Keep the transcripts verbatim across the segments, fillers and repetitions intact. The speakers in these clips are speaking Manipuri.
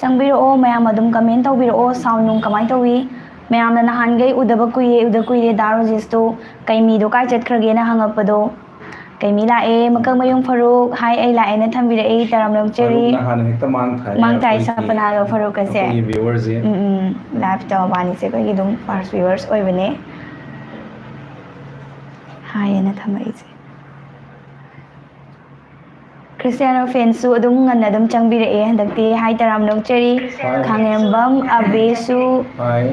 ꯆꯪꯕꯤꯔꯛꯑꯣ, ꯃꯌꯥꯝ ꯑꯗꯨꯝ comment ꯇꯧꯕꯤꯔꯛꯑꯣ꯫ Sound ꯅꯨꯡ ꯀꯃꯥꯏꯅ ꯇꯧꯏ? ꯃꯌꯥꯝꯅ ꯅꯍꯥꯟꯈꯩ ꯎꯗꯕ ꯀꯨꯏꯔꯦ, ꯎꯗ ꯀꯨꯏꯔꯦ ꯗꯥ ꯔꯣꯖꯦꯁꯇꯣ, ꯀꯩ ꯃꯤꯗꯣ ꯀꯥꯏ ꯆꯠꯈ꯭ꯔꯒꯦꯅ ꯍꯪꯉꯛꯄꯗꯣ꯫ ꯀꯩ ꯃꯤ ꯂꯥꯛꯑꯦ? ꯃꯀꯛ ꯃꯌꯨꯝ ꯐꯔꯨꯛ꯫ ꯍꯥꯏ, ꯑꯩ ꯂꯥꯛꯑꯦꯅ ꯊꯝꯕꯤꯔꯛꯏ, ꯇꯔꯥꯝꯅ ꯑꯣꯛꯆꯔꯤ꯫ ꯐꯔꯨꯛꯅ ꯍꯥꯟꯅ ꯍꯦꯛꯇ ꯃꯥꯡ ꯊꯥꯏ ꯃꯥꯡ ꯊꯥꯏ, ꯑꯩꯈꯣꯏꯒꯤ, ꯁꯥꯄꯅꯥꯒ ꯐꯔꯨꯛꯀꯁꯦ꯫ ꯑꯩꯈꯣꯏꯒꯤ viewerꯁꯦ꯫ ꯎꯝ, ꯎꯝ, liveꯇ ꯃꯕꯥꯅꯤꯁꯦ ꯑꯩꯈꯣꯏꯒꯤ ꯑꯗꯨꯝ first viewers ꯑꯣꯏꯕꯅꯦ꯫ ꯍꯥꯏꯌꯦꯅ ꯊꯝꯃꯛꯏꯁꯦ꯫ ꯈ꯭ꯔꯤꯁꯇꯤꯌꯥꯅꯣ fansꯁꯨ ꯑꯗꯨꯝ ꯉꯟꯅ ꯑꯗꯨꯝ ꯆꯪꯕꯤꯔꯛꯑꯦ ꯍꯟꯗꯛꯇꯤ꯫ ꯍꯥꯏ, ꯇꯔꯥꯝꯅ ꯑꯣꯛꯆꯔꯤ꯫ ꯍꯥꯏ꯫ ꯈꯥꯡꯉꯦꯝꯕꯝ ꯑꯕꯦꯁꯨ꯫ ꯍꯥꯏ꯫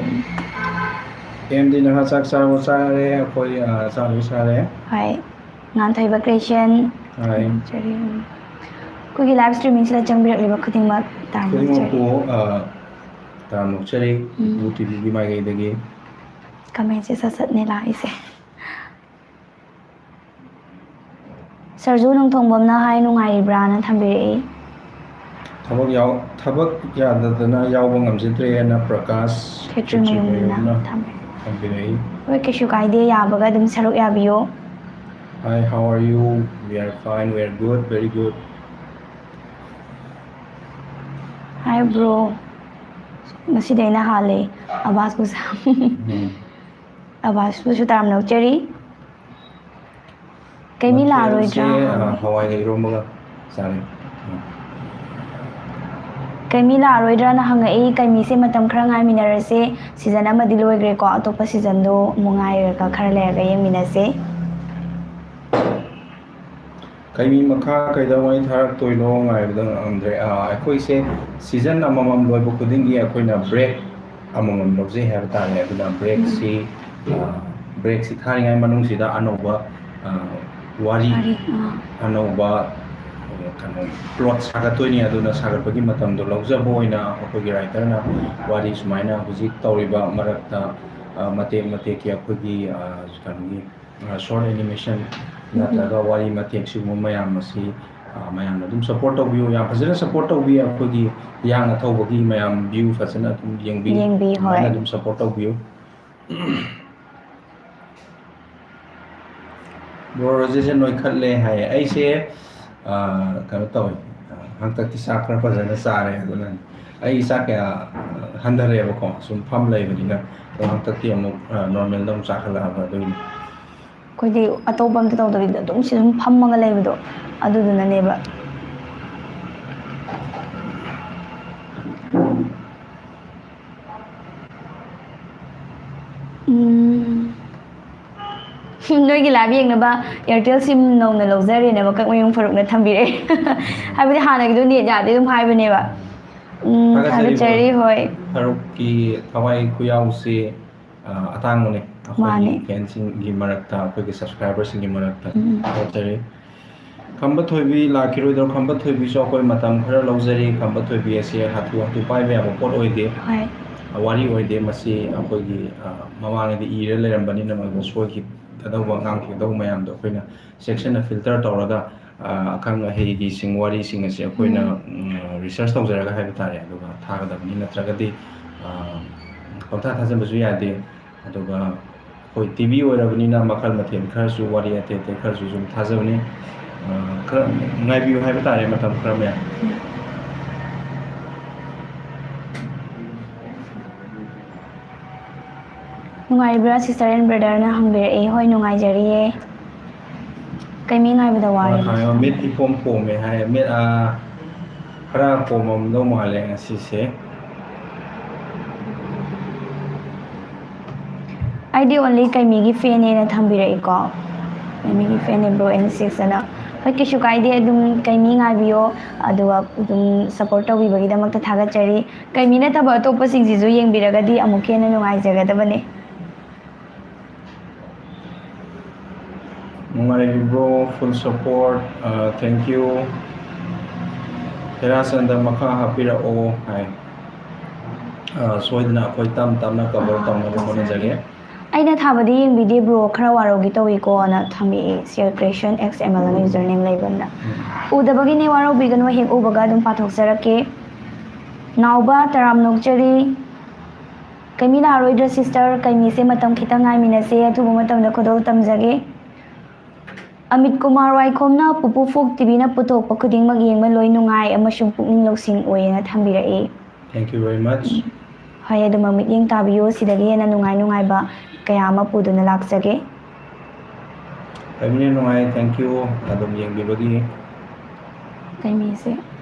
ꯑꯦꯝꯗꯤ ꯅꯍꯥ ꯆꯥꯛ ꯆꯥꯕ ꯆꯥꯔꯦ, ꯑꯩꯈꯣꯏ, ꯑ, ꯆꯥꯕ ꯆꯥꯔꯦ꯫ ꯍꯣꯏ꯫ ꯉꯥꯟꯊꯣꯏꯕ ꯀ꯭ꯔꯤꯁꯟ꯫ ꯍꯥꯏ꯫ ꯆꯔꯤ꯫ ꯑꯩꯈꯣꯏꯒꯤ live streamingꯁꯤꯗ ꯆꯪꯕꯤꯔꯛꯂꯤꯕ ꯈꯨꯗꯤꯡꯃꯛ ꯇꯔꯥꯝꯅ ꯑꯣꯛꯆꯔꯤ꯫ ꯈꯨꯗꯤꯡꯃꯛꯄꯨ, ꯑ, ꯇꯔꯥꯝꯅ ꯑꯣꯛꯆꯔꯤ꯫ ꯎꯝ꯫ ꯕ꯭ꯂꯨ ꯇꯤꯚꯤꯒꯤ ꯃꯥꯏꯀꯩꯗꯒꯤ꯫ Commentꯁꯦ ꯁꯠ ꯁꯠꯅꯦ ꯂꯥꯛꯏꯁꯦ꯫ ꯁꯔꯖꯨ ꯅꯣꯡꯊꯣꯡꯕꯝꯅ ꯍꯥꯏ, "ꯅꯨꯡꯉꯥꯏꯔꯤꯕ꯭ꯔꯥꯅ?" ꯊꯝꯕꯤꯔꯛꯏ꯫ ꯊꯕꯛ ꯌꯥꯎ-, ꯊꯕꯛ ꯌꯥꯗꯗꯅ ꯌꯥꯎꯕ ꯉꯝꯖꯗ꯭ꯔꯦꯅ ꯄ꯭ꯔꯀꯥꯁ ꯈꯦꯇ꯭ꯔꯤꯃꯌꯨꯝꯅ ꯈꯦꯇ꯭ꯔꯤꯃꯌꯨꯝꯅ ꯊꯝꯃꯦ꯫ ꯊꯝꯕꯤꯔꯛꯏ꯫ ꯍꯣꯏ, ꯀꯩꯁꯨ ꯀꯥꯏꯗꯦ, ꯌꯥꯕꯒ ꯑꯗꯨꯝ ꯁꯔꯨꯛ ꯌꯥꯕꯤꯌꯣ꯫ Hi, how are you? We are fine, we are good, very good. Hi, bro. ꯉꯁꯤꯗꯤ ꯑꯩꯅ ꯍꯥꯜꯂꯦ, ꯑꯕꯥꯁꯄꯨ ꯁꯥ-, ꯎꯝ꯫ ꯑꯕꯥꯁꯄꯨꯁꯨ ꯇꯔꯥꯝꯅ ꯑꯣꯛꯆꯔꯤ꯫ ꯀꯩ ꯃꯤ ꯂꯥꯛꯑꯔꯣꯏꯗ꯭ꯔꯥ? ꯃꯊꯦꯜꯁꯦ, ꯑ, ꯍꯋꯥꯏꯒ ꯏꯔꯣꯝꯕꯒ ꯆꯥꯔꯦ꯫ ꯎꯝ꯫ ꯀꯩ ꯃꯤ ꯂꯥꯛꯑꯔꯣꯏꯗ꯭ꯔꯥꯅ ꯍꯪꯉꯛꯏ꯫ ꯀꯩ ꯃꯤꯁꯦ ꯃꯇꯝ ꯈꯔ ꯉꯥꯏꯃꯤꯟꯅꯔꯁꯦ꯫ Season ꯑꯃꯗꯤ ꯂꯣꯏꯈ꯭ꯔꯦꯀꯣ, ꯑꯇꯣꯞꯄ seasonꯗꯣ ꯑꯃꯨꯛ ꯉꯥꯏꯔꯒ ꯈꯔ ꯂꯩꯔꯒ ꯌꯦꯡꯃꯤꯟꯅꯁꯦ꯫ ꯀꯩ ꯃꯤ ꯃꯈꯥ ꯀꯩꯗꯧꯉꯩ ꯊꯥꯔꯛꯇꯣꯏꯅꯣ ꯉꯥꯏꯕꯗ ꯉꯝꯗ꯭ꯔꯦ꯫ ꯑ, ꯑꯩꯈꯣꯏꯁꯦ season ꯑꯃꯃꯝ ꯂꯣꯏꯕ ꯈꯨꯗꯤꯡꯒꯤ ꯑꯩꯈꯣꯏꯅ break ꯑꯃꯃꯝ ꯂꯧꯖꯩ ꯍꯥꯏꯕ ꯇꯥꯔꯦ꯫ ꯑꯗꯨꯅ breakꯁꯤ, ꯎꯝ꯫ ꯑ, breakꯁꯤ ꯊꯥꯔꯤꯉꯩ ꯃꯅꯨꯡꯁꯤꯗ ꯑꯅꯧꯕ, ꯑ, ꯋꯥꯔꯤ, ꯋꯥꯔꯤ, ꯑ꯫ ꯑꯅꯧꯕ, ꯑ, ꯀꯩꯅꯣ, plot ꯁꯥꯒꯠꯇꯣꯏꯅꯤ꯫ ꯑꯗꯨꯅ ꯁꯥꯒꯠꯄꯒꯤ ꯃꯇꯝꯗꯣ ꯂꯧꯖꯕ ꯑꯣꯏꯅ ꯑꯩꯈꯣꯏꯒꯤ writerꯅ ꯋꯥꯔꯤ ꯁꯨꯃꯥꯏꯅ ꯍꯧꯖꯤꯛ ꯇꯧꯔꯤꯕ ꯃꯔꯛꯇ, ꯑ, ꯃꯇꯦꯛ ꯃꯇꯦꯛꯀꯤ ꯑꯩꯈꯣꯏꯒꯤ, ꯑ, ꯀꯩꯅꯣꯒꯤ, ꯑ, short animation ꯎꯝ꯫ ꯅꯠꯇ꯭ꯔꯒ ꯋꯥꯔꯤ ꯃꯇꯦꯛ ꯁꯤꯒꯨꯝꯕ ꯃꯌꯥꯝ ꯑꯁꯤ, ꯑ, ꯃꯌꯥꯝꯅ ꯑꯗꯨꯝ support ꯇꯧꯕꯤꯌꯨ꯫ ꯌꯥꯝ ꯐꯖꯅ support ꯇꯧꯕꯤ꯫ ꯑꯩꯈꯣꯏꯒꯤ ꯍꯤꯌꯥꯡꯅ ꯊꯧꯕꯒꯤ ꯃꯌꯥꯝ view ꯐꯖꯅ ꯑꯗꯨꯝ ꯌꯦꯡꯕꯤ꯫ ꯌꯦꯡꯕꯤ, ꯍꯣꯏ꯫ ꯑꯗꯨꯃꯥꯏꯅ ꯑꯗꯨꯝ support ꯇꯧꯕꯤꯌꯨ꯫ Bro, ꯔꯣꯖꯦꯁꯁꯦ ꯅꯣꯏꯈꯠꯂꯦ ꯍꯥꯏꯌꯦ꯫ ꯑꯩꯁꯦ, ꯑ, ꯀꯩꯅꯣ ꯇꯧꯋꯦ, ꯑ, ꯍꯟꯗꯛꯇꯤ ꯆꯥꯛ ꯈꯔ ꯐꯖꯅ ꯆꯥꯔꯦ꯫ ꯑꯗꯨꯅ ꯑꯩ ꯆꯥꯛ ꯀꯌꯥ ꯍꯟꯊꯔꯛꯑꯦꯕꯀꯣ, ꯁꯨꯝ ꯐꯝ ꯂꯩꯕꯅꯤꯅ꯫ ꯑꯗꯣ ꯍꯟꯗꯛꯇꯤ ꯑꯃꯨꯛ ꯅꯣꯔꯃꯦꯜꯗ ꯑꯃꯨꯛ ꯆꯥꯈꯠꯂꯛꯑꯕ ꯑꯗꯨꯒꯤꯅꯤ꯫ ꯑꯩꯈꯣꯏꯗꯤ ꯑꯇꯣꯞꯄ ꯑꯝꯇ ꯇꯧꯗꯕꯤꯗ ꯑꯗꯨꯝ ꯁꯤ ꯑꯗꯨꯝ ꯐꯝꯃꯒ ꯂꯩꯕꯗꯣ, ꯑꯗꯨꯗꯨꯅꯅꯦꯕ꯫ ꯎꯝ꯫ ꯅꯣꯏꯒꯤ ꯂꯥꯏꯚ ꯌꯦꯡꯅꯕ Airtel ꯁꯤꯝ ꯅꯧꯅ ꯂꯧꯖꯔꯦꯅ ꯃꯀꯛ ꯃꯌꯨꯡ ꯐꯔꯨꯛꯅ ꯊꯝꯕꯤꯔꯛꯑꯦ꯫ ꯍꯥꯏꯕꯗꯤ ꯍꯥꯟꯅꯒꯤꯗꯣ ꯅꯦꯠ ꯌꯥꯗꯦ ꯑꯗꯨꯝ ꯍꯥꯏꯕꯅꯦꯕ꯫ ꯎꯝ, ꯊꯥꯒꯠꯆꯔꯤ ꯊꯥꯒꯠꯆꯔꯤ, ꯍꯣꯏ꯫ ꯐꯔꯨꯛꯀꯤ ꯊꯋꯥꯏ ꯈꯨꯌꯥꯎꯁꯤ, ꯑ, ꯑꯇꯥꯡꯕꯅꯦ꯫ ꯑꯩꯈꯣꯏꯒꯤ ꯃꯥꯅꯦ꯫ Fansꯁꯤꯡꯒꯤ ꯃꯔꯛꯇ, ꯑꯩꯈꯣꯏꯒꯤ subscriberꯁꯤꯡꯒꯤ ꯃꯔꯛꯇ ꯎꯝ꯫ ꯊꯥꯒꯠꯆꯔꯤ꯫ ꯈꯝꯕ ꯊꯣꯏꯕꯤ ꯂꯥꯛꯈꯤꯔꯣꯏꯗ꯭ꯔꯣ? ꯈꯝꯕ ꯊꯣꯏꯕꯤꯁꯨ ꯑꯩꯈꯣꯏ ꯃꯇꯝ ꯈꯔ ꯂꯧꯖꯔꯤ꯫ ꯈꯝꯕ ꯊꯣꯏꯕꯤ ꯑꯁꯤ ꯍꯥꯊꯨ ꯍꯥꯊꯨ ꯄꯥꯏꯕ ꯌꯥꯕ ꯄꯣꯠ ꯑꯣꯏꯗꯦ꯫ ꯍꯣꯏ꯫ ꯋꯥꯔꯤ ꯑꯣꯏꯗꯦ꯫ ꯃꯁꯤ ꯑꯩꯈꯣꯏꯒꯤ, ꯑ, ꯃꯃꯥꯡꯗꯗꯤ ꯏꯔ ꯂꯩꯔꯝꯕꯅꯤꯅ ꯃꯗꯨ ꯁꯣꯏꯈꯤꯒꯗꯧꯕ, ꯉꯥꯡꯈꯤꯒꯗꯧꯕ ꯃꯌꯥꯝꯗꯣ ꯑꯩꯈꯣꯏꯅ ꯆꯦꯛꯁꯤꯟꯅ filter ꯇꯧꯔꯒ, ꯑ, ꯑꯈꯪ ꯑꯍꯩꯒꯤꯁꯤꯡ ꯋꯥꯔꯤꯁꯤꯡ ꯑꯁꯤ ꯑꯩꯈꯣꯏꯅ, ꯎꯝ꯫ ꯎꯝ, research ꯇꯧꯖꯔꯒ ꯍꯥꯏꯕ ꯇꯥꯔꯦ, ꯑꯗꯨꯒ ꯊꯥꯒꯗꯕꯅꯤ꯫ ꯅꯠꯇ꯭ꯔꯒꯗꯤ, ꯑ, ꯄꯪꯊꯥ ꯊꯥꯖꯟꯕꯁꯨ ꯌꯥꯗꯦ꯫ ꯑꯗꯨꯒ ꯑꯩꯈꯣꯏ TV ꯑꯣꯏꯔꯕꯅꯤꯅ ꯃꯈꯜ ꯃꯊꯦꯜ ꯈꯔꯁꯨ, ꯋꯥꯔꯤ ꯑꯇꯩ ꯑꯇꯩ ꯈꯔꯁꯨ ꯁꯨꯝ ꯊꯥꯖꯕꯅꯤ꯫ ꯑ, ꯈꯔ ꯉꯥꯏꯕꯤꯌꯨ ꯍꯥꯏꯕ ꯇꯥꯔꯦ, ꯃꯇꯝ ꯈꯔ ꯃꯌꯥꯝ꯫ ꯅꯨꯡꯉꯥꯏꯔꯤꯕ꯭ꯔꯥ sister and brotherꯅ ꯍꯪꯕꯤꯔꯛꯑꯦ꯫ ꯍꯣꯏ, ꯅꯨꯡꯉꯥꯏꯖꯔꯤꯌꯦ꯫ ꯀꯩꯃꯤ ꯉꯥꯏꯕꯗ ꯋꯥꯔꯦ꯫ ꯃꯥ ꯈꯪꯉꯦ, ꯃꯤꯠ ꯏꯄꯣꯝ ꯄꯣꯝꯃꯦ ꯍꯥꯏ꯫ ꯃꯤꯠ, ꯑ, ꯈꯔ ꯄꯣꯝꯃꯝꯗꯧ ꯃꯥꯜꯂꯦ ꯉꯁꯤꯁꯦ꯫ ꯑꯩꯗꯤ only ꯀꯩꯃꯤꯒꯤ fanꯅꯦꯅ ꯊꯝꯕꯤꯔꯛꯏꯀꯣ꯫ ꯀꯩꯃꯤꯒꯤ fanꯅꯦ bro N six ꯑꯅ꯫ ꯍꯣꯏ, ꯀꯩꯁꯨ ꯀꯥꯏꯗꯦ, ꯑꯗꯨꯝ ꯀꯩꯃꯤ ꯉꯥꯏꯕꯤꯌꯣ, ꯑꯗꯨꯒ ꯑꯗꯨꯝ support ꯇꯧꯕꯤꯕꯒꯤꯗꯃꯛꯇ ꯊꯥꯒꯠꯆꯔꯤ꯫ ꯀꯩꯃꯤ ꯅꯠꯇꯕ ꯑꯇꯣꯞꯄꯁꯤꯡꯁꯤꯁꯨ ꯌꯦꯡꯕꯤꯔꯒꯗꯤ ꯑꯃꯨꯛꯀ ꯍꯦꯟꯅ ꯅꯨꯡꯉꯥꯏꯖꯒꯗꯕꯅꯦ꯫ ꯅꯨꯡꯉꯥꯏꯔꯤꯕ꯭ꯔꯣ? Full support, ꯑ, thank you꯫ ꯍꯦꯔꯥꯆꯟꯗ ꯃꯈꯥ ꯍꯥꯞꯄꯤꯔꯛꯑꯣ ꯍꯥꯏ꯫ ꯑ, ꯁꯣꯏꯗꯅ ꯑꯩꯈꯣꯏ ꯇꯞ ꯇꯞꯅ cover ꯑꯥ, ꯇꯧꯅꯕ ꯇꯧꯖꯔꯒꯦ꯫ ꯍꯣꯠꯅꯖꯒꯦ꯫ ꯑꯩꯅ ꯊꯥꯕꯗꯤ ꯌꯦꯡꯕꯤꯗꯦ bro, ꯈꯔ ꯋꯥꯔꯧꯒꯦ ꯇꯧꯏꯀꯣꯅ ꯊꯝꯃꯛꯑꯦ, Share Creation X M L ꯑꯅ username ꯂꯩꯕ ꯑꯃꯅ꯫ ꯎꯝ꯫ ꯎꯗꯕꯒꯤꯅꯦ, ꯋꯥꯔꯧꯕꯤꯒꯅꯨ, ꯍꯦꯛ ꯎꯕꯒ ꯑꯗꯨꯝ ꯄꯥꯊꯣꯛꯆꯔꯛꯀꯦ꯫ ꯅꯥꯎꯕ, ꯇꯔꯥꯝ ꯅꯣꯛꯆꯔꯤ꯫ ꯀꯩꯃꯤ ꯂꯥꯛꯑꯔꯣꯏꯗ꯭ꯔꯣ sister? ꯀꯩꯃꯤꯁꯦ ꯃꯇꯝ ꯈꯤꯇꯪ ꯉꯥꯏꯃꯤꯟꯅꯁꯦ, ꯑꯊꯨꯕ ꯃꯇꯝꯗ ꯈꯨꯗꯣꯜ ꯇꯝꯖꯒꯦ꯫ ꯑꯃꯤꯠ ꯀꯨꯃꯥꯔ ꯋꯥꯏꯈꯣꯝꯅ ꯄꯨꯄꯨ ꯐꯣꯛ ꯇꯤꯚꯤꯅ ꯄꯨꯊꯣꯛꯄ ꯈꯨꯗꯤꯡꯃꯛ ꯌꯦꯡꯕ ꯂꯣꯏ ꯅꯨꯡꯉꯥꯏ ꯑꯃꯁꯨꯡ ꯄꯨꯛꯅꯤꯡ ꯂꯧꯁꯤꯡ ꯑꯣꯏꯌꯦꯅ ꯊꯝꯕꯤꯔꯛꯏ꯫ Thank you very much. ꯍꯣꯏ, ꯑꯗꯨꯝ ꯃꯃꯤꯠꯌꯦꯡ ꯇꯥꯕꯤꯌꯨ꯫ ꯁꯤꯗꯒꯤ ꯍꯦꯟꯅ ꯅꯨꯡꯉꯥꯏ ꯅꯨꯡꯉꯥꯏꯕ ꯀꯌꯥ ꯑꯃ ꯄꯨꯗꯨꯅ ꯂꯥꯛꯆꯒꯦ꯫ ꯂꯩꯃꯤꯟꯅ ꯅꯨꯡꯉꯥꯏ, thank you ꯑꯗꯨꯝ ꯌꯦꯡꯕꯤꯕꯒꯤ꯫ ꯀꯩ ꯃꯤꯁꯦ?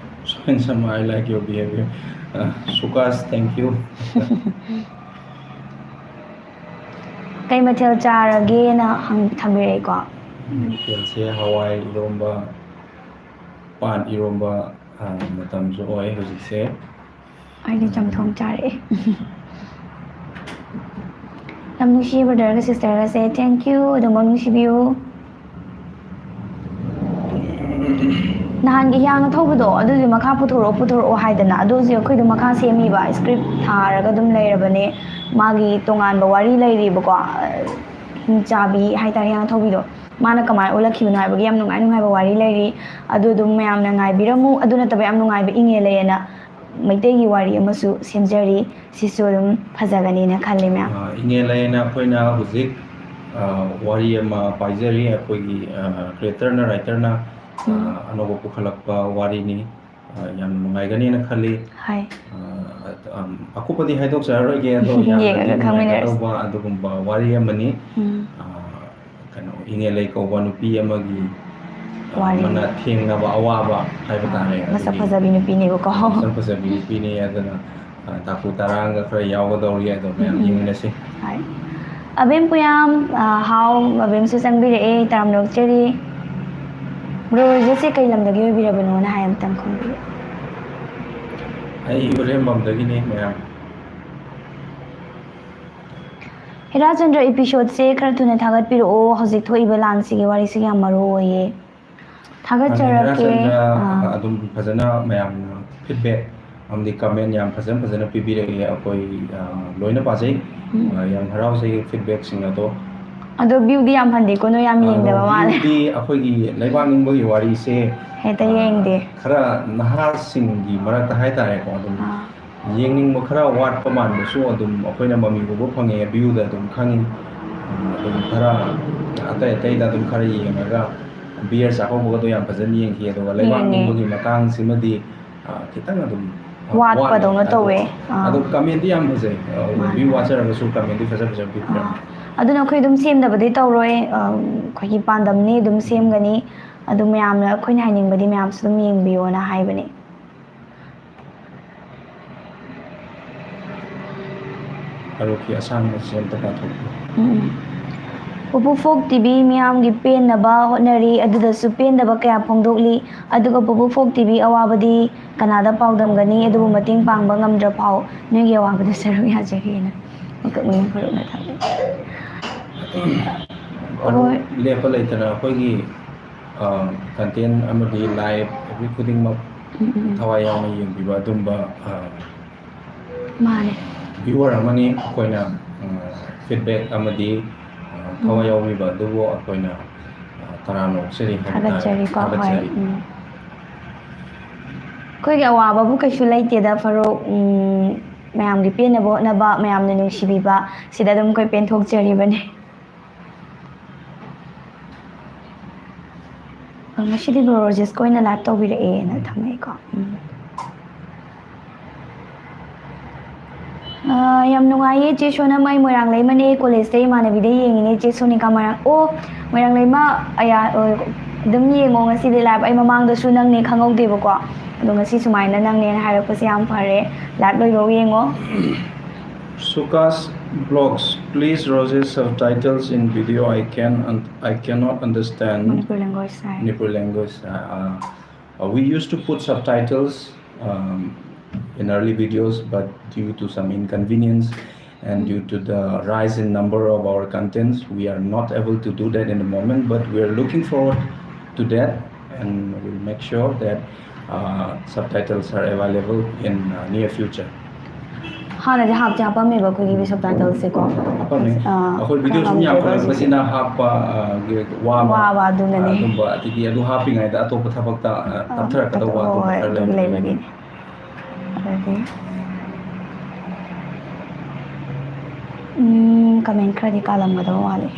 Soin Sama, I like your behavior. Uh, Sukas, thank you. ꯀꯩ ꯃꯊꯦꯜ ꯆꯥꯔꯒꯦꯅ ꯍꯪ- ꯊꯝꯕꯤꯔꯛꯏꯀꯣ꯫ ꯃꯊꯦꯜꯁꯦ ꯍꯋꯥꯏ ꯏꯔꯣꯝꯕ, ꯄꯥꯟ ꯏꯔꯣꯝꯕ, ꯑ, ꯃꯇꯝꯁꯨ ꯑꯣꯏ ꯍꯧꯖꯤꯛꯁꯦ꯫ ꯑꯩꯗꯤ ꯆꯝꯊꯣꯡ ꯆꯥꯔꯛꯑꯦ꯫ ꯌꯥꯝ ꯅꯨꯡꯁꯤꯌꯦ brotherꯒ sisterꯒꯁꯦ꯫ Thank you, ꯑꯗꯨꯃꯛ ꯅꯨꯡꯁꯤꯕꯤꯌꯨ꯫ ꯅꯍꯥꯟꯒꯤ ꯍꯤꯌꯥꯡ ꯑꯊꯧꯕꯗꯣ ꯑꯗꯨꯗꯤ ꯃꯈꯥ ꯄꯨꯊꯣꯔꯛꯑꯣ ꯄꯨꯊꯣꯔꯛꯑꯣ ꯍꯥꯏꯗꯅ, ꯑꯗꯣ ꯍꯧꯖꯤꯛ ꯑꯩꯈꯣꯏꯗꯣ ꯃꯈꯥ ꯁꯦꯝꯃꯤꯕ, script ꯊꯥꯔꯒ ꯑꯗꯨꯝ ꯂꯩꯔꯕꯅꯦ꯫ ꯃꯥꯒꯤ ꯇꯣꯉꯥꯟꯕ ꯋꯥꯔꯤ ꯂꯩꯔꯤꯕꯀꯣ, ꯍꯤꯡꯆꯥꯕꯤ ꯍꯥꯏꯇꯥꯔꯦ, ꯍꯤꯌꯥꯡ ꯑꯊꯧꯕꯤꯗꯣ꯫ ꯃꯥꯅ ꯀꯃꯥꯏꯅ ꯑꯣꯜꯂꯛꯈꯤꯕꯅꯣ ꯍꯥꯏꯕꯒꯤ ꯌꯥꯝ ꯅꯨꯡꯉꯥꯏ ꯅꯨꯡꯉꯥꯏꯕ ꯋꯥꯔꯤ ꯂꯩꯔꯤ꯫ ꯑꯗꯨ ꯑꯗꯨꯝ ꯃꯌꯥꯝꯅ ꯉꯥꯏꯕꯤꯔꯝꯃꯨ꯫ ꯑꯗꯨ ꯅꯠꯇꯕ ꯌꯥꯝ ꯅꯨꯡꯉꯥꯏꯕ ꯏꯪꯉꯦ ꯂꯩꯌꯦꯅ ꯃꯩꯇꯩꯒꯤ ꯋꯥꯔꯤ ꯑꯃꯁꯨ ꯁꯦꯝꯖꯔꯤ꯫ ꯁꯤꯁꯨ ꯑꯗꯨꯝ ꯐꯖꯒꯅꯤꯅ ꯈꯜꯂꯤ ꯃꯌꯥꯝ꯫ ꯑ, ꯏꯪꯉꯦ ꯂꯩꯌꯦꯅ ꯑꯩꯈꯣꯏꯅ ꯍꯧꯖꯤꯛ, ꯑ, ꯋꯥꯔꯤ ꯑꯃ ꯄꯥꯏꯖꯔꯤ꯫ ꯑꯩꯈꯣꯏꯒꯤ, ꯑ, creatorꯅ, writerꯅ, ꯑ, ꯑꯅꯧꯕ ꯄꯨꯈꯠꯂꯛꯄ ꯋꯥꯔꯤꯅꯤ꯫ ꯑ, ꯌꯥꯝ ꯅꯨꯡꯉꯥꯏꯒꯅꯦꯅ ꯈꯜꯂꯤ꯫ ꯍꯥꯏ꯫ ꯑ, ꯑꯝ, ꯑꯀꯨꯞꯄꯗꯤ ꯍꯥꯏꯗꯣꯛꯆꯔꯔꯣꯏꯒꯦ, ꯑꯗꯣ ꯌꯥꯝꯅꯗꯤ ꯌꯦꯡꯉꯒ ꯈꯪꯃꯤꯟꯅꯔꯁꯤ꯫ ꯅꯨꯡꯉꯥꯏꯒꯗꯧꯕ ꯑꯗꯨꯒꯨꯝꯕ ꯋꯥꯔꯤ ꯑꯃꯅꯤ꯫ ꯎꯝ꯫ ꯑ, ꯀꯩꯅꯣ, ꯏꯉꯦꯂꯩ ꯀꯧꯕ ꯅꯨꯄꯤ ꯑꯃꯒꯤ, ꯑ, ꯋꯥꯔꯤ꯫ ꯑꯃꯅ ꯊꯦꯡꯅꯕ ꯑꯋꯥꯕ ꯍꯥꯏꯕ ꯇꯥꯔꯦ꯫ ꯃꯁꯛ ꯑꯗꯨꯒꯤ ꯐꯖꯕꯤ ꯅꯨꯄꯤꯅꯦꯕꯀꯣ꯫ ꯃꯁꯛ ꯐꯖꯕꯤ ꯅꯨꯄꯤꯅꯦ꯫ ꯑꯗꯨꯅ, ꯑ, ꯇꯥꯀꯨ ꯇꯔꯥꯡꯒ ꯈꯔ ꯌꯥꯎꯒꯗꯧꯔꯤ꯫ ꯑꯗꯣ ꯃꯌꯥꯝ ꯎꯝ꯫ ꯌꯦꯡꯃꯤꯟꯅꯁꯤ꯫ ꯍꯣꯏ꯫ ꯑꯕꯦꯝ ꯄꯨꯌꯥꯝ, ꯑ, ꯍꯥꯎ, ꯑꯕꯦꯝꯁꯨ ꯆꯪꯕꯤꯔꯛꯑꯦ, ꯇꯔꯥꯝꯅ ꯑꯣꯛꯆꯔꯤ꯫ Bro ꯔꯣꯖꯦꯠꯁꯦ ꯀꯩ ꯂꯝꯗꯒꯤ ꯑꯣꯏꯕꯤꯔꯕꯅꯣꯅ ꯍꯥꯏ, ꯑꯝꯇꯪ ꯈꯨꯝꯕꯤꯌꯨ꯫ ꯑꯩ ꯏꯔꯦꯝꯕꯝꯗꯒꯤꯅꯤ ꯃꯌꯥꯝ꯫ ꯍꯦꯔꯥꯆꯟꯗ꯭ꯔ episodeꯁꯦ ꯈꯔ ꯊꯨꯅ ꯊꯥꯒꯠꯄꯤꯔꯛꯑꯣ, ꯍꯧꯖꯤꯛ ꯊꯣꯛꯏꯕ ꯂꯥꯟꯁꯤꯒꯤ ꯋꯥꯔꯤꯁꯤꯒꯤ ꯌꯥꯝ ꯃꯔꯨ ꯑꯣꯏꯌꯦ꯫ ꯊꯥꯒꯠꯆꯔꯛꯀꯦ꯫ ꯍꯦꯔꯥꯆꯟꯗ꯭ꯔ, ꯑꯥ꯫ ꯑꯗꯨꯝ ꯐꯖꯅ ꯃꯌꯥꯝꯅ feedback ꯑꯃꯗꯤ comment ꯌꯥꯝ ꯐꯖꯅ ꯐꯖꯅ ꯄꯤꯕꯤꯔꯛꯑꯦ꯫ ꯑꯩꯈꯣꯏ, ꯑ, ꯂꯣꯏꯅ ꯄꯥꯖꯩ꯫ ꯎꯝ꯫ ꯑ, ꯌꯥꯝ ꯍꯔꯥꯎꯖꯩ feedbackꯁꯤꯡ ꯑꯗꯣ꯫ ꯑꯗꯣ viewꯗꯤ ꯌꯥꯝ ꯍꯟꯗꯦꯀꯣ, ꯅꯣꯏ ꯌꯥꯝ ꯑ, ꯌꯦꯡꯗꯕ ꯃꯥꯜꯂꯦ꯫ Viewꯗꯤ ꯑꯩꯈꯣꯏꯒꯤ ꯂꯩꯕꯥꯛ ꯅꯤꯡꯕꯒꯤ ꯋꯥꯔꯤꯁꯦ, ꯍꯦꯛꯇ ꯑ, ꯌꯦꯡꯗꯦ꯫ ꯈꯔ ꯅꯍꯥꯁꯤꯡꯒꯤ ꯃꯔꯛꯇ ꯍꯥꯏꯇꯥꯔꯦꯀꯣ, ꯑꯗꯨꯝ ꯑꯥ꯫ ꯌꯦꯡꯅꯤꯡꯕ ꯈꯔ ꯋꯥꯠꯄ ꯃꯥꯟꯕꯁꯨ ꯑꯗꯨꯝ ꯑꯩꯈꯣꯏꯅ ꯃꯃꯤ ꯎꯕ ꯐꯪꯉꯦ, viewꯗ ꯑꯗꯨꯝ ꯈꯪꯉꯤ꯫ ꯑꯗꯨꯝ ꯈꯔ ꯑꯇꯩ ꯑꯇꯩꯗ ꯑꯗꯨꯝ ꯈꯔ ꯌꯦꯡꯉꯒ, ꯕꯤꯌꯔ ꯆꯥꯛꯀꯧꯕꯒꯗꯣ ꯌꯥꯝ ꯐꯖꯅ ꯌꯦꯡꯈꯤ꯫ ꯑꯗꯨꯒ ꯂꯩꯕꯥꯛ ꯌꯦꯡꯉꯦ꯫ ꯅꯤꯡꯕꯒꯤ ꯃꯇꯥꯡꯁꯤꯃꯗꯤ, ꯑ, ꯈꯤꯇꯪ ꯑꯗꯨꯝ, ꯑ, ꯋꯥꯠꯄꯗꯧꯅ ꯋꯥꯠꯂꯦ꯫ ꯇꯧꯋꯦ꯫ ꯑꯥ꯫ ꯑꯗꯣ ꯀꯃꯦꯟꯗꯤ ꯌꯥꯝ ꯐꯖꯩ꯫ ꯑ, ꯃꯥꯅꯦ꯫ ꯚ꯭ꯌꯨ ꯋꯥꯠꯆꯔꯒꯁꯨ ꯀꯃꯦꯟꯗꯤ ꯐꯖ ꯐꯖꯕ ꯄꯤꯕꯤꯔꯝꯃꯦ꯫ ꯑꯥ꯫ ꯑꯗꯨꯅ ꯑꯩꯈꯣꯏ ꯑꯗꯨꯝ ꯁꯦꯝꯗꯕꯗꯤ ꯇꯧꯔꯣꯏ꯫ ꯑ, ꯑꯩꯈꯣꯏꯒꯤ ꯄꯥꯟꯗꯝꯅꯤ, ꯑꯗꯨꯝ ꯁꯦꯝꯒꯅꯤ꯫ ꯑꯗꯨ ꯃꯌꯥꯝꯅ ꯑꯩꯈꯣꯏꯅ ꯍꯥꯏꯅꯤꯡꯕꯗꯤ ꯃꯌꯥꯝꯁꯨ ꯑꯗꯨꯝ ꯌꯦꯡꯕꯤꯌꯣꯅ ꯍꯥꯏꯕꯅꯤ꯫ ꯐꯔꯨꯛꯀꯤ ꯑꯁꯥꯡꯕꯁꯦ ꯑꯝꯇ ꯄꯥꯊꯣꯛꯄꯤꯌꯨ꯫ ꯎꯝ꯫ ꯄꯨꯄꯨ ꯐꯣꯛ ꯇꯤꯚꯤ ꯃꯤꯌꯥꯝꯒꯤ ꯄꯦꯟꯅꯕ ꯍꯣꯠꯅꯔꯤ, ꯑꯗꯨꯗꯁꯨ ꯄꯦꯟꯗꯕ ꯀꯌꯥ ꯐꯣꯡꯗꯣꯛꯂꯤ꯫ ꯑꯗꯨꯒ ꯄꯨꯄꯨ ꯐꯣꯛ ꯇꯤꯚꯤ ꯑꯋꯥꯕꯗꯤ ꯀꯅꯥꯗ ꯄꯥꯎꯗꯝꯒꯅꯤ? ꯑꯗꯨꯕꯨ ꯃꯇꯦꯡ ꯄꯥꯡꯕ ꯉꯝꯗ꯭ꯔ ꯐꯥꯎ ꯅꯣꯏꯒꯤ ꯑꯋꯥꯕꯗ ꯁꯔꯨꯛ ꯌꯥꯖꯒꯦꯅ ꯃꯀꯛ ꯃꯌꯨꯝ ꯐꯔꯨꯛꯅ ꯊꯥꯕꯤ꯫ ꯐꯔꯨꯛ ꯍꯣꯏ꯫ ꯂꯦꯞꯄ ꯂꯩꯇꯅ ꯑꯩꯈꯣꯏꯒꯤ, ꯑ, content ꯑꯃꯗꯤ live every ꯈꯨꯗꯤꯡꯃꯛ ꯎꯝ, ꯎꯝ, ꯎꯝ꯫ ꯊꯋꯥꯏ ꯌꯥꯎꯅ ꯌꯦꯡꯕꯤꯕ ꯑꯗꯨꯝꯕ, ꯑ, ꯃꯥꯅꯦ꯫ viewer ꯑꯃꯅꯤ꯫ ꯑꯩꯈꯣꯏꯅ, ꯑ, feedback ꯑꯃꯗꯤ, ꯑ, ꯊꯋꯥꯏ ꯎꯝ꯫ ꯌꯥꯎꯕꯤꯕ ꯑꯗꯨꯕꯨ ꯑꯩꯈꯣꯏꯅ, ꯑ, ꯇꯔꯥꯝꯅ ꯑꯣꯛꯆꯔꯤ ꯍꯥꯏꯕ ꯇꯥꯔꯦ꯫ ꯊꯥꯒꯠꯆꯔꯤꯀꯣ, ꯍꯣꯏ꯫ ꯊꯥꯒꯠꯆꯔꯤ꯫ ꯎꯝ꯫ ꯑꯩꯈꯣꯏꯒꯤ ꯑꯋꯥꯕꯕꯨ ꯀꯩꯁꯨ ꯂꯩꯇꯦꯗ, ꯐꯔꯨꯛ꯫ ꯎꯝ, ꯃꯌꯥꯝꯒꯤ ꯄꯦꯟꯅꯕ ꯍꯣꯠꯅꯕ, ꯃꯌꯥꯝꯅ ꯅꯨꯡꯁꯤꯕꯤꯕ, ꯁꯤꯗ ꯑꯗꯨꯝ ꯑꯩꯈꯣꯏ ꯄꯦꯟꯊꯣꯛꯆꯔꯤꯕꯅꯤ꯫ ꯑ, ꯉꯁꯤꯗꯤ ꯕ꯭ꯔꯣ ꯔꯣꯖꯦꯁꯀ ꯑꯣꯏꯅ live ꯇꯧꯕꯤꯔꯛꯑꯦꯅ ꯊꯝꯃꯛꯑꯦꯀꯣ꯫ ꯎꯝ꯫ ꯑ, ꯌꯥꯝ ꯅꯨꯡꯉꯥꯏꯌꯦ ꯆꯦ ꯁꯣꯅꯝ, ꯑꯩ ꯃꯣꯏꯔꯥꯡ ꯂꯩꯃꯅꯦ, ꯀꯣꯂꯦꯖꯇ ꯏꯃꯥꯟꯅꯕꯤꯗ ꯌꯦꯡꯉꯤꯅꯦ ꯆꯦ ꯁꯣꯅꯤꯀꯥ ꯃꯣꯏꯔꯥꯡ꯫ ꯑꯣ, ꯃꯣꯏꯔꯥꯡ ꯂꯩꯃ, ꯑꯌꯥ, ꯑ, ꯑꯗꯨꯝ ꯌꯦꯡꯉꯣ ꯉꯁꯤꯗꯤ live꯫ ꯑꯩ ꯃꯃꯥꯡꯗꯁꯨ ꯅꯪꯅꯦ ꯈꯪꯍꯧꯗꯦꯕꯀꯣ, ꯑꯗꯣ ꯉꯁꯤ ꯁꯨꯃꯥꯏꯅ ꯅꯪꯅꯦꯅ ꯍꯥꯏꯔꯛꯄꯁꯦ ꯌꯥꯝ ꯐꯔꯦ꯫ Live ꯂꯣꯏꯐꯥꯎ ꯌꯦꯡꯉꯣ꯫ Sukash Vlogs, please Rosie, subtitles in video, I can un- I cannot understand Manipur language, sorry. Manipur language. Uh, uh, we used to put subtitles, um, in early videos, but due to some inconvenience and due to the rise in number of our contents, we are not able to do that in the moment, but we are looking forward to that, and we'll make sure that, uh, subtitles are available in, uh, near future. ꯍꯥꯟꯅꯗꯤ ꯍꯥꯞꯇꯤ ꯍꯥꯞꯄꯝꯃꯦꯕ ꯑꯩꯈꯣꯏꯒꯤ subtitlesꯁꯦꯀꯣ꯫ ꯍꯥꯞꯄꯝꯃꯦ꯫ ꯑꯥ, ꯑꯩꯈꯣꯏ video ꯁꯨꯝ ꯈꯪꯉꯝꯗꯦꯕ ꯌꯥꯝꯈꯠꯂꯛꯄꯁꯤꯅ ꯍꯥꯞꯄ, ꯑ, ꯒꯤ ꯋꯥꯕ, ꯋꯥꯕ ꯑꯗꯨꯅꯅꯦ꯫ ꯑ, ꯑꯗꯨꯝꯕ, ꯑꯗꯒꯤ ꯑꯗꯨ ꯍꯥꯞꯄꯤꯉꯩꯗ ꯑꯇꯣꯞꯄ ꯊꯕꯛꯇ, ꯑ, ꯑꯥ, ꯇꯞꯊꯔꯛꯀꯗꯧꯕ ꯍꯣꯏ, ꯑꯗꯨꯝꯕ ꯍꯣꯏ, ꯈꯔ ꯑꯗꯨꯒꯤ ꯂꯩꯕꯗꯒꯤ꯫ ꯂꯩꯕꯒꯤꯅꯦ꯫ ꯑꯗꯒꯤ ꯎꯝ, comment ꯈꯔꯗꯤ ꯀꯥꯜꯂꯝꯒꯗꯕ ꯃꯥꯜꯂꯦ꯫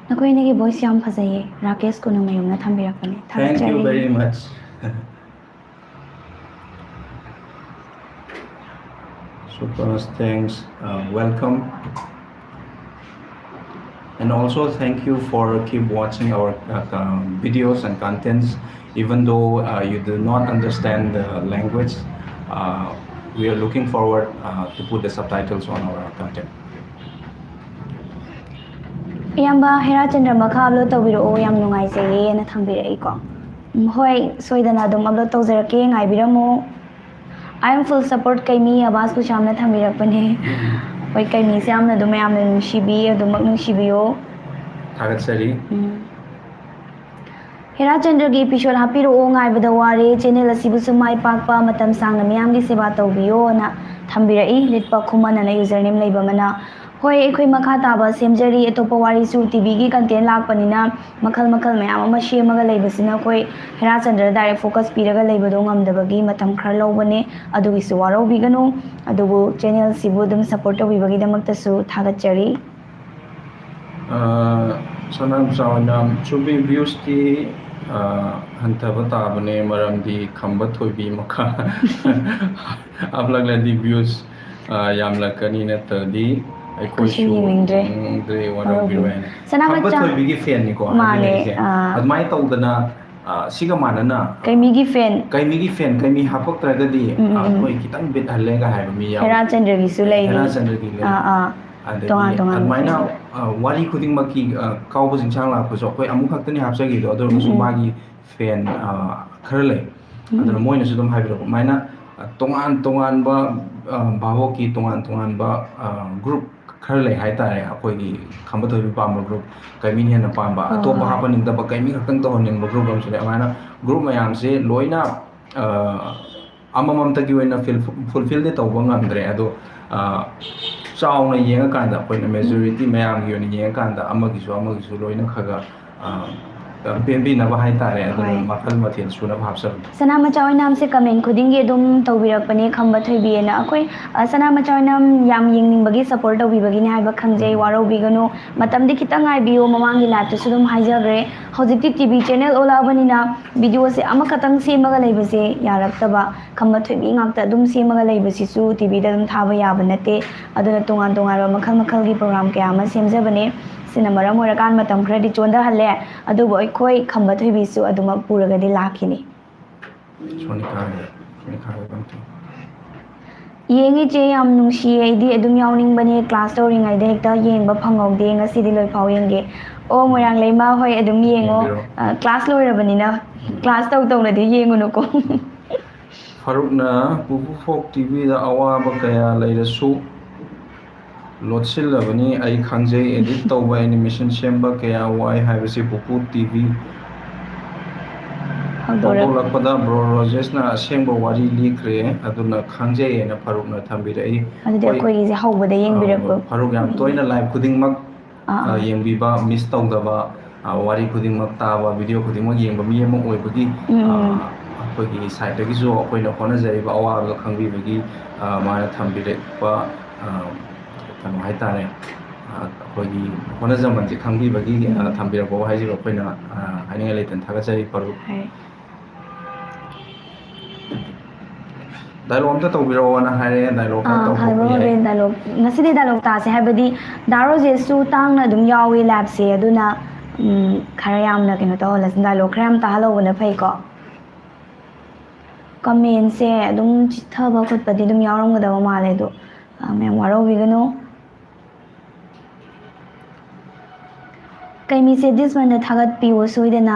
ꯅꯈꯣꯏ ꯑꯅꯤꯒꯤ voice ꯌꯥꯝ ꯐꯖꯩꯌꯦ꯫ ꯔꯥꯀꯦꯁ ꯀꯣꯅꯨꯡꯃꯌꯨꯝꯅ ꯊꯝꯕꯤꯔꯛꯄꯅꯦ꯫ Thank you ꯊꯥꯒꯠꯆꯔꯤ꯫ Very much. Super thanks. Uh, welcome. And also thank you for keep watching our uh, uh, videos and contents. Even though uh, you do not understand the language, uh, we are looking forward uh, to put the subtitles on our content. ꯏꯌꯥꯝꯕ ꯍꯦꯔꯥꯆꯟꯗ꯭ꯔ ꯃꯈꯥ upload ꯇꯧꯕꯤꯔꯛꯑꯣ, ꯌꯥꯝ ꯅꯨꯡꯉꯥꯏꯖꯩꯌꯦꯅ ꯊꯝꯕꯤꯔꯛꯏꯀꯣ꯫ ꯎꯝ, ꯍꯣꯏ, ꯁꯣꯏꯗꯅ ꯑꯗꯨꯝ upload ꯇꯧꯖꯔꯛꯀꯦ, ꯉꯥꯏꯕꯤꯔꯝꯃꯨ꯫ I am full support ꯀꯩꯃꯤ ꯑꯕꯥꯁ ꯈꯨꯁꯥꯝꯅ ꯊꯝꯕꯤꯔꯛꯄꯅꯦ꯫ ꯍꯣꯏ, ꯀꯩꯃꯤꯁꯦ ꯌꯥꯝꯅ ꯑꯗꯨꯝ ꯃꯌꯥꯝꯅ ꯅꯨꯡꯁꯤꯕꯤ, ꯑꯗꯨꯃꯛ ꯅꯨꯡꯁꯤꯕꯤꯌꯣ꯫ ꯊꯥꯒꯠꯆꯔꯤ꯫ ꯎꯝ꯫ ꯍꯦꯔꯥꯆꯟꯗ꯭ꯔꯒꯤ episode ꯍꯥꯞꯄꯤꯔꯛꯑꯣ, ꯉꯥꯏꯕꯗ ꯋꯥꯔꯦ꯫ Channel ꯑꯁꯤꯕꯨꯁꯨ ꯃꯥꯏ ꯄꯥꯛꯄ, ꯃꯇꯝ ꯁꯥꯡꯅ ꯃꯤꯌꯥꯝꯒꯤ ꯁꯦꯕꯥ ꯇꯧꯕꯤꯌꯣꯅ ꯊꯝꯕꯤꯔꯛꯏ꯫ ꯂꯤꯠꯄ ꯈꯨꯃꯟ ꯑꯅ username ꯂꯩꯕ ꯑꯃꯅ꯫ ꯍꯣꯏ, ꯑꯩꯈꯣꯏ ꯃꯈꯥ ꯇꯥꯕ ꯁꯦꯝꯖꯔꯤ꯫ ꯑꯇꯣꯞꯄ ꯋꯥꯔꯤꯁꯨ, ꯇꯤꯚꯤꯒꯤ content ꯂꯥꯛꯄꯅꯤꯅ ꯃꯈꯜ ꯃꯈꯜ ꯃꯌꯥꯝ ꯑꯃ ꯁꯦꯝꯃꯒ ꯂꯩꯕꯁꯤꯅ ꯑꯩꯈꯣꯏ ꯍꯦꯔꯥꯆꯟꯗ꯭ꯔꯗ direct focus ꯄꯤꯔꯒ ꯂꯩꯕꯗꯣ ꯉꯝꯗꯕꯒꯤ ꯃꯇꯝ ꯈꯔ ꯂꯧꯕꯅꯦ꯫ ꯑꯗꯨꯒꯤꯁꯨ ꯋꯥꯔꯧꯕꯤꯒꯅꯨ꯫ ꯑꯗꯨꯕꯨ channel ꯁꯤꯕꯨ ꯑꯗꯨꯝ support ꯇꯧꯕꯤꯕꯒꯤꯗꯃꯛꯇꯁꯨ ꯊꯥꯒꯠꯆꯔꯤ꯫ ꯑ, ꯁꯅꯥꯝꯆꯥ ꯑꯣꯏꯅ ꯆꯨꯝꯃꯤ, views ꯇꯤ, ꯑ, ꯍꯟꯊꯕ ꯇꯥꯕꯅꯦ, ꯃꯔꯝꯗꯤ ꯈꯝꯕ ꯊꯣꯏꯕꯤ ꯃꯈꯥ ꯍꯥꯞꯂꯛꯂꯗꯤ views, ꯑ, ꯌꯥꯝꯂꯛꯀꯅꯤ, ꯅꯠꯇ꯭ꯔꯗꯤ ꯑꯩꯈꯣꯏꯁꯨ ꯑꯩꯈꯣꯏꯁꯨ ꯌꯦꯡꯅꯤꯡꯗ꯭ꯔꯦ꯫ ꯌꯦꯡꯅꯤꯡꯗ꯭ꯔꯦ, ꯋꯥꯔꯧꯕꯤꯔꯣꯏ ꯋꯥꯔꯧꯕꯤꯔꯣꯏ꯫ ꯍꯥꯏꯅ꯫ ꯁꯅꯥꯃꯆꯥ-, ꯈꯝꯕ ꯊꯣꯏꯕꯤꯒꯤ fan ꯅꯤꯀꯣ, ꯃꯥꯅꯦ, ꯍꯥꯏꯕꯤꯔꯤꯁꯦ꯫ ꯑ꯫ ꯑꯗꯨꯃꯥꯏꯅ ꯇꯧꯗꯅ, ꯑ, ꯁꯤꯒ ꯃꯥꯟꯅꯅ, ꯑ, ꯀꯩꯃꯤꯒꯤ fan꯫ ꯀꯩꯃꯤꯒꯤ fan, ꯀꯩꯃꯤ ꯍꯥꯞꯄꯛꯇ꯭ꯔꯒꯗꯤ, ꯎꯝ, ꯎꯝ, ꯑ, ꯎꯝ꯫ ꯑꯩꯈꯣꯏ ꯈꯤꯇꯪ bit ꯍꯜꯂꯦꯒ ꯍꯥꯏꯕ ꯃꯤ ꯌꯥꯎꯋꯤ꯫ ꯍꯦꯔꯥꯆꯟꯗ꯭ꯔꯒꯤꯁꯨ ꯂꯩꯔꯤ꯫ ꯍꯦꯔꯥꯆꯟꯗ꯭ꯔꯒꯤ ꯂꯩ꯫ ꯑꯥ, ꯑꯥ꯫ ꯑꯗꯒꯤ ꯇꯣꯉꯥꯟ ꯇꯣꯉꯥꯟꯕ ꯑꯗꯨꯃꯥꯏꯅ, fan꯫ ꯑ, ꯋꯥꯔꯤ ꯈꯨꯗꯤꯡꯃꯛꯀꯤ, ꯑ, ꯀꯥꯎꯕ ꯆꯤꯡꯁꯥꯡ ꯂꯥꯛꯄꯁꯨ ꯑꯩꯈꯣꯏ ꯑꯃꯨꯛ ꯈꯛꯇꯅꯤ ꯍꯥꯞꯆꯈꯤꯕꯗꯣ, ꯑꯗꯨ ꯑꯣꯏꯔꯒꯁꯨ ꯎꯝ, ꯎꯝ꯫ ꯃꯥꯒꯤ fan, ꯑ, ꯈꯔ ꯂꯩ꯫ ꯎꯝ, ꯑꯗꯨꯅ ꯎꯝ꯫ ꯃꯣꯏꯅꯁꯨ ꯑꯗꯨꯝ ꯍꯥꯏꯕꯤꯔꯛꯄ꯫ ꯑꯗꯨꯃꯥꯏꯅ, ꯑ, ꯇꯣꯉꯥꯟ ꯇꯣꯉꯥꯟꯕ, ꯑ, ꯚꯥꯕꯣꯛꯀꯤ ꯇꯣꯉꯥꯟ ꯇꯣꯉꯥꯟꯕ, ꯑ, group ꯈꯔ ꯂꯩ ꯍꯥꯏꯇꯥꯔꯦ꯫ ꯑꯩꯈꯣꯏꯒꯤ ꯈꯝꯕ ꯊꯣꯏꯕꯤ ꯄꯥꯝꯕ group, ꯀꯩꯃꯤꯅ ꯍꯦꯟꯅ ꯄꯥꯝꯕ, ꯍꯣꯏ, ꯑꯇꯣꯞꯄ ꯍꯣꯏ꯫ ꯍꯥꯞꯄ ꯅꯤꯡꯗꯕ, ꯀꯩꯃꯤ ꯈꯛꯇꯪ ꯇꯧꯍꯟꯅꯤꯡꯕ group ꯑꯃꯁꯨ ꯂꯩ꯫ ꯑꯗꯨꯃꯥꯏꯅ group ꯃꯌꯥꯝꯁꯦ ꯂꯣꯏꯅ, ꯑ, ꯑꯃꯃꯝꯇꯒꯤ ꯑꯣꯏꯅ fil-, fulfill ꯗꯤ ꯇꯧꯕ ꯉꯝꯗ꯭ꯔꯦ꯫ ꯑꯗꯣ, ꯑ, ꯆꯥꯎꯅ ꯌꯦꯡꯉꯀꯥꯟꯗ, ꯑꯩꯈꯣꯏꯅ majority ꯃꯌꯥꯝꯒꯤ ꯑꯣꯏꯅ ꯌꯦꯡꯉꯀꯥꯟꯗ ꯑꯃꯒꯤꯁꯨ ꯑꯃꯒꯤꯁꯨ ꯂꯣꯏꯅ ꯈꯔ ꯈꯔ, ꯑ, ꯄꯦꯟꯕꯤꯅꯕ ꯍꯥꯏꯇꯥꯔꯦ꯫ ꯑꯗꯨꯅ ꯍꯣꯏ꯫ ꯃꯈꯜ ꯃꯊꯦꯜ ꯁꯨꯅꯕ ꯍꯥꯞꯆꯕꯅꯤ꯫ ꯁꯅꯥ ꯃꯆꯥ ꯑꯣꯏꯅꯥꯝꯁꯦ ꯀꯃꯦꯟ ꯈꯨꯗꯤꯡꯒꯤ ꯑꯗꯨꯝ ꯇꯧꯕꯤꯔꯛꯄꯅꯦ, ꯈꯝꯕ ꯊꯣꯏꯕꯤꯑꯅ꯫ ꯑꯩꯈꯣꯏ, ꯑ, ꯁꯅꯥ ꯃꯆꯥ ꯑꯣꯏꯅꯥꯝ ꯌꯥꯝ ꯌꯦꯡꯅꯤꯡꯕꯒꯤ, ꯁꯞꯄꯣꯔꯠ ꯇꯧꯕꯤꯕꯒꯤꯅꯦ ꯍꯥꯏꯕ ꯈꯪꯖꯩ, ꯎꯝ꯫ ꯋꯥꯔꯧꯕꯤꯒꯅꯨ꯫ ꯃꯇꯝꯗꯤ ꯈꯤꯇꯪ ꯉꯥꯏꯕꯤꯌꯨ, ꯃꯃꯥꯡꯒꯤ ꯂꯥꯏꯞꯇꯁꯨ ꯑꯗꯨꯝ ꯍꯥꯏꯖꯈ꯭ꯔꯦ꯫ ꯍꯧꯖꯤꯛꯇꯤ ꯇꯤ ꯚꯤ ꯆꯦꯅꯦꯜ ꯑꯣꯜꯂꯛꯑꯕꯅꯤꯅ ꯚꯤꯗꯤꯑꯣꯁꯦ ꯑꯃꯈꯛꯇꯪ ꯁꯦꯝꯃꯒ ꯂꯩꯕꯁꯦ ꯌꯥꯔꯛꯇꯕ꯫ ꯈꯝꯕ ꯊꯣꯏꯕꯤ ꯉꯥꯛꯇ ꯑꯗꯨꯝ ꯁꯦꯝꯃꯒ ꯂꯩꯕꯁꯤꯁꯨ ꯇꯤ ꯚꯤꯗ ꯑꯗꯨꯝ ꯊꯥꯕ ꯌꯥꯕ ꯅꯠꯇꯦ꯫ ꯑꯗꯨꯅ ꯇꯣꯉꯥꯟ ꯇꯣꯉꯥꯟꯕ ꯃꯈꯜ ꯃꯈꯜꯒꯤ ꯄ꯭ꯔꯣꯒ꯭ꯔꯥꯝ ꯀꯌꯥ ꯑꯃ ꯁꯦꯝꯖꯕꯅꯦ꯫ ꯁꯤꯅ ꯃꯔꯝ ꯑꯣꯏꯔꯀꯥꯟ ꯃꯇꯝ ꯈꯔꯗꯤ ꯆꯣꯟꯊꯍꯜꯂꯦ꯫ ꯑꯗꯨꯕꯨ ꯑꯩꯈꯣꯏ ꯈꯝꯕ ꯊꯣꯏꯕꯤꯁꯨ ꯑꯗꯨꯃꯛ ꯄꯨꯔꯒꯗꯤ ꯂꯥꯛꯈꯤꯅꯤ꯫ ꯁꯣꯅꯤꯀꯥꯒꯤ, ꯁꯣꯅꯤꯀꯥꯒꯤ ꯄꯟꯊꯨꯡ꯫ ꯌꯦꯡꯉꯤ ꯆꯦ, ꯌꯥꯝ ꯅꯨꯡꯁꯤꯌꯦ꯫ ꯑꯩꯗꯤ ꯑꯗꯨꯝ ꯌꯥꯎꯅꯤꯡꯕꯅꯦ, ꯀ꯭ꯂꯥꯁ ꯇꯧꯔꯤꯉꯩꯗ ꯍꯦꯛꯇ ꯌꯦꯡꯕ ꯐꯪꯍꯧꯗꯦ꯫ ꯉꯁꯤꯗꯤ ꯂꯣꯏꯐꯥꯎ ꯌꯦꯡꯒꯦ꯫ ꯑꯣ, ꯃꯣꯏꯔꯥꯡ ꯂꯩꯃ, ꯍꯣꯏ, ꯑꯗꯨꯝ ꯌꯦꯡꯉꯣ꯫ ꯌꯦꯡꯕꯤꯔꯣ꯫ ꯑ, ꯀ꯭ꯂꯥꯁ ꯂꯣꯏꯔꯕꯅꯤꯅ꯫ ꯎꯝ꯫ ꯀ꯭ꯂꯥꯁ ꯇꯧ ꯇꯧꯅꯗꯤ ꯌꯦꯡꯉꯨꯅꯨꯀꯣ꯫ ꯐꯥꯔꯨꯛꯅ ꯄꯨꯄꯨ ꯐꯣꯛ ꯇꯤ ꯚꯤꯗ ꯑꯋꯥꯕ ꯀꯌꯥ ꯂꯩꯔꯁꯨ ꯂꯣꯠꯁꯤꯜꯂꯕꯅꯤ꯫ ꯑꯩ ꯈꯪꯖꯩ, ꯑꯦꯗꯤꯠ ꯇꯧꯕ, ꯑꯦꯅꯤꯃꯦꯁꯟ ꯁꯦꯝꯕ ꯀꯌꯥ ꯋꯥꯏ ꯍꯥꯏꯕꯁꯤ ꯄꯨꯄꯨ ꯇꯤ ꯚꯤ ꯍꯧꯗꯣꯔꯛ- ꯍꯧꯗꯣꯛꯂꯛꯄꯗ ꯕ꯭ꯔꯣ ꯔꯣꯖꯦꯁꯅ ꯑꯁꯦꯡꯕ ꯋꯥꯔꯤ ꯂꯤꯈ꯭ꯔꯦ, ꯑꯗꯨꯅ ꯈꯪꯖꯩ ꯍꯥꯏꯅ ꯐꯥꯔꯨꯛꯅ ꯊꯝꯕꯤꯔꯛꯏ꯫ ꯑꯗꯨꯗꯤ ꯍꯣꯏ, ꯑꯩꯈꯣꯏꯒꯤꯁꯦ ꯍꯧꯕꯗ ꯌꯦꯡꯕꯤꯔꯛꯄ꯫ ꯑ, ꯐꯥꯔꯨꯛ ꯌꯥꯝ ꯇꯣꯏꯅ ꯂꯥꯏꯚ ꯈꯨꯗꯤꯡꯃꯛ, ꯑꯥ, ꯑ, ꯑꯥ꯫ ꯌꯦꯡꯕꯤꯕ, ꯃꯤꯁ ꯇꯧꯗꯕ, ꯑ, ꯋꯥꯔꯤ ꯈꯨꯗꯤꯡꯃꯛ ꯇꯥꯕ, ꯚꯤꯗꯤꯑꯣ ꯈꯨꯗꯤꯡꯃꯛ ꯌꯦꯡꯕ ꯃꯤ ꯑꯃ ꯑꯣꯏꯕꯒꯤ, ꯎꯝ꯫ ꯑ, ꯑꯩꯈꯣꯏꯒꯤ ꯁꯥꯏꯠꯇꯒꯤꯁꯨ ꯑꯩꯈꯣꯏꯅ ꯍꯣꯠꯅꯖꯔꯤꯕ ꯑꯋꯥꯕꯗꯣ ꯈꯪꯕꯤꯕꯒꯤ, ꯑ, ꯃꯥꯅ ꯊꯝꯕꯤꯔꯛꯄ, ꯑ, ꯀꯩꯅꯣ ꯍꯥꯏꯇꯥꯔꯦ, ꯑ, ꯑꯩꯈꯣꯏꯒꯤ ꯍꯣꯠꯅꯖꯃꯟꯁꯦ ꯈꯪꯕꯤꯕꯒꯤ, ꯑ, ꯎꯝ꯫ ꯊꯝꯕꯤꯔꯛꯄ ꯋꯥꯍꯩꯁꯤꯕꯨ ꯑꯩꯈꯣꯏꯅ, ꯑ, ꯍꯥꯏꯅꯤꯡꯉꯥꯏ ꯂꯩꯇꯅ ꯊꯥꯒꯠꯆꯔꯤ, ꯐꯥꯔꯨꯛ꯫ ꯍꯣꯏ꯫ ꯗꯥꯏꯂꯣꯛ ꯑꯝꯇ ꯇꯧꯕꯤꯔꯛꯑꯣꯅ ꯍꯥꯏꯔꯦ, ꯗꯥꯏꯂꯣꯛ ꯈꯔ ꯑꯥ, ꯇꯧꯊꯣꯛꯄ ꯈꯥꯏꯕ ꯌꯥꯏ꯫ ꯍꯣꯔꯦꯟ ꯗꯥꯏꯂꯣꯛ, ꯉꯁꯤꯗꯤ ꯗꯥꯏꯂꯣꯛ ꯇꯥꯁꯦ, ꯍꯥꯏꯕꯗꯤ ꯗꯥ ꯔꯣꯖꯦꯁꯁꯨ ꯇꯥꯡꯅ ꯑꯗꯨꯝ ꯌꯥꯎꯏ ꯂꯥꯏꯞꯁꯦ, ꯑꯗꯨꯅ, ꯎꯝ, ꯈꯔ ꯌꯥꯝꯅ ꯀꯩꯅꯣ ꯇꯧꯍꯜꯂꯁꯤ, ꯗꯥꯏꯂꯣꯛ ꯈꯔ ꯌꯥꯝ ꯇꯥꯍꯜꯍꯧꯕꯅ ꯐꯩꯀꯣ꯫ ꯀꯃꯦꯟꯁꯦ ꯑꯗꯨꯝ ꯆꯤꯊꯕ ꯈꯣꯠꯄꯗꯤ ꯑꯗꯨꯝ ꯌꯥꯎꯔꯝꯒꯗꯕ ꯃꯥꯜꯂꯦ, ꯑꯗꯣ, ꯑ, ꯃꯌꯥꯝ ꯋꯥꯔꯧꯕꯤꯒꯅꯨ꯫ ꯀꯩꯃꯤꯁꯦ ꯗꯤꯁꯃꯟꯗ ꯊꯥꯒꯠꯄꯤꯌꯨ ꯁꯣꯏꯗꯅ꯫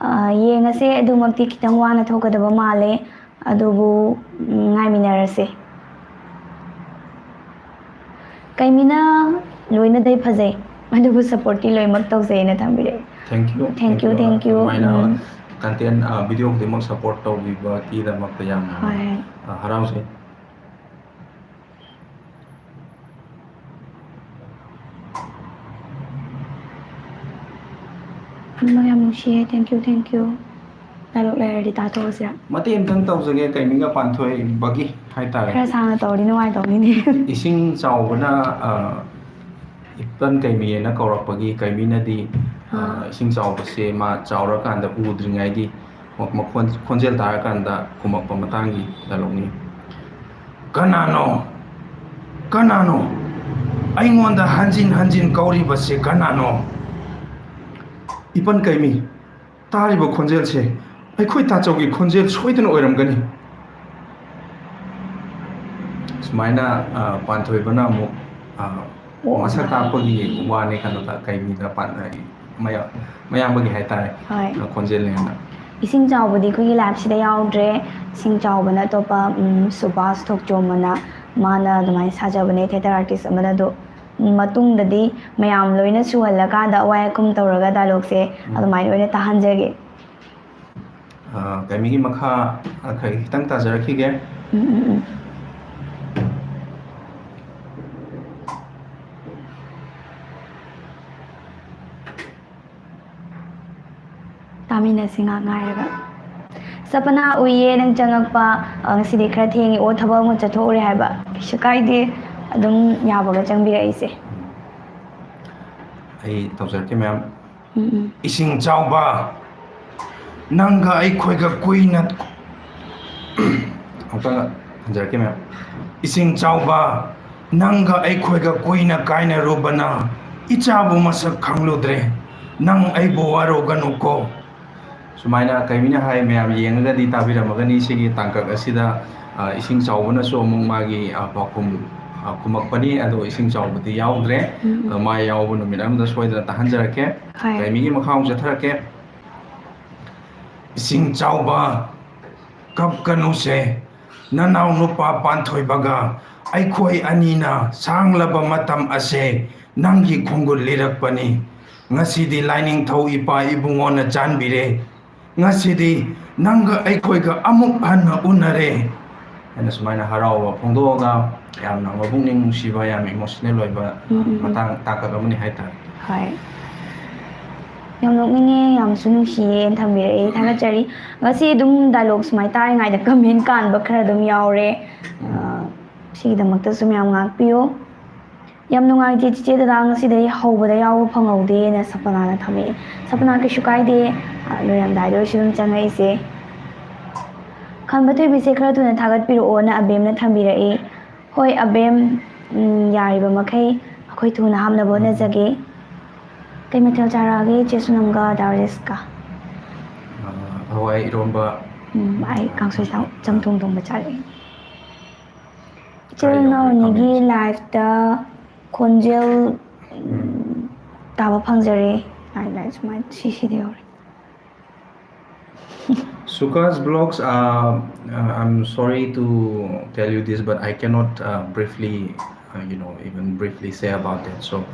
ꯑ, ꯌꯦꯡꯉꯁꯦ, ꯑꯗꯨꯃꯛꯇꯤ ꯈꯤꯇꯪ ꯋꯥꯅ ꯊꯣꯛꯀꯗꯕ ꯃꯥꯜꯂꯦ, ꯑꯗꯨꯕꯨ, ꯎꯝ, ꯉꯥꯏꯃꯤꯟꯅꯔꯁꯦ꯫ ꯀꯩꯃꯤꯅ ꯂꯣꯏꯅꯗꯩ ꯐꯖꯩ, ꯑꯗꯨꯕꯨ ꯁꯞꯄꯣꯔꯠꯇꯤ ꯂꯣꯏꯅꯃꯛ ꯇꯧꯖꯩꯅ ꯊꯝꯕꯤꯔꯛꯑꯦ꯫ Thank you, thank you, thank you꯫ Thank you꯫ ꯑꯗꯨꯃꯥꯏꯅ ꯎꯝ꯫ Content, ꯑ, video ꯈꯨꯗꯤꯡꯃꯛ support ꯇꯧꯕꯤꯕꯒꯤꯗꯃꯛꯇ ꯌꯥꯝꯅ, ꯍꯣꯏ꯫ ꯑ, ꯍꯔꯥꯎꯖꯩ꯫ ꯌꯥꯝ ꯅꯨꯡꯁꯤꯌꯦ꯫ Thank you, thank you. Dialogue ꯂꯩꯔꯗꯤ ꯇꯥꯊꯣꯛꯑꯁꯤꯔꯥ? ꯃꯇꯦꯛ ꯑꯝꯇꯪ ꯇꯧꯖꯒꯦ, ꯀꯩꯃꯤꯒ ꯄꯥꯟꯊꯣꯏꯕꯒꯤ ꯍꯥꯏꯇꯥꯔꯦ꯫ ꯈꯔ ꯁꯥꯡꯅ ꯇꯧꯔꯗꯤ ꯅꯨꯡꯉꯥꯏꯗꯧꯅꯤꯅꯦ꯫ ꯏꯁꯤꯡ ꯆꯥꯎꯕꯅ, ꯑ, ꯏꯄꯟ ꯀꯩꯃꯤꯅ ꯀꯧꯔꯛꯄꯒꯤ, ꯀꯩꯃꯤꯅꯗꯤ, ꯑ, ꯑꯥ꯫ ꯏꯁꯤꯡ ꯆꯥꯎꯕꯁꯦ ꯃꯥ ꯆꯥꯎꯔꯀꯥꯟꯗ ꯎꯗ꯭ꯔꯤꯉꯩꯒꯤ ꯃ-, ꯃꯈꯣꯟ, ꯈꯣꯟꯖꯦꯜ ꯇꯥꯔꯀꯥꯟꯗ ꯈꯨꯝꯃꯛꯄ ꯃꯇꯥꯡꯒꯤ ꯗꯥꯏꯂꯣꯛꯅꯤ꯫ "ꯀꯅꯥꯅꯣ? ꯀꯅꯥꯅꯣ? ꯑꯩꯉꯣꯟꯗ ꯍꯟꯖꯤꯟ ꯍꯟꯖꯤꯟ ꯀꯧꯔꯤꯕꯁꯦ ꯀꯅꯥꯅꯣ?" ꯏꯄꯟ ꯀꯩꯃꯤ, ꯇꯥꯔꯤꯕ ꯈꯣꯟꯖꯦꯜꯁꯦ ꯑꯩꯈꯣꯏ ꯇꯥꯆꯧꯒꯤ ꯈꯣꯟꯖꯦꯜ ꯁꯣꯏꯗꯅ ꯑꯣꯏꯔꯝꯒꯅꯤ꯫ ꯁꯨꯃꯥꯏꯅ, ꯑ, ꯄꯥꯟꯊꯣꯏꯕꯅ ꯑꯃꯨꯛ, ꯑ, ꯑꯣ꯫ ꯃꯁꯛ ꯇꯥꯛꯄꯒꯤ ꯋꯥꯅꯦ, ꯀꯩꯅꯣꯗ, ꯀꯩꯅꯤꯗ ꯄꯥꯟ-, ꯃꯌꯥ-, ꯃꯌꯥꯝꯕꯒꯤ ꯍꯥꯏꯇꯥꯔꯦ, ꯍꯣꯏ꯫ ꯑ, ꯈꯣꯟꯖꯦꯜꯅꯦꯅ꯫ ꯏꯁꯤꯡ ꯆꯥꯎꯕꯗꯤ ꯑꯩꯈꯣꯏꯒꯤ ꯂꯥꯏꯐꯁꯤꯗ ꯌꯥꯎꯗ꯭ꯔꯦ꯫ ꯏꯁꯤꯡ ꯆꯥꯎꯕꯅ ꯑꯇꯣꯞꯄ, ꯎꯝ, ꯁꯨꯕꯥꯁ ꯊꯣꯛꯆꯣꯝ ꯑꯅ ꯃꯥꯅ ꯑꯗꯨꯃꯥꯏꯅ ꯁꯥꯖꯕꯅꯦ, ꯊꯤꯌꯦꯇꯔ ꯑꯥꯔꯇꯤꯁ ꯑꯃꯅ꯫ ꯑꯗꯣ ꯃꯇꯨꯡꯗꯗꯤ ꯃꯌꯥꯝ ꯂꯣꯏꯅ ꯁꯨꯍꯜꯂꯀꯥꯟꯗ ꯑꯋꯥꯏ ꯑꯈꯨꯝ ꯇꯧꯔꯒ ꯗꯥꯏꯂꯣꯛꯁꯦ ꯎꯝ꯫ ꯑꯗꯨꯃꯥꯏꯅ ꯑꯣꯏꯅ ꯇꯥꯍꯟꯖꯒꯦ꯫ ꯑ, ꯀꯩꯃꯤꯒꯤ ꯃꯈꯥ, ꯑ, ꯈꯔ ꯈꯤꯇꯪ ꯇꯥꯖꯔꯛꯈꯤꯒꯦ꯫ ꯎꯝ, ꯎꯝ, ꯎꯝ꯫ ꯇꯥꯃꯤꯟꯅꯁꯤ ꯉꯥꯏꯍꯥꯛ ꯉꯥꯏꯔꯒ꯫ "ꯁꯄꯅꯥ, ꯎꯏꯌꯦ ꯅꯪ ꯆꯪꯉꯛꯄ, ꯑ, ꯉꯁꯤꯗꯤ ꯈꯔ ꯊꯦꯡꯉꯦ, ꯑꯣ, ꯊꯕꯛ ꯑꯃ ꯆꯠꯊꯣꯛꯎꯔꯦ ꯍꯥꯏꯕ꯫ ꯀꯩꯁꯨ ꯀꯥꯏꯗꯦ, ꯑꯗꯨꯝ ꯌꯥꯕꯒ ꯆꯪꯕꯤꯔꯛꯏꯁꯦ꯫" ꯑꯩ ꯇꯧꯖꯔꯛꯀꯦ, ꯃꯦꯝ꯫ ꯎꯝ, ꯎꯝ꯫ "ꯏꯁꯤꯡ ꯆꯥꯎꯕ, ꯅꯪꯒ ꯑꯩꯈꯣꯏꯒ ꯀꯨꯏꯅ," ꯑꯃꯨꯛꯇꯪꯒ ꯍꯟꯖꯔꯛꯀꯦ, ꯃꯦꯝ꯫ "ꯏꯁꯤꯡ ꯆꯥꯎꯕ, ꯅꯪꯒ ꯑꯩꯈꯣꯏꯒ ꯀꯨꯏꯅ ꯀꯥꯏꯅꯔꯨꯕꯅ ꯏꯆꯥꯕꯨ ꯃꯁꯛ ꯈꯪꯂꯨꯗ꯭ꯔꯦ꯫ ꯅꯪ ꯑꯩꯕꯨ ꯋꯥꯔꯧꯒꯅꯨꯀꯣ꯫" ꯁꯨꯃꯥꯏꯅ ꯀꯩꯃꯤꯅ ꯍꯥꯏ, ꯃꯌꯥꯝ ꯌꯦꯡꯉꯒꯗꯤ ꯇꯥꯕꯤꯔꯝꯃꯒꯅꯤ ꯁꯤꯒꯤ ꯇꯥꯡꯀꯛ ꯑꯁꯤꯗ꯫ ꯑ, ꯏꯁꯤꯡ ꯆꯥꯎꯕꯅꯁꯨ ꯑꯃꯨꯛ ꯃꯥꯒꯤ, ꯑ, ꯄꯥꯎꯈꯨꯝ, ꯑ, ꯈꯨꯝꯃꯛꯄꯅꯤ, ꯑꯗꯣ ꯏꯁꯤꯡ ꯆꯥꯎꯕꯗꯤ ꯌꯥꯎꯗ꯭ꯔꯦ꯫ ꯎꯝ, ꯎꯝ꯫ ꯑꯗꯣ ꯃꯥ ꯌꯥꯎꯕ ꯅꯨꯃꯤꯠ ꯑꯃꯗ ꯁꯣꯏꯗꯅ ꯇꯥꯍꯟꯖꯔꯛꯀꯦ꯫ ꯍꯣꯏ꯫ ꯀꯩꯃꯤꯒꯤ ꯃꯈꯥ ꯑꯃꯨꯛ ꯆꯠꯊꯔꯛꯀꯦ꯫ "ꯏꯁꯤꯡ ꯆꯥꯎꯕ, ꯀꯞꯀꯅꯨꯁꯦ꯫ ꯅꯅꯥꯎ ꯅꯨꯄꯥ ꯄꯥꯟꯊꯣꯏꯕꯒ ꯑꯩꯈꯣꯏ ꯑꯅꯤꯅ ꯁꯥꯡꯂꯕ ꯃꯇꯝ ꯑꯁꯦ ꯅꯪꯒꯤ ꯈꯣꯡꯒꯨꯜ ꯂꯤꯔꯛꯄꯅꯤ꯫ ꯉꯁꯤꯗꯤ ꯂꯥꯏꯅꯤꯡꯊꯧ ꯏꯄꯥ ꯏꯕꯨꯡꯉꯣꯅ ꯆꯥꯟꯕꯤꯔꯦ꯫ ꯉꯁꯤꯗꯤ ꯅꯪꯒ ꯑꯩꯈꯣꯏꯒ ꯑꯃꯨꯛ ꯍꯟꯅ ꯎꯅꯔꯦ" ꯍꯥꯏꯅ ꯁꯨꯃꯥꯏꯅ ꯍꯔꯥꯎꯕ ꯐꯣꯡꯗꯣꯛꯑꯒ ꯌꯥꯝꯅ ꯃꯄꯨꯛꯅꯤꯡ ꯅꯨꯡꯁꯤꯕ, ꯌꯥꯝꯅ ꯏꯃꯣꯁꯅꯦꯜ ꯑꯣꯏꯕ, ꯎꯝ, ꯎꯝ, ꯎꯝ꯫ ꯃꯇꯥꯡ ꯇꯥꯡꯀꯛ ꯑꯃꯅꯤ ꯍꯥꯏꯇꯥꯔꯦ꯫ ꯍꯣꯏ꯫ ꯌꯥꯝ ꯅꯣꯛꯅꯤꯡꯉꯦ, ꯌꯥꯝꯁꯨ ꯅꯨꯡꯁꯤꯌꯦꯅ ꯊꯝꯕꯤꯔꯛꯑꯦ, ꯊꯥꯒꯠꯆꯔꯤ꯫ ꯉꯁꯤ ꯑꯗꯨꯝ ꯗꯥꯏꯂꯣꯒ ꯁꯨꯃꯥꯏꯅ ꯇꯥꯔꯤꯉꯩꯗ ꯀꯃꯦꯟ ꯀꯥꯟꯕ ꯈꯔ ꯑꯗꯨꯝ ꯌꯥꯎꯔꯦ꯫ ꯑ, ꯁꯤꯒꯤꯗꯃꯛꯇꯁꯨ ꯃꯌꯥꯝ ꯉꯥꯛꯄꯤꯌꯨ꯫ "ꯌꯥꯝ ꯅꯨꯡꯉꯥꯏꯇꯦ ꯆꯤꯆꯦ ꯗꯗꯥ, ꯉꯁꯤꯗꯩ ꯍꯧꯕꯗ ꯌꯥꯎꯕ ꯐꯪꯍꯧꯗꯦꯅ" ꯁꯄꯅꯥꯅ ꯊꯝꯃꯛꯑꯦ꯫ ꯁꯄꯅꯥ, ꯀꯩꯁꯨ ꯀꯥꯏꯗꯦ, ꯑ, ꯂꯣꯏꯔꯝꯗꯥꯏꯗ ꯑꯣꯏꯔꯁꯨ ꯑꯗꯨꯝ ꯆꯪꯉꯛꯏꯁꯦ꯫ "ꯈꯝꯕ ꯊꯣꯏꯕꯤꯁꯦ ꯈꯔ ꯊꯨꯅ ꯊꯥꯒꯠꯄꯤꯔꯛꯑꯣꯅ" ꯑꯕꯦꯝꯅ ꯊꯝꯕꯤꯔꯛꯏ꯫ ꯍꯣꯏ ꯑꯕꯦꯝ, ꯎꯝ, ꯌꯥꯔꯤꯕ ꯃꯈꯩ ꯑꯩꯈꯣꯏ ꯊꯨꯅ ꯍꯥꯞꯅꯕ ꯍꯣꯠꯅꯖꯒꯦ꯫ ꯀꯩ ꯃꯊꯦꯜ ꯆꯥꯔꯛꯑꯒꯦ ꯏꯆꯦ ꯁꯣꯅꯝꯒ ꯗꯥ ꯔꯥꯖꯦꯁꯀ? ꯑ, ꯍꯋꯥꯏ ꯏꯔꯣꯝꯕ꯫ ꯎꯝ, ꯑꯩ ꯀꯥꯡꯁꯣꯏ ꯆꯥꯎ-, ꯆꯝꯊꯣꯡ ꯊꯣꯡꯕ ꯆꯥꯔꯛꯑꯦ꯫ ꯏꯆꯦ ꯈꯔ ꯌꯥꯎꯔꯦ ꯏꯅꯥꯎꯅꯤꯒꯤ ꯈꯥꯃꯦꯟꯁꯦ꯫ ꯂꯥꯏꯐꯇ ꯈꯣꯟꯖꯦꯜ, ꯎꯝ, ꯇꯥꯕ ꯐꯪꯖꯔꯦ꯫ ꯂꯥꯏ-, ꯂꯥꯏ-, ꯁꯨꯃꯥꯏꯅ ꯁꯤꯁꯤꯗ ꯌꯧꯔꯦ꯫ Suka's vlogs, uh, uh, I'm sorry to tell you this, but I cannot, uh, briefly, uh, you know, even briefly say about it. So,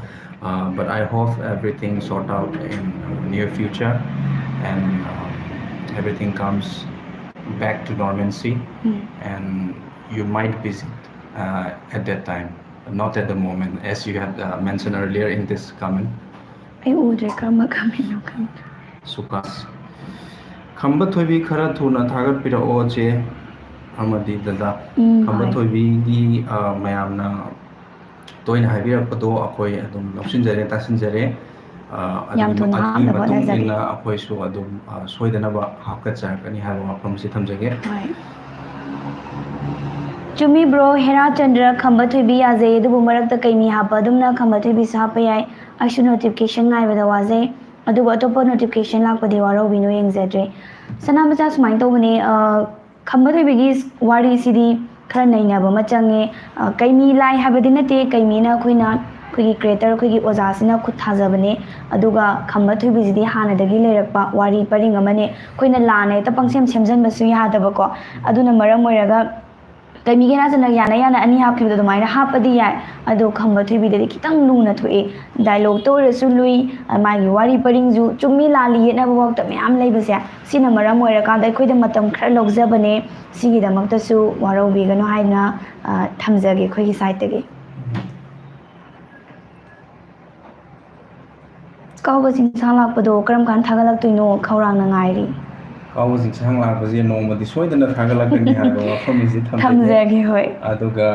uh, but I hope everything sort out in near future, and, um, everything comes back to normalcy, Mm. and you might visit, uh, at that time, not at the moment, as you had, uh, mentioned earlier in this comment. ꯑꯩ ꯎꯗ꯭ꯔꯦ, ꯀꯔꯝꯕ ꯀꯃꯦꯟꯅꯣ ꯈꯪꯗ꯭ꯔꯦ꯫ Suka's. ꯈꯝꯕ ꯊꯣꯏꯕꯤ, ꯈꯔ ꯊꯨꯅ ꯊꯥꯒꯠꯄꯤꯔꯛꯑꯣ ꯆꯦ ꯑꯃꯗꯤ ꯗꯗꯥ꯫ ꯎꯝ, ꯈꯝꯕ ꯍꯣꯏ꯫ ꯊꯣꯏꯕꯤꯒꯤ, ꯑ, ꯃꯌꯥꯝꯅ ꯇꯣꯏꯅ ꯍꯥꯏꯕꯤꯔꯛꯄꯗꯣ ꯑꯩꯈꯣꯏ ꯑꯗꯨꯝ ꯂꯧꯁꯤꯟꯖꯔꯦ, ꯇꯥꯁꯤꯟꯖꯔꯦ꯫ ꯑ, ꯌꯥꯝ ꯑꯗꯨꯒꯤ, ꯊꯨꯅ ꯑꯗꯨꯒꯤ ꯍꯥꯞꯅꯕ ꯃꯇꯨꯡ ꯍꯣꯠꯅꯖꯒꯦ꯫ ꯏꯟꯅ ꯑꯩꯈꯣꯏꯁꯨ ꯑꯗꯨꯝ, ꯑ, ꯁꯣꯏꯗꯅꯕ ꯍꯥꯞꯀꯠꯆꯔꯛꯀꯅꯤ ꯍꯥꯏꯕ ꯋꯥꯐꯝꯁꯤ ꯊꯝꯖꯒꯦ꯫ ꯍꯣꯏ꯫ ꯆꯨꯝꯃꯤ bro, ꯍꯦꯔꯥ ꯆꯟꯗ꯭ꯔ, ꯈꯝꯕ ꯊꯣꯏꯕꯤ ꯌꯥꯖꯩ, ꯑꯗꯨꯕꯨ ꯃꯔꯛꯇ ꯀꯩꯃꯤ ꯍꯥꯞꯄ ꯑꯗꯨꯝꯅ ꯈꯝꯕ ꯊꯣꯏꯕꯤꯁꯨ ꯍꯥꯞꯄ ꯌꯥꯏ꯫ ꯑꯩꯁꯨ notification ꯉꯥꯏꯕꯗ ꯋꯥꯖꯩ, ꯑꯗꯨꯕꯨ ꯑꯇꯣꯞꯄ notification ꯂꯥꯛꯄꯗꯤ ꯋꯥꯔꯧꯕꯤꯅꯨ, ꯌꯦꯡꯖꯗ꯭ꯔꯦ꯫ ꯁꯅꯥ ꯃꯆꯥ, ꯁꯨꯃꯥꯏꯅ ꯇꯧꯕꯅꯦ, ꯑ, ꯈꯝꯕ ꯊꯣꯏꯕꯤꯒꯤ ꯋꯥꯔꯤꯁꯤꯗꯤ ꯈꯔ ꯅꯩꯅꯕ ꯑꯃ ꯆꯪꯉꯦ꯫ ꯑ, ꯀꯩꯃꯤ ꯂꯥꯏ ꯍꯥꯏꯕꯗꯤ ꯅꯠꯇꯦ, ꯀꯩꯃꯤꯅ ꯑꯩꯈꯣꯏꯅ, ꯑꯩꯈꯣꯏꯒꯤ creator, ꯑꯩꯈꯣꯏꯒꯤ ꯑꯣꯖꯥꯁꯤꯅ ꯈꯨꯠ ꯊꯥꯖꯕꯅꯦ꯫ ꯑꯗꯨꯒ ꯈꯝꯕ ꯊꯣꯏꯕꯤꯁꯤꯗꯤ ꯍꯥꯟꯅꯗꯒꯤ ꯂꯩꯔꯛꯄ ꯋꯥꯔꯤ ꯄꯔꯤꯡ ꯑꯃꯅꯦ꯫ ꯑꯩꯈꯣꯏꯅ ꯂꯥꯟꯅ ꯍꯦꯛꯇ ꯄꯪꯁꯦꯝ ꯁꯦꯝꯖꯟꯕꯁꯨ ꯌꯥꯗꯕꯀꯣ꯫ ꯑꯗꯨꯅ ꯃꯔꯝ ꯑꯣꯏꯔꯒ ꯀꯩꯃꯤꯒꯤ ꯍꯦꯔꯥ ꯆꯟꯗ꯭ꯔ ꯌꯥꯅ ꯌꯥꯅ ꯑꯅꯤ ꯍꯥꯞꯈꯤꯕꯗꯣ ꯑꯗꯨꯃꯥꯏꯅ ꯍꯥꯞꯄꯗꯤ ꯌꯥꯏ꯫ ꯑꯗꯣ ꯈꯝꯕ ꯊꯣꯏꯕꯤꯗꯗꯤ ꯈꯤꯇꯪ ꯂꯨꯅ ꯊꯣꯛꯑꯦ꯫ Dialogueꯇ ꯑꯣꯏꯔꯁꯨ ꯂꯨꯏ, ꯃꯥꯒꯤ ꯋꯥꯔꯤ ꯄꯔꯤꯡꯁꯨ ꯆꯨꯝꯃꯤ ꯂꯥꯜꯂꯤ ꯌꯦꯠꯅꯕ ꯐꯥꯎꯗ ꯃꯌꯥꯝ ꯂꯩꯕꯁꯦ꯫ ꯁꯤꯅ ꯃꯔꯝ ꯑꯣꯏꯔꯀꯥꯟꯗ ꯑꯩꯈꯣꯏꯗ ꯃꯇꯝ ꯈꯔ ꯂꯧꯖꯕꯅꯦ꯫ ꯁꯤꯒꯤꯗꯃꯛꯇꯁꯨ ꯋꯥꯔꯧꯕꯤꯒꯅꯨ ꯍꯥꯏꯅ, ꯑ, ꯊꯝꯖꯒꯦ ꯑꯩꯈꯣꯏꯒꯤ sideꯇꯒꯤ꯫ ꯀꯥꯎꯕ ꯆꯤꯡꯁꯥꯡ ꯂꯥꯛꯄꯗꯣ ꯀꯔꯝ ꯀꯥꯟꯗ ꯊꯥꯒꯠꯂꯛꯇꯣꯏꯅꯣ? ꯈꯧꯔꯥꯡꯅ ꯉꯥꯏꯔꯤ꯫ ꯀꯥꯎꯕ ꯆꯤꯡꯁꯥꯡ ꯂꯥꯛꯄꯁꯦ ꯅꯣꯡꯃꯗꯤ ꯁꯣꯏꯗꯅ ꯊꯥꯒꯠꯂꯛꯀꯅꯤ ꯍꯥꯏꯕ ꯋꯥꯐꯝ ꯑꯁꯤ ꯊꯝꯖꯒꯦ꯫ ꯊꯝꯖꯒꯦ, ꯍꯣꯏ꯫ ꯑꯗꯨꯒ,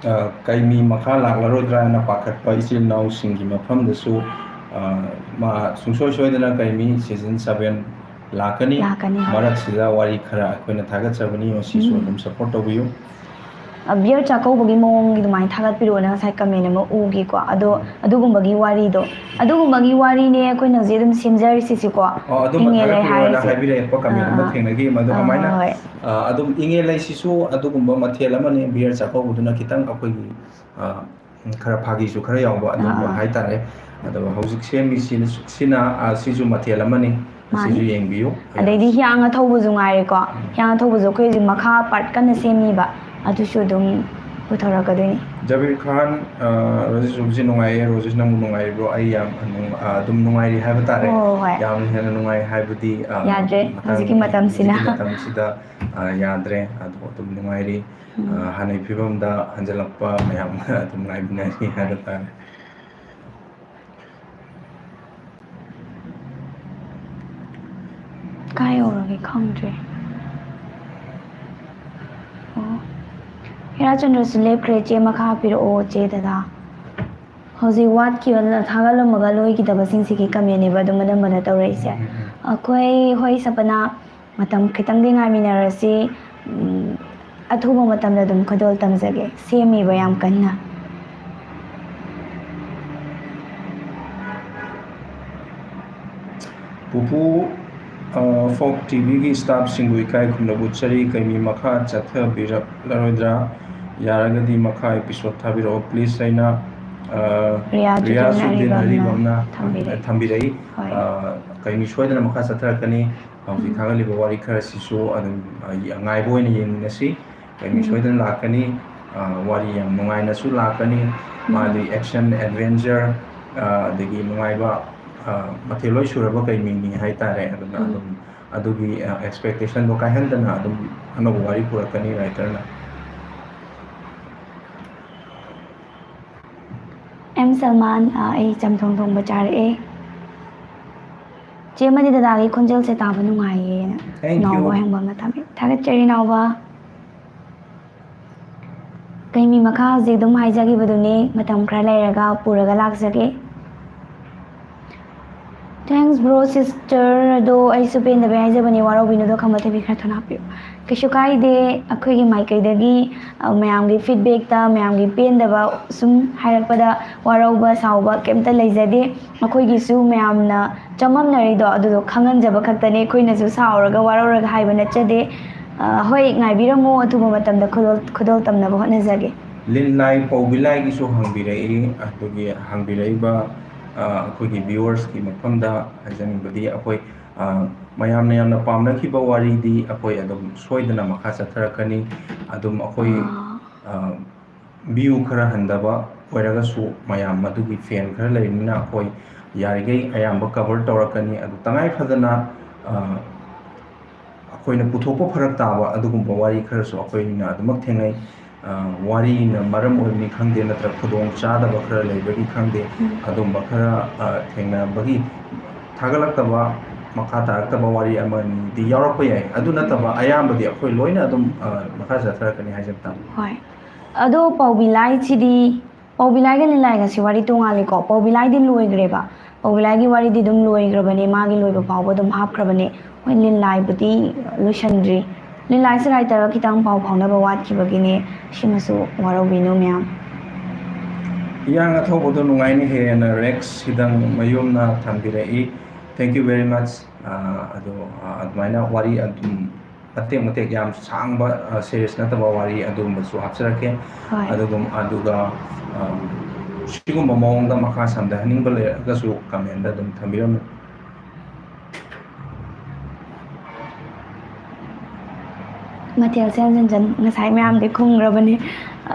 ꯑ, ꯀꯩꯃꯤ ꯃꯈꯥ ꯂꯥꯛꯂꯔꯣꯏꯗ꯭ꯔꯥ ꯍꯥꯏꯅ ꯄꯥꯈꯠꯄ ꯏꯆꯤꯜ ꯏꯅꯥꯎꯁꯤꯡꯒꯤ ꯃꯐꯝꯗꯁꯨ, ꯑ, ꯃꯥ ꯁꯨꯡꯁꯣꯏ ꯁꯣꯏꯗꯅ ꯀꯩꯃꯤ season seven ꯂꯥꯛꯀꯅꯤ꯫ ꯂꯥꯛꯀꯅꯤ, ꯍꯣꯏ꯫ ꯃꯔꯛꯁꯤꯗ ꯋꯥꯔꯤ ꯈꯔ ꯑꯩꯈꯣꯏꯅ ꯊꯥꯒꯠꯆꯕꯅꯤ, ꯃꯁꯤꯁꯨ ꯎꯝ꯫ ꯑꯗꯨꯝ support ꯇꯧꯕꯤꯌꯨ꯫ ꯑ, beer ꯆꯥꯛꯀꯧꯕꯒꯤ ꯃꯑꯣꯡꯒꯤ ꯑꯗꯨꯃꯥꯏꯅ ꯊꯥꯒꯠꯄꯤꯔꯛꯑꯣꯅ ꯉꯁꯥꯏ comment ꯑꯃ ꯎꯒꯤꯀꯣ꯫ ꯑꯗꯣ ꯎꯝ꯫ ꯑꯗꯨꯒꯨꯝꯕꯒꯤ ꯋꯥꯔꯤꯗꯣ, ꯑꯗꯨꯒꯨꯝꯕꯒꯤ ꯋꯥꯔꯤꯅꯦ ꯑꯩꯈꯣꯏꯅ ꯍꯧꯖꯤꯛ ꯑꯗꯨꯝ ꯁꯦꯝꯖꯔꯤꯁꯤꯁꯨ ꯀꯣ꯫ ꯑꯣ, ꯑꯗꯨꯝꯕ ꯏꯪꯉꯦ ꯂꯩ ꯊꯥꯒꯠꯄꯤꯔꯛꯑꯣꯅ ꯍꯥꯏꯔꯤꯁꯦ꯫ ꯍꯥꯏꯕꯤꯔꯛꯄ comment ꯑꯃ ꯑꯥ, ꯊꯦꯡꯅꯈꯤ꯫ ꯃꯗꯨ ꯑꯥ, ꯀꯃꯥꯏꯅ, ꯍꯣꯏ꯫ ꯑ, ꯑꯗꯨꯝ ꯏꯪꯉꯦ ꯂꯩꯁꯤꯁꯨ ꯑꯗꯨꯒꯨꯝꯕ ꯃꯊꯦꯜ ꯑꯃꯅꯤ꯫ Beer ꯆꯥꯛꯀꯧꯕꯗꯨꯅ ꯈꯤꯇꯪ ꯑꯩꯈꯣꯏꯒꯤ, ꯑ, ꯈꯔ ꯐꯥꯒꯤꯁꯨ ꯈꯔ ꯌꯥꯎꯕ ꯑꯗꯨꯒꯨꯝꯕ ꯑꯥ, ꯑꯥ꯫ ꯍꯥꯏꯇꯥꯔꯦ꯫ ꯑꯗꯨꯒ ꯍꯧꯖꯤꯛ ꯁꯦꯝꯃꯤꯁꯤꯅ, ꯁꯤꯅ, ꯑ, ꯁꯤꯁꯨ ꯃꯊꯦꯜ ꯑꯃꯅꯤ꯫ ꯃꯥꯅꯤ꯫ ꯁꯤꯁꯨ ꯌꯦꯡꯕꯤꯌꯨ꯫ ꯑꯗꯩꯗꯤ ꯍꯤꯌꯥꯡ ꯑꯊꯧꯕꯁꯨ ꯉꯥꯏꯔꯦꯀꯣ꯫ ꯎꯝ꯫ ꯍꯤꯌꯥꯡ ꯑꯊꯧꯕꯁꯨ ꯑꯩꯈꯣꯏ ꯍꯧꯖꯤꯛ ꯃꯈꯥ part ꯀꯟꯅ ꯁꯦꯝꯃꯤꯕ꯫ ꯑꯗꯨꯁꯨ ꯑꯗꯨꯝ ꯄꯨꯊꯣꯔꯛꯀꯗꯣꯏꯅꯤ꯫ ꯖꯕꯤꯔ ꯈꯥꯟ, ꯑ, ꯔꯣꯖꯦꯁ ꯎꯕꯁꯤ ꯅꯨꯡꯉꯥꯏꯌꯦ꯫ ꯔꯣꯖꯦꯁ, ꯅꯪꯕꯨ ꯅꯨꯡꯉꯥꯏꯔꯤꯕ꯭ꯔꯣ? ꯑꯩ ꯌꯥꯝ ꯅꯨꯡ-, ꯑ, ꯑꯗꯨꯝ ꯅꯨꯡꯉꯥꯏꯔꯤ ꯍꯥꯏꯕ ꯇꯥꯔꯦ꯫ ꯍꯣꯏ, ꯍꯣꯏ, ꯍꯣꯏ꯫ ꯌꯥꯝꯅ ꯍꯦꯟꯅ ꯅꯨꯡꯉꯥꯏ ꯍꯥꯏꯕꯗꯤ, ꯑ, ꯌꯥꯗ꯭ꯔꯦ, ꯃꯇꯥꯡ-, ꯍꯧꯖꯤꯛꯀꯤ ꯃꯇꯝꯁꯤꯅ꯫ ꯍꯧꯖꯤꯛꯀꯤ ꯃꯇꯝꯁꯤꯗ, ꯑ, ꯌꯥꯗ꯭ꯔꯦ꯫ ꯑꯗꯣ ꯑꯗꯨꯝ ꯅꯨꯡꯉꯥꯏꯔꯤ꯫ ꯎꯝ꯫ ꯑ, ꯍꯥꯟꯅꯒꯤ ꯐꯤꯕꯝꯗ ꯍꯟꯖꯤꯜꯂꯛꯄ ꯃꯌꯥꯝ ꯑꯗꯨꯝ ꯉꯥꯏꯃꯤꯟꯅꯔꯤ ꯍꯥꯏꯕ ꯇꯥꯔꯦ꯫ ꯀꯥꯏ ꯌꯧꯔꯒꯦ ꯈꯪꯗ꯭ꯔꯦ꯫ ꯑꯣ꯫ ꯍꯦꯔꯥꯆꯟꯗ꯭ꯔꯁꯨ ꯂꯦꯞꯈ꯭ꯔꯦ, ꯆꯦ ꯃꯈꯥ ꯄꯤꯔꯛꯑꯣ, ꯆꯦ ꯗꯗꯥ꯫ ꯍꯧꯖꯤꯛ ꯋꯥꯠꯈꯤꯕ ꯊꯥꯒꯠꯂꯝꯃꯒ ꯂꯣꯏꯈꯤꯗꯕꯁꯤꯡꯁꯤꯒꯤ comment ꯅꯦꯕ ꯑꯗꯨꯝ ꯑꯅꯝꯕꯅ ꯇꯧꯔꯛꯏꯁꯦ꯫ ꯎꯝ, ꯎꯝ, ꯎꯝ꯫ ꯑꯩꯈꯣꯏ, ꯍꯣꯏ ꯁꯄꯅꯥ, ꯃꯇꯝ ꯈꯤꯇꯪꯗꯤ ꯉꯥꯏꯃꯤꯟꯅꯔꯁꯤ꯫ ꯎꯝ, ꯑꯊꯨꯕ ꯃꯇꯝꯗ ꯑꯗꯨꯝ ꯈꯨꯗꯣꯜ ꯇꯝꯖꯒꯦ꯫ ꯁꯦꯝꯃꯤꯕ ꯌꯥꯝ ꯀꯟꯅ꯫ ꯄꯨꯄꯨ, ꯑ, Folk TV ꯒꯤ staff ꯁꯤꯡꯕꯨ ꯏꯀꯥꯏ ꯈꯨꯝꯅꯕ ꯎꯠꯆꯔꯤ꯫ ꯀꯩꯃꯤ ꯃꯈꯥ ꯆꯠꯊꯕꯤꯔꯛꯂꯔꯣꯏꯗ꯭ꯔꯥ? ꯌꯥꯔꯒꯗꯤ ꯃꯈꯥ episode ꯊꯥꯕꯤꯔꯛꯑꯣ, please ꯍꯥꯏꯅ, ꯑ, ꯔꯤꯌꯥꯖꯨꯗꯤꯟ ꯔꯤꯌꯥꯖꯨꯗꯤꯟ ꯑꯔꯤꯕꯝꯅ ꯑꯔꯤꯕꯝꯅ ꯊꯝꯕꯤꯔꯛꯏ꯫ ꯊꯝꯕꯤꯔꯛꯏ꯫ ꯍꯣꯏ꯫ ꯑ, ꯀꯩꯃꯤ ꯁꯣꯏꯗꯅ ꯃꯈꯥ ꯆꯠꯊꯔꯛꯀꯅꯤ꯫ ꯍꯧꯖꯤꯛ ꯎꯝ꯫ ꯊꯥꯒꯠꯂꯤꯕ ꯋꯥꯔꯤ ꯈꯔꯁꯤꯁꯨ ꯑꯗꯨꯝ, ꯑ, ꯉꯥꯏꯕ ꯑꯣꯏꯅ ꯌꯦꯡꯃꯤꯟꯅꯁꯤ꯫ ꯀꯩꯃꯤ ꯎꯝ꯫ ꯁꯣꯏꯗꯅ ꯂꯥꯛꯀꯅꯤ꯫ ꯑ, ꯋꯥꯔꯤ ꯌꯥꯝ ꯅꯨꯡꯉꯥꯏꯅꯁꯨ ꯂꯥꯛꯀꯅꯤ꯫ ꯎꯝ꯫ ꯃꯥꯗꯤ action, adventure, ꯑ, ꯑꯗꯒꯤ ꯅꯨꯡꯉꯥꯏꯕ, ꯑ, ꯃꯊꯦꯜ ꯂꯣꯏ ꯁꯨꯔꯕ ꯀꯩꯃꯤꯅꯤ ꯍꯥꯏꯇꯥꯔꯦ꯫ ꯑꯗꯨꯅ ꯎꯝ꯫ ꯑꯗꯨꯝ ꯑꯗꯨꯒꯤ, ꯑ, expectation ꯗꯣ ꯀꯥꯏꯍꯟꯗꯅ ꯑꯗꯨꯝ ꯑꯅꯧꯕ ꯋꯥꯔꯤ ꯄꯨꯔꯛꯀꯅꯤ writer ꯅ꯫ ꯑꯦꯝ ꯁꯜꯃꯥꯟ꯫ ꯑ, ꯑꯩ ꯆꯝꯊꯣꯡ ꯊꯣꯡꯕ ꯆꯥꯔꯛꯑꯦ꯫ ꯆꯦ ꯑꯃꯗꯤ ꯗꯗꯥꯒꯤ ꯈꯣꯟꯖꯦꯜꯁꯦ ꯇꯥꯕ ꯅꯨꯡꯉꯥꯏꯌꯦꯅ Thank you. ꯏꯅꯥꯎꯕ ꯍꯦꯡꯕꯝꯅ ꯊꯝꯃꯦ꯫ ꯊꯥꯒꯠꯆꯔꯤ, ꯏꯅꯥꯎꯕ꯫ ꯀꯩꯃꯤ ꯃꯈꯥ ꯍꯧꯖꯤꯛ ꯑꯗꯨꯝ ꯍꯥꯏꯖꯈꯤꯕꯗꯨꯅꯤ, ꯃꯇꯝ ꯈꯔ ꯂꯩꯔꯒ ꯄꯨꯔꯒ ꯂꯥꯛꯆꯒꯦ꯫ Thanks, bro, sister꯫ ꯑꯗꯣ ꯑꯩꯁꯨ ꯄꯦꯟꯗꯕꯩ ꯍꯥꯏꯖꯕꯅꯦ, ꯋꯥꯔꯧꯕꯤꯅꯨꯗꯣ, ꯈꯝꯕ ꯊꯣꯏꯕꯤ, ꯈꯔ ꯊꯨꯅ ꯍꯥꯞꯄꯤꯌꯨ꯫ ꯀꯩꯁꯨ ꯀꯥꯏꯗꯦ, ꯑꯩꯈꯣꯏꯒꯤ ꯃꯥꯏꯀꯩꯗꯒꯤ, ꯑ, ꯃꯌꯥꯝꯒꯤ feedbackꯇ, ꯃꯌꯥꯝꯒꯤ ꯄꯦꯟꯗꯕ ꯁꯨꯝ ꯍꯥꯏꯔꯛꯄꯗ ꯋꯥꯔꯧꯕ ꯁꯥꯎꯕ ꯀꯩꯝꯇ ꯂꯩꯖꯗꯦ꯫ ꯑꯩꯈꯣꯏꯒꯤꯁꯨ ꯃꯌꯥꯝꯅ ꯆꯃꯝꯅꯔꯤꯗꯣ ꯑꯗꯨꯗꯣ ꯈꯪꯍꯟꯖꯕ ꯈꯛꯇꯅꯦ, ꯑꯩꯈꯣꯏꯅꯁꯨ ꯁꯥꯎꯔꯒ ꯋꯥꯔꯧꯔꯒ ꯍꯥꯏꯕ ꯅꯠꯆꯗꯦ꯫ ꯑ, ꯍꯣꯏ, ꯉꯥꯏꯕꯤꯔꯝꯃꯣ, ꯑꯊꯨꯕ ꯃꯇꯝꯗ ꯈꯨꯗꯣꯜ, ꯈꯨꯗꯣꯜ ꯇꯝꯅꯕ ꯍꯣꯠꯅꯖꯒꯦ꯫ ꯂꯤꯟꯂꯥꯏ ꯄꯧꯕꯤꯂꯥꯏꯒꯤꯁꯨ ꯍꯪꯕꯤꯔꯛꯏ꯫ ꯑꯗꯨꯒꯤ ꯍꯪꯕꯤꯔꯛꯏꯕ, ꯑ, ꯑꯩꯈꯣꯏꯒꯤ viewersꯀꯤ ꯃꯐꯝꯗ ꯍꯥꯏꯖꯅꯤꯡꯕꯗꯤ, ꯑꯩꯈꯣꯏ, ꯑ, ꯃꯌꯥꯝꯅ ꯌꯥꯝꯅ ꯄꯥꯝꯅꯈꯤꯕ ꯋꯥꯔꯤꯗꯤ ꯑꯩꯈꯣꯏ ꯑꯗꯨꯝ ꯁꯣꯏꯗꯅ ꯃꯈꯥ ꯆꯠꯊꯔꯛꯀꯅꯤ꯫ ꯑꯗꯨꯝ ꯑꯩꯈꯣꯏ, ꯑꯥ꯫ ꯑ, view ꯈꯔ ꯍꯟꯊꯕ ꯑꯣꯏꯔꯒꯁꯨ, ꯃꯌꯥꯝ ꯑꯗꯨꯒꯤ fan ꯈꯔ ꯂꯩꯕꯅꯤꯅ, ꯑꯩꯈꯣꯏ ꯌꯥꯔꯤꯈꯩ ꯑꯌꯥꯝꯕ cover ꯇꯧꯔꯛꯀꯅꯤ꯫ ꯑꯗꯨ ꯇꯉꯥꯏ ꯐꯗꯅ, ꯑ, ꯑꯩꯈꯣꯏꯅ ꯄꯨꯊꯣꯛꯄ ꯐꯔꯛ ꯇꯥꯕ ꯑꯗꯨꯒꯨꯝꯕ ꯋꯥꯔꯤ ꯈꯔꯁꯨ ꯑꯩꯈꯣꯏꯅ ꯑꯗꯨꯃꯛ ꯊꯦꯡꯅꯩ꯫ ꯑ, ꯋꯥꯔꯤꯅ ꯃꯔꯝ ꯑꯣꯏꯕꯅꯤ ꯈꯪꯗꯦ, ꯅꯠꯇ꯭ꯔꯒ ꯈꯨꯗꯣꯡ ꯆꯥꯗꯕ ꯈꯔ ꯂꯩꯕꯒꯤ ꯈꯪꯗꯦ, ꯎꯝ꯫ ꯑꯗꯨꯝꯕ ꯈꯔ, ꯑ, ꯊꯦꯡꯅꯕꯒꯤ ꯊꯥꯒꯠꯂꯛꯇꯕ, ꯃꯈꯥ ꯇꯥꯔꯛꯇꯕ ꯋꯥꯔꯤ ꯑꯃꯅꯤꯗꯤ ꯌꯥꯎꯔꯛꯄ ꯌꯥꯏ꯫ ꯑꯗꯨ ꯅꯠꯇꯕ ꯑꯌꯥꯝꯕꯗꯤ ꯑꯩꯈꯣꯏ ꯂꯣꯏꯅ ꯑꯗꯨꯝ, ꯑ, ꯃꯈꯥ ꯆꯠꯊꯔꯛꯀꯅꯤ ꯍꯥꯏꯖꯕ ꯇꯥꯔꯦ꯫ ꯍꯣꯏ꯫ ꯑꯗꯣ ꯄꯥꯎꯕꯤ ꯂꯥꯏꯁꯤꯗꯤ, ꯄꯥꯎꯕꯤ ꯂꯥꯏꯒ ꯂꯤꯂꯥꯏꯒꯁꯤ ꯋꯥꯔꯤ ꯇꯣꯉꯥꯜꯂꯤꯀꯣ꯫ ꯄꯥꯎꯕꯤ ꯂꯥꯏꯗꯤ ꯂꯣꯏꯈ꯭ꯔꯦꯕ꯫ ꯄꯥꯎꯕꯤ ꯂꯥꯏꯒꯤ ꯋꯥꯔꯤꯗꯤ ꯑꯗꯨꯝ ꯂꯣꯏꯈ꯭ꯔꯕꯅꯦ, ꯃꯥꯒꯤ ꯂꯣꯏꯕ ꯐꯥꯎꯕ ꯑꯗꯨꯝ ꯍꯥꯞꯈ꯭ꯔꯕꯅꯦ꯫ ꯍꯣꯏ, ꯂꯤꯂꯥꯏꯕꯨꯗꯤ ꯂꯣꯏꯁꯟꯗ꯭ꯔꯤ꯫ ꯂꯤꯂꯥꯏꯁꯦ writerꯒ ꯈꯤꯇꯪ ꯄꯥꯎ ꯐꯥꯎꯅꯕ ꯋꯥꯠꯈꯤꯕꯒꯤꯅꯦ꯫ ꯁꯤꯃꯁꯨ ꯋꯥꯔꯧꯕꯤꯅꯨ ꯃꯌꯥꯝ꯫ ꯏꯌꯥꯡ ꯑꯊꯧꯕꯗꯣ ꯅꯨꯡꯉꯥꯏꯅ ꯍꯦꯟꯅ Rex ꯍꯤꯗꯪ ꯃꯌꯨꯝꯅ ꯊꯝꯕꯤꯔꯛꯏ꯫ Thank you very much꯫ ꯑ, ꯑꯗꯣ, ꯑ, ꯑꯗꯨꯃꯥꯏꯅ ꯋꯥꯔꯤ ꯑꯗꯨꯝ ꯃꯇꯦꯛ ꯃꯇꯦꯛ ꯌꯥꯝ ꯁꯥꯡꯕ, ꯑ, series ꯅꯠꯇꯕ ꯋꯥꯔꯤ ꯑꯗꯨꯒꯨꯝꯕꯁꯨ ꯍꯥꯞꯆꯔꯛꯀꯦ꯫ ꯍꯣꯏ꯫ ꯑꯗꯨꯒꯨꯝ-, ꯑꯗꯨꯒ, ꯑ, ꯁꯤꯒꯨꯝꯕ ꯃꯑꯣꯡꯗ ꯃꯈꯥ ꯁꯝꯊꯍꯟꯅꯤꯡꯕ ꯂꯩꯔꯒꯁꯨ commentꯗ ꯑꯗꯨꯝ ꯊꯝꯕꯤꯔꯝꯃꯨ꯫ ꯃꯊꯦꯜꯁꯦ ꯍꯟꯖꯟꯖꯟ, ꯉꯁꯥꯏ ꯃꯌꯥꯝꯗꯤ ꯈꯨꯝꯈ꯭ꯔꯕꯅꯦ꯫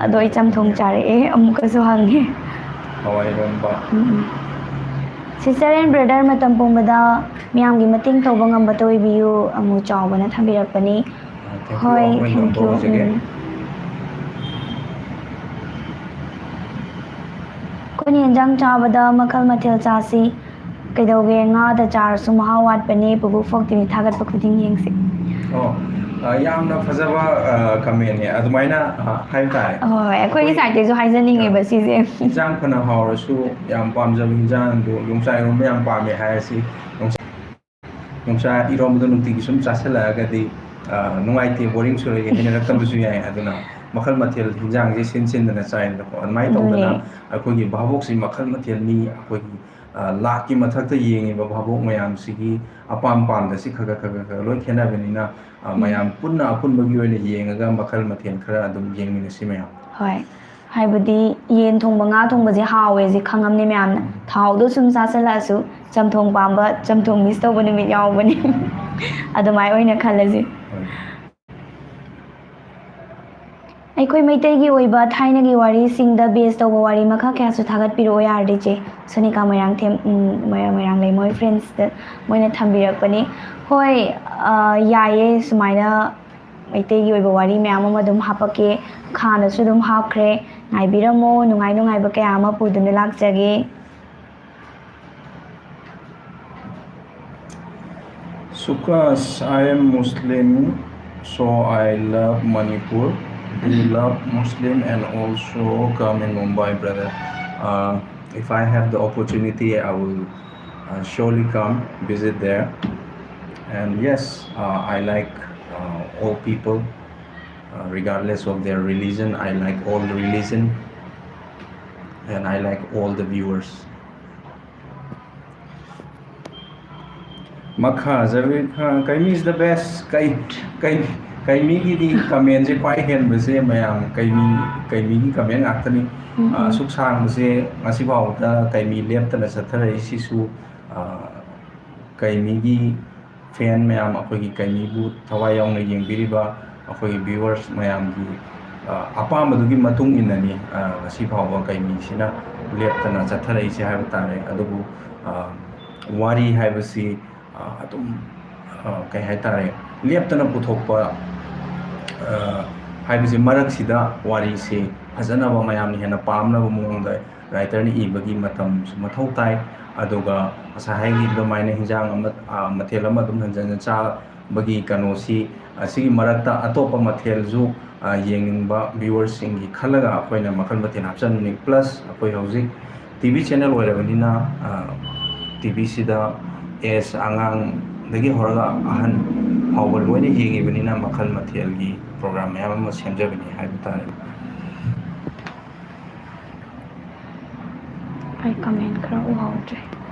ꯑꯗꯣ ꯑꯩ ꯆꯝꯊꯣꯡ ꯆꯥꯔꯛꯑꯦ, ꯑꯃꯨꯛꯀꯁꯨ ꯍꯪꯉꯦ꯫ ꯍꯋꯥꯏ ꯏꯔꯣꯝꯕ꯫ ꯎꯝ, ꯎꯝ꯫ Sister and brother, ꯃꯇꯝ ꯄꯨꯝꯕꯗ ꯃꯤꯌꯥꯝꯒꯤ ꯃꯇꯦꯡ ꯇꯧꯕ ꯉꯝꯕꯇ ꯑꯣꯏꯕꯤꯌꯨ, ꯑꯃꯨ ꯆꯥꯎꯕꯅ ꯊꯝꯕꯤꯔꯛꯄꯅꯤ꯫ ꯑ, thank you, ꯍꯣꯏ, ꯑꯃꯨꯛ ꯍꯦꯟꯅ thank you꯫ ꯇꯧꯖꯒꯦ꯫ ꯎꯝ꯫ ꯑꯩꯈꯣꯏꯅ ꯌꯦꯟꯖꯥꯡ ꯆꯥꯕꯗ ꯃꯈꯜ ꯃꯊꯦꯜ ꯆꯥꯁꯤ꯫ ꯀꯩꯗꯧꯒꯦ, ꯉꯥꯗ ꯆꯥꯔꯁꯨ ꯃꯍꯥꯎ ꯋꯥꯠꯄꯅꯦ꯫ ꯄꯨꯕꯨ ꯐꯣꯛꯇꯤꯅꯤ ꯊꯥꯒꯠꯄ ꯈꯨꯗꯤꯡ ꯌꯦꯡꯁꯤ꯫ ꯑꯣ, ꯑ, ꯌꯥꯝꯅ ꯐꯖꯕ ꯀꯃꯦꯟꯅꯦ ꯑꯗꯨꯃꯥꯏꯅ, ꯑ, ꯍꯥꯏꯕ ꯇꯥꯔꯦ꯫ ꯍꯣꯏ, ꯑꯩꯈꯣꯏꯒꯤ ꯁꯥꯏꯠꯇꯩꯁꯨ ꯍꯥꯏꯖꯅꯤꯡꯉꯦꯕ ꯁꯤꯁꯦ꯫ ꯏꯟꯖꯥꯡ ꯐꯅ ꯍꯥꯎꯔꯁꯨ, ꯌꯥꯝ ꯄꯥꯝꯖꯕ ꯏꯟꯖꯥꯡꯗꯣ, ꯌꯣꯡꯆꯥꯛ ꯏꯔꯣꯝꯕ ꯌꯥꯝ ꯄꯥꯝꯃꯦ ꯍꯥꯏꯔꯁꯤ, ꯌꯣꯡꯆꯥꯛ ꯌꯣꯡꯆꯥꯛ ꯏꯔꯣꯝꯕꯗꯣ ꯅꯨꯡꯇꯤꯒꯤ ꯁꯨꯝ ꯆꯥꯁꯤꯜꯂꯛꯑꯒꯗꯤ, ꯑ, ꯅꯨꯡꯉꯥꯏꯇꯦ, ꯕꯣꯔꯤꯡ ꯆꯨꯔꯛꯑꯦ, ꯍꯩꯅꯔꯛꯇꯕꯁꯨ ꯌꯥꯏ꯫ ꯑꯗꯨꯅ ꯃꯈꯜ ꯃꯊꯦꯜ ꯍꯤꯟꯖꯥꯡꯁꯦ ꯁꯤꯟ ꯁꯤꯟꯗꯅ ꯆꯥꯏꯗꯅꯀꯣ꯫ ꯑꯗꯨꯃꯥꯏꯅ ꯇꯧꯗꯅ ꯑꯗꯨꯅꯦ꯫ ꯑꯩꯈꯣꯏꯒꯤ ꯚꯥꯕꯣꯛꯁꯤ ꯃꯈꯜ ꯃꯊꯦꯜ, ꯃꯤ ꯑꯩꯈꯣꯏꯒꯤ, ꯑ, ꯂꯥꯛꯀꯤ ꯃꯊꯛꯇ ꯌꯦꯡꯉꯤꯕ ꯚꯥꯕꯣꯛ ꯃꯌꯥꯝꯁꯤꯒꯤ ꯑꯄꯥꯝ ꯄꯥꯝꯗꯁꯤ ꯈꯔ ꯈꯔ ꯈꯔ ꯈꯔ ꯂꯣꯏ ꯈꯦꯠꯅꯕꯅꯤꯅ, ꯑ, ꯃꯌꯥꯝ ꯄꯨꯟꯅ ꯑꯄꯨꯟꯕꯒꯤ ꯑꯣꯏꯅ ꯌꯦꯡꯉꯒ ꯃꯈꯜ ꯃꯊꯦꯜ ꯈꯔ ꯑꯗꯨꯝ ꯌꯦꯡꯃꯤꯟꯅꯁꯤ ꯃꯌꯥꯝ꯫ ꯍꯣꯏ, ꯍꯥꯏꯕꯗꯤ ꯌꯦꯟ ꯊꯣꯡꯕ, ꯉꯥ ꯊꯣꯡꯕꯁꯦ ꯍꯥꯎꯋꯦꯁꯦ ꯈꯪꯉꯝꯅꯦ ꯃꯌꯥꯝꯅ꯫ ꯊꯥꯎꯗꯣ ꯁꯨꯝ ꯆꯥꯁꯤꯜꯂꯛꯑꯁꯨ ꯆꯝꯊꯣꯡ ꯄꯥꯝꯕ, ꯆꯝꯊꯣꯡ ꯃꯤꯁ ꯇꯧꯕ ꯅꯨꯃꯤꯠ ꯌꯥꯎꯕꯅꯦ꯫ ꯑꯗꯨꯃꯥꯏ ꯑꯣꯏꯅ ꯈꯜꯂꯁꯤ꯫ ꯍꯣꯏ꯫ ꯑꯩꯈꯣꯏ ꯃꯩꯇꯩꯒꯤ ꯑꯣꯏꯕ ꯊꯥꯏꯅꯒꯤ ꯋꯥꯔꯤꯁꯤꯡꯗ ꯕꯦꯁ ꯇꯧꯕ ꯋꯥꯔꯤ ꯃꯈꯜ ꯀꯌꯥꯁꯨ ꯊꯥꯒꯠꯄꯤꯔꯛꯑꯣ ꯌꯥꯔꯗꯤ, ꯆꯦ꯫ ꯁꯣꯅꯤꯀꯥ ꯃꯣꯏꯔꯥꯡꯊꯦꯝ, ꯎꯝ, ꯃꯣꯏꯔꯥꯡ, ꯃꯣꯏꯔꯥꯡꯂꯩꯃꯣꯏ friendsꯇ ꯃꯣꯏꯅ ꯊꯝꯕꯤꯔꯛꯄꯅꯤ꯫ ꯍꯣꯏ, ꯑ, ꯌꯥꯏꯌꯦ, ꯁꯨꯃꯥꯏꯅ ꯃꯩꯇꯩꯒꯤ ꯑꯣꯏꯕ ꯋꯥꯔꯤ ꯃꯌꯥꯝ ꯑꯃ ꯑꯗꯨꯝ ꯍꯥꯄꯛꯀꯦ꯫ ꯈꯥꯅꯁꯨ ꯑꯗꯨꯝ ꯍꯥꯞꯈ꯭ꯔꯦ꯫ ꯉꯥꯏꯕꯤꯔꯝꯃꯣ, ꯅꯨꯡꯉꯥꯏ ꯅꯨꯡꯉꯥꯏꯕ ꯀꯌꯥ ꯑꯃ ꯄꯨꯗꯨꯅ ꯂꯥꯛꯆꯒꯦ꯫ Sukas, I am Muslim, so I love Manipur. We love Muslim and also come in Mumbai, brother. Uh, if I have the opportunity, I will uh, surely come visit there. And yes, uh, I like uh, all people, uh, regardless of their religion. I like all the religion, and I like all the viewers. ꯃꯈꯥ ꯖꯕꯤꯔ ꯈꯥꯟ, ꯀꯩꯃꯤ is the best. ꯀꯩ, ꯀꯩ, ꯀꯩꯃꯤꯒꯤꯗꯤ ꯀꯃꯦꯟꯁꯦ ꯈ꯭ꯋꯥꯏ ꯍꯦꯟꯕꯁꯦ ꯃꯌꯥꯝ ꯀꯩꯃꯤ, ꯀꯩꯃꯤꯒꯤ ꯀꯃꯦꯟ ꯉꯥꯛꯇꯅꯤ꯫ ꯑ, ꯑꯁꯨꯛ ꯁꯥꯡꯕꯁꯦ ꯉꯁꯤꯐꯥꯎꯗ ꯀꯩꯃꯤ ꯂꯦꯞꯇꯅ ꯆꯠꯊꯔꯛꯏꯁꯤꯁꯨ, ꯑ, ꯀꯩꯃꯤꯒꯤ fan ꯃꯌꯥꯝ, ꯑꯩꯈꯣꯏꯒꯤ ꯀꯩꯃꯤꯕꯨ ꯊꯋꯥꯏ ꯌꯥꯎꯅ ꯌꯦꯡꯕꯤꯔꯤꯕ ꯑꯩꯈꯣꯏꯒꯤ viewers ꯃꯌꯥꯝꯒꯤ, ꯑ, ꯑꯄꯥꯝꯕꯗꯨꯒꯤ ꯃꯇꯨꯡ ꯏꯟꯅꯅꯤ, ꯑ, ꯉꯁꯤ ꯐꯥꯎꯕ ꯀꯩꯃꯤꯁꯤꯅ ꯂꯦꯞꯇꯅ ꯆꯠꯊꯔꯛꯏꯁꯦ ꯍꯥꯏꯕ ꯇꯥꯔꯦ꯫ ꯑꯗꯨꯕꯨ, ꯑ, ꯋꯥꯔꯤ ꯍꯥꯏꯕꯁꯤ, ꯑ, ꯑꯗꯨꯝ, ꯑ, ꯀꯩ ꯍꯥꯏꯇꯥꯔꯦ, ꯂꯦꯞꯇꯅ ꯄꯨꯊꯣꯛꯄ, ꯑ, ꯍꯥꯏꯕꯁꯤ ꯃꯔꯛꯁꯤꯗ ꯋꯥꯔꯤꯁꯤ ꯐꯖꯅꯕ, ꯃꯌꯥꯝꯅ ꯍꯦꯟꯅ ꯄꯥꯝꯅꯕ ꯃꯑꯣꯡꯗ writer-ꯅ ꯏꯕꯒꯤ ꯃꯇꯝꯁꯨ ꯃꯊꯧ ꯇꯥꯏ꯫ ꯑꯗꯨꯒ ꯉꯁꯥꯏ ꯍꯥꯏꯈꯤꯕ ꯑꯗꯨꯃꯥꯏꯅ ꯍꯤꯟꯖꯥꯡ ꯑꯃ, ꯑ, ꯃꯊꯦꯜ ꯑꯃ ꯑꯗꯨꯝ ꯍꯟꯖꯟ ꯍꯟꯖꯟ ꯆꯥꯕꯒꯤ ꯀꯩꯅꯣꯁꯤ, ꯑꯁꯤꯒꯤ ꯃꯔꯛꯇ ꯑꯇꯣꯞꯄ ꯃꯊꯦꯜꯁꯨ, ꯑ, ꯌꯦꯡꯅꯤꯡꯕ viewer-ꯁꯤꯡꯒꯤ ꯈꯜꯂꯒ ꯑꯩꯈꯣꯏꯅ ꯃꯈꯜ ꯃꯊꯦꯜ ꯍꯥꯞꯆꯟꯕꯅꯤ꯫ Plus ꯑꯩꯈꯣꯏ ꯍꯧꯖꯤꯛ T V channel ꯑꯣꯏꯔꯕꯅꯤꯅ, ꯑ, T V-ꯁꯤꯗ age ꯑꯉꯥꯡꯗꯒꯤ ꯍꯧꯔꯒ ꯑꯍꯟ ꯐꯥꯎꯕ ꯂꯣꯏꯅ ꯌꯦꯡꯉꯤꯕꯅꯤꯅ ꯃꯈꯜ ꯃꯊꯦꯜꯒꯤ program ꯃꯌꯥꯝ ꯑꯃ ꯁꯦꯝꯖꯕꯅꯤ ꯍꯥꯏꯕ ꯇꯥꯔꯦ꯫ ꯑꯩ comment ꯈꯔ ꯎꯍꯧꯗ꯭ꯔꯦ꯫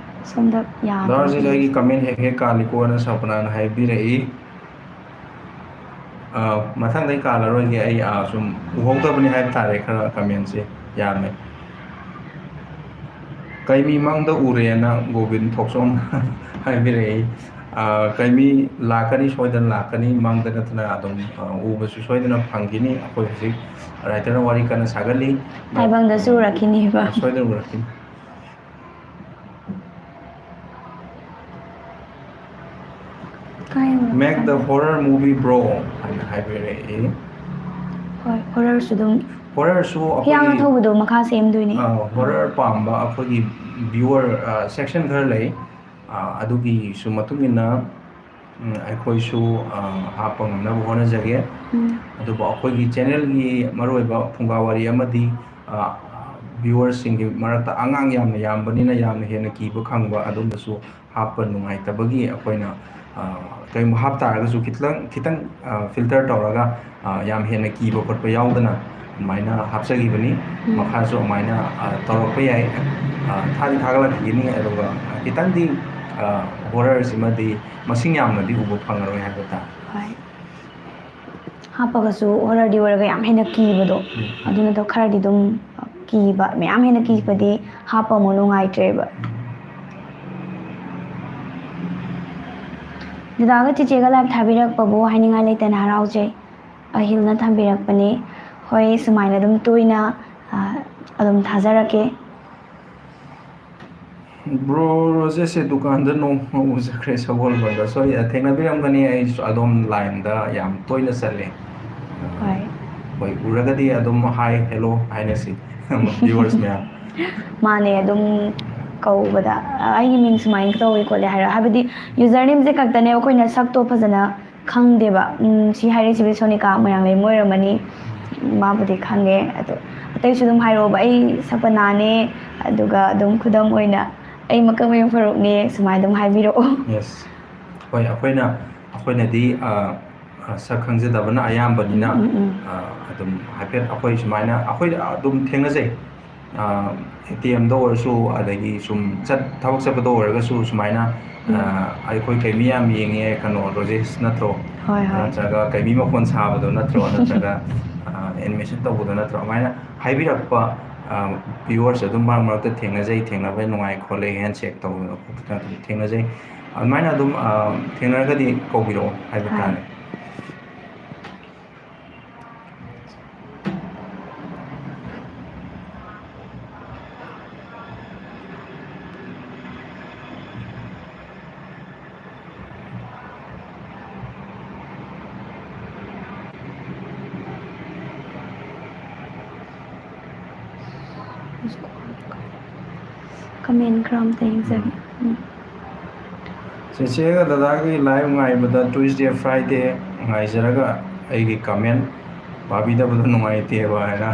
ꯁꯣꯝꯗ ꯌꯥꯗ꯭ꯔꯦ꯫ ꯗꯥ ꯔꯥꯖꯦꯁ, ꯑꯩꯒꯤ comment ꯍꯦꯛ ꯍꯦꯛ ꯀꯥꯜꯂꯤꯀꯣꯅ ꯁꯄꯅꯥꯅ ꯍꯥꯏꯕꯤꯔꯛꯏ꯫ ꯑ, ꯃꯊꯪꯗꯩ ꯀꯥꯜꯂꯔꯣꯏꯒꯦ꯫ ꯑꯩ, ꯑ, ꯁꯨꯝ ꯎꯍꯧꯗꯕꯅꯤ ꯍꯥꯏꯕ ꯇꯥꯔꯦ, ꯈꯔ comment-ꯁꯦ ꯌꯥꯝꯃꯦ꯫ ꯀꯩꯃꯤ ꯃꯪꯗ ꯎꯔꯦꯅ ꯒꯣꯕꯤꯟ ꯊꯣꯛꯆꯣꯝ ꯍꯥꯏꯕꯤꯔꯛꯏ꯫ ꯑ, ꯀꯩꯃꯤ ꯂꯥꯛꯀꯅꯤ, ꯁꯣꯏꯗꯅ ꯂꯥꯛꯀꯅꯤ, ꯃꯪꯗ ꯅꯠꯇꯅ ꯑꯗꯨꯝ, ꯑ, ꯎꯕꯁꯨ ꯁꯣꯏꯗꯅ ꯐꯪꯈꯤꯅꯤ꯫ ꯑꯩꯈꯣꯏ ꯍꯧꯖꯤꯛ writer-ꯅ ꯋꯥꯔꯤ ꯀꯟꯅ ꯁꯥꯒꯠꯂꯤ꯫ ꯇꯥꯏꯕꯪꯗꯁꯨ ꯎꯔꯛꯈꯤꯅꯤꯕ꯫ ꯁꯣꯏꯗꯅ ꯎꯔꯛꯈꯤꯅꯤ꯫ ꯀꯥꯏ ꯎꯔꯛꯄ? Make the horror movie, bro, ꯍꯥꯏꯅ ꯍꯥꯏꯕꯤꯔꯛꯏ꯫ ꯍꯣꯏ, horror-ꯁꯨ ꯑꯗꯨꯝ Horror-ꯁꯨ ꯍꯤꯌꯥꯡ ꯑꯩꯈꯣꯏꯒꯤ, ꯊꯧꯕꯗꯣ ꯃꯈꯥ ꯁꯦꯝꯗꯣꯏꯅꯦ꯫ ꯑ, horror ꯄꯥꯝꯕ ꯑꯩꯈꯣꯏꯒꯤ viewer, ꯑ, section ꯈꯔ ꯂꯩ꯫ ꯑ, ꯑꯗꯨꯒꯤꯁꯨ ꯃꯇꯨꯡ ꯏꯟꯅ, ꯎꯝ, ꯑꯩꯈꯣꯏꯁꯨ, ꯑ, ꯍꯥꯞꯄ ꯉꯝꯅꯕ ꯍꯣꯠꯅꯖꯒꯦ꯫ ꯎꯝ꯫ ꯑꯗꯨꯕꯨ ꯑꯩꯈꯣꯏꯒꯤ channel-ꯒꯤ ꯃꯔꯨꯑꯣꯏꯕ ꯐꯨꯡꯒꯥ ꯋꯥꯔꯤ ꯑꯃꯗꯤ, ꯑ, viewer-ꯁꯤꯡꯒꯤ ꯃꯔꯛꯇ ꯑꯉꯥꯡ ꯌꯥꯝꯅ ꯌꯥꯝꯕꯅꯤꯅ ꯌꯥꯝꯅ ꯍꯦꯟꯅ ꯀꯤꯕ ꯈꯪꯕ ꯑꯗꯨꯝꯕꯁꯨ ꯍꯥꯞꯄ ꯅꯨꯡꯉꯥꯏꯇꯕꯒꯤ ꯑꯩꯈꯣꯏꯅ, ꯑ, ꯀꯔꯤꯒꯨꯝꯕ ꯍꯥꯞ ꯇꯥꯔꯒꯁꯨ ꯈꯤꯇꯪ, ꯈꯤꯇꯪ, ꯑ, filter ꯇꯧꯔꯒ, ꯑ, ꯌꯥꯝ ꯍꯦꯟꯅ ꯀꯤꯕ ꯈꯣꯠꯄ ꯌꯥꯎꯗꯅ ꯑꯗꯨꯃꯥꯏꯅ ꯍꯥꯞꯆꯈꯤꯕꯅꯤ꯫ ꯎꯝ꯫ ꯃꯈꯥꯁꯨ ꯑꯗꯨꯃꯥꯏꯅ, ꯑ, ꯇꯧꯔꯛꯄ ꯌꯥꯏ꯫ ꯑ, ꯊꯥꯗꯤ ꯊꯥꯒꯠꯂꯛꯈꯤꯒꯅꯤ, ꯑꯗꯨꯒ ꯈꯤꯇꯪꯗꯤ, ꯑ, horror-ꯁꯤꯃꯗꯤ ꯃꯁꯤꯡ ꯌꯥꯝꯅꯗꯤ ꯎꯕ ꯐꯪꯉꯔꯣꯏ ꯍꯥꯏꯕ ꯇꯥꯔꯦ꯫ ꯍꯣꯏ꯫ ꯍꯥꯞꯄꯒꯁꯨ horror-ꯗꯤ ꯑꯣꯏꯔꯒ ꯌꯥꯝ ꯍꯦꯟꯅ ꯀꯤꯕꯗꯣ, ꯎꯝ꯫ ꯑꯗꯨꯅ ꯈꯔꯗꯤ ꯑꯗꯨꯝ ꯀꯤꯕ, ꯃꯌꯥꯝ ꯍꯦꯟꯅ ꯀꯤꯕꯗꯤ ꯍꯥꯞꯄ ꯑꯃꯨꯛ ꯅꯨꯡꯉꯥꯏꯇ꯭ꯔꯦꯕ꯫ ꯗꯗꯥꯒ ꯆꯤꯆꯦꯒ live ꯊꯥꯕꯤꯔꯛꯄꯕꯨ ꯍꯥꯏꯅꯤꯡꯉꯥꯏ ꯂꯩꯇꯅ ꯍꯔꯥꯎꯖꯩ꯫ ꯑꯍꯤꯜꯅ ꯊꯝꯕꯤꯔꯛꯄꯅꯤ꯫ ꯍꯣꯏ, ꯁꯨꯃꯥꯏꯅ ꯑꯗꯨꯝ ꯇꯣꯏꯅ, ꯑ, ꯑꯗꯨꯝ ꯊꯥꯖꯔꯛꯀꯦ꯫ Bro ꯔꯣꯖꯦꯁꯁꯦ ꯗꯨꯀꯥꯟꯗ ꯅꯣꯡꯃ ꯎꯖꯈ꯭ꯔꯦ ꯁꯒꯣꯜꯕꯟꯗ꯫ Sorry, ꯊꯦꯡꯅꯕꯤꯔꯝꯒꯅꯤ, ꯑꯩꯁꯨ ꯑꯗꯣꯝ line-ꯗ ꯌꯥꯝ ꯇꯣꯏꯅ ꯆꯠꯂꯦ꯫ ꯍꯣꯏ꯫ ꯎꯔꯒꯗꯤ ꯑꯗꯨꯝ hi, hello ꯍꯥꯏꯅꯁꯤ꯫ Viewers ꯃꯌꯥꯝ꯫ ꯃꯥꯅꯦ, ꯑꯗꯨꯝ ꯀꯧꯕꯗ "ꯑꯩꯒꯤ ꯃꯤꯡ ꯁꯨꯃꯥꯏꯅ ꯇꯧꯋꯦ ꯈꯣꯠꯂꯦ" ꯍꯥꯏꯔ, ꯍꯥꯏꯕꯗꯤ ꯌꯨꯖꯔ ꯅꯦꯝꯁꯦ ꯈꯛꯇꯅꯦ ꯑꯩꯈꯣꯏꯅ ꯁꯛꯇꯣ ꯐꯖꯅ ꯈꯪꯗꯦꯕ꯫ ꯎꯝ, ꯁꯤ ꯍꯥꯏꯔꯛꯏꯁꯤꯕꯨ ꯁꯣꯅꯤꯀꯥ ꯃꯣꯏꯔꯥꯡꯂꯩꯃ ꯑꯣꯏꯔꯝꯃꯅꯤ, ꯃꯥꯕꯨꯗꯤ ꯈꯪꯉꯦ꯫ ꯑꯗꯣ ꯑꯇꯩꯁꯨ ꯑꯗꯨꯝ ꯍꯥꯏꯔꯛꯑꯣꯕ, "ꯑꯩ ꯁꯛꯄꯅꯥꯅꯦ", ꯑꯗꯨꯒ ꯑꯗꯨꯝ ꯈꯨꯗꯝ ꯑꯣꯏꯅ "ꯑꯩ ꯃꯀꯛꯃꯌꯨꯝ ꯐꯥꯔꯨꯛꯅꯦ", ꯁꯨꯃꯥꯏꯅ ꯑꯗꯨꯝ ꯍꯥꯏꯕꯤꯔꯛꯑꯣ꯫ Yes꯫ ꯍꯣꯏ, ꯑꯩꯈꯣꯏꯅ ꯑꯩꯈꯣꯏꯅꯗꯤ ꯑ, ꯑ, ꯁꯛ ꯈꯪꯖꯗꯕꯅ ꯑꯌꯥꯝꯕꯅꯤꯅ ꯎꯝ, ꯎꯝ, ꯎꯝ꯫ ꯑ, ꯑꯗꯨꯝ ꯍꯥꯏꯐꯦꯠ ꯑꯩꯈꯣꯏ ꯁꯨꯃꯥꯏꯅ ꯑꯩꯈꯣꯏ ꯑꯗꯨꯝ ꯊꯦꯡꯅꯖꯩ꯫ ꯑꯦ ꯇꯤ ꯑꯦꯝꯗ ꯑꯣꯏꯔꯁꯨ, ꯑꯗꯒꯤ ꯁꯨꯝ ꯆꯠ ꯊꯕꯛ ꯆꯠꯄꯗ ꯑꯣꯏꯔꯒꯁꯨ ꯁꯨꯃꯥꯏꯅ ꯑ, ꯎꯝ꯫ "ꯑꯩꯈꯣꯏ ꯀꯩꯃꯤ ꯌꯥꯝ ꯌꯦꯡꯉꯦ, ꯀꯩꯅꯣ ꯔꯣꯖꯦꯁ ꯅꯠꯇ꯭ꯔꯣ? ꯍꯣꯏ, ꯍꯣꯏ꯫ ꯅꯠꯇ꯭ꯔꯒ ꯀꯩꯃꯤ ꯃꯈꯣꯟ ꯁꯥꯕꯗꯣ ꯅꯠꯇ꯭ꯔꯣ? ꯅꯠꯇ꯭ꯔꯒ ꯑꯦꯅꯤꯃꯦꯁꯟ ꯇꯧꯕꯗꯣ ꯅꯠꯇ꯭ꯔꯣ?" ꯑꯗꯨꯃꯥꯏꯅ ꯍꯥꯏꯕꯤꯔꯛꯄ ꯚꯤꯌꯨꯋꯔꯁ ꯑꯗꯨꯝ ꯃꯔꯛ ꯃꯔꯛꯇ ꯊꯦꯡꯅꯖꯩ, "ꯊꯦꯡꯅꯕ ꯅꯨꯡꯉꯥꯏ ꯈꯣꯠꯂꯦ, ꯍꯦꯟꯁꯦꯛ ꯇꯧꯗꯅ ꯈꯣꯠꯇꯅ" ꯑꯗꯨꯝ ꯊꯦꯡꯅꯖꯩ꯫ ꯑꯗꯨꯃꯥꯏꯅ ꯑꯗꯨꯝ ꯑ, ꯊꯦꯡꯅꯔꯒꯗꯤ ꯀꯧꯕꯤꯔꯛꯑꯣ ꯍꯥꯏꯕ ꯍꯣꯏ꯫ ꯇꯥꯔꯦ꯫ ꯀꯃꯦꯟ ꯈꯔ ꯑꯝꯇ ꯌꯦꯡꯖꯒꯦ꯫ ꯎꯝ꯫ ꯆꯦꯆꯦꯒ ꯗꯗꯥꯒꯤ ꯂꯥꯏꯚ ꯉꯥꯏꯕꯗ Tuesday, Friday ꯉꯥꯏꯖꯔꯒ ꯑꯩꯒꯤ ꯀꯃꯦꯟ ꯄꯥꯕꯤꯗꯕ ꯅꯨꯡꯉꯥꯏꯇꯦꯕ ꯍꯥꯏꯅ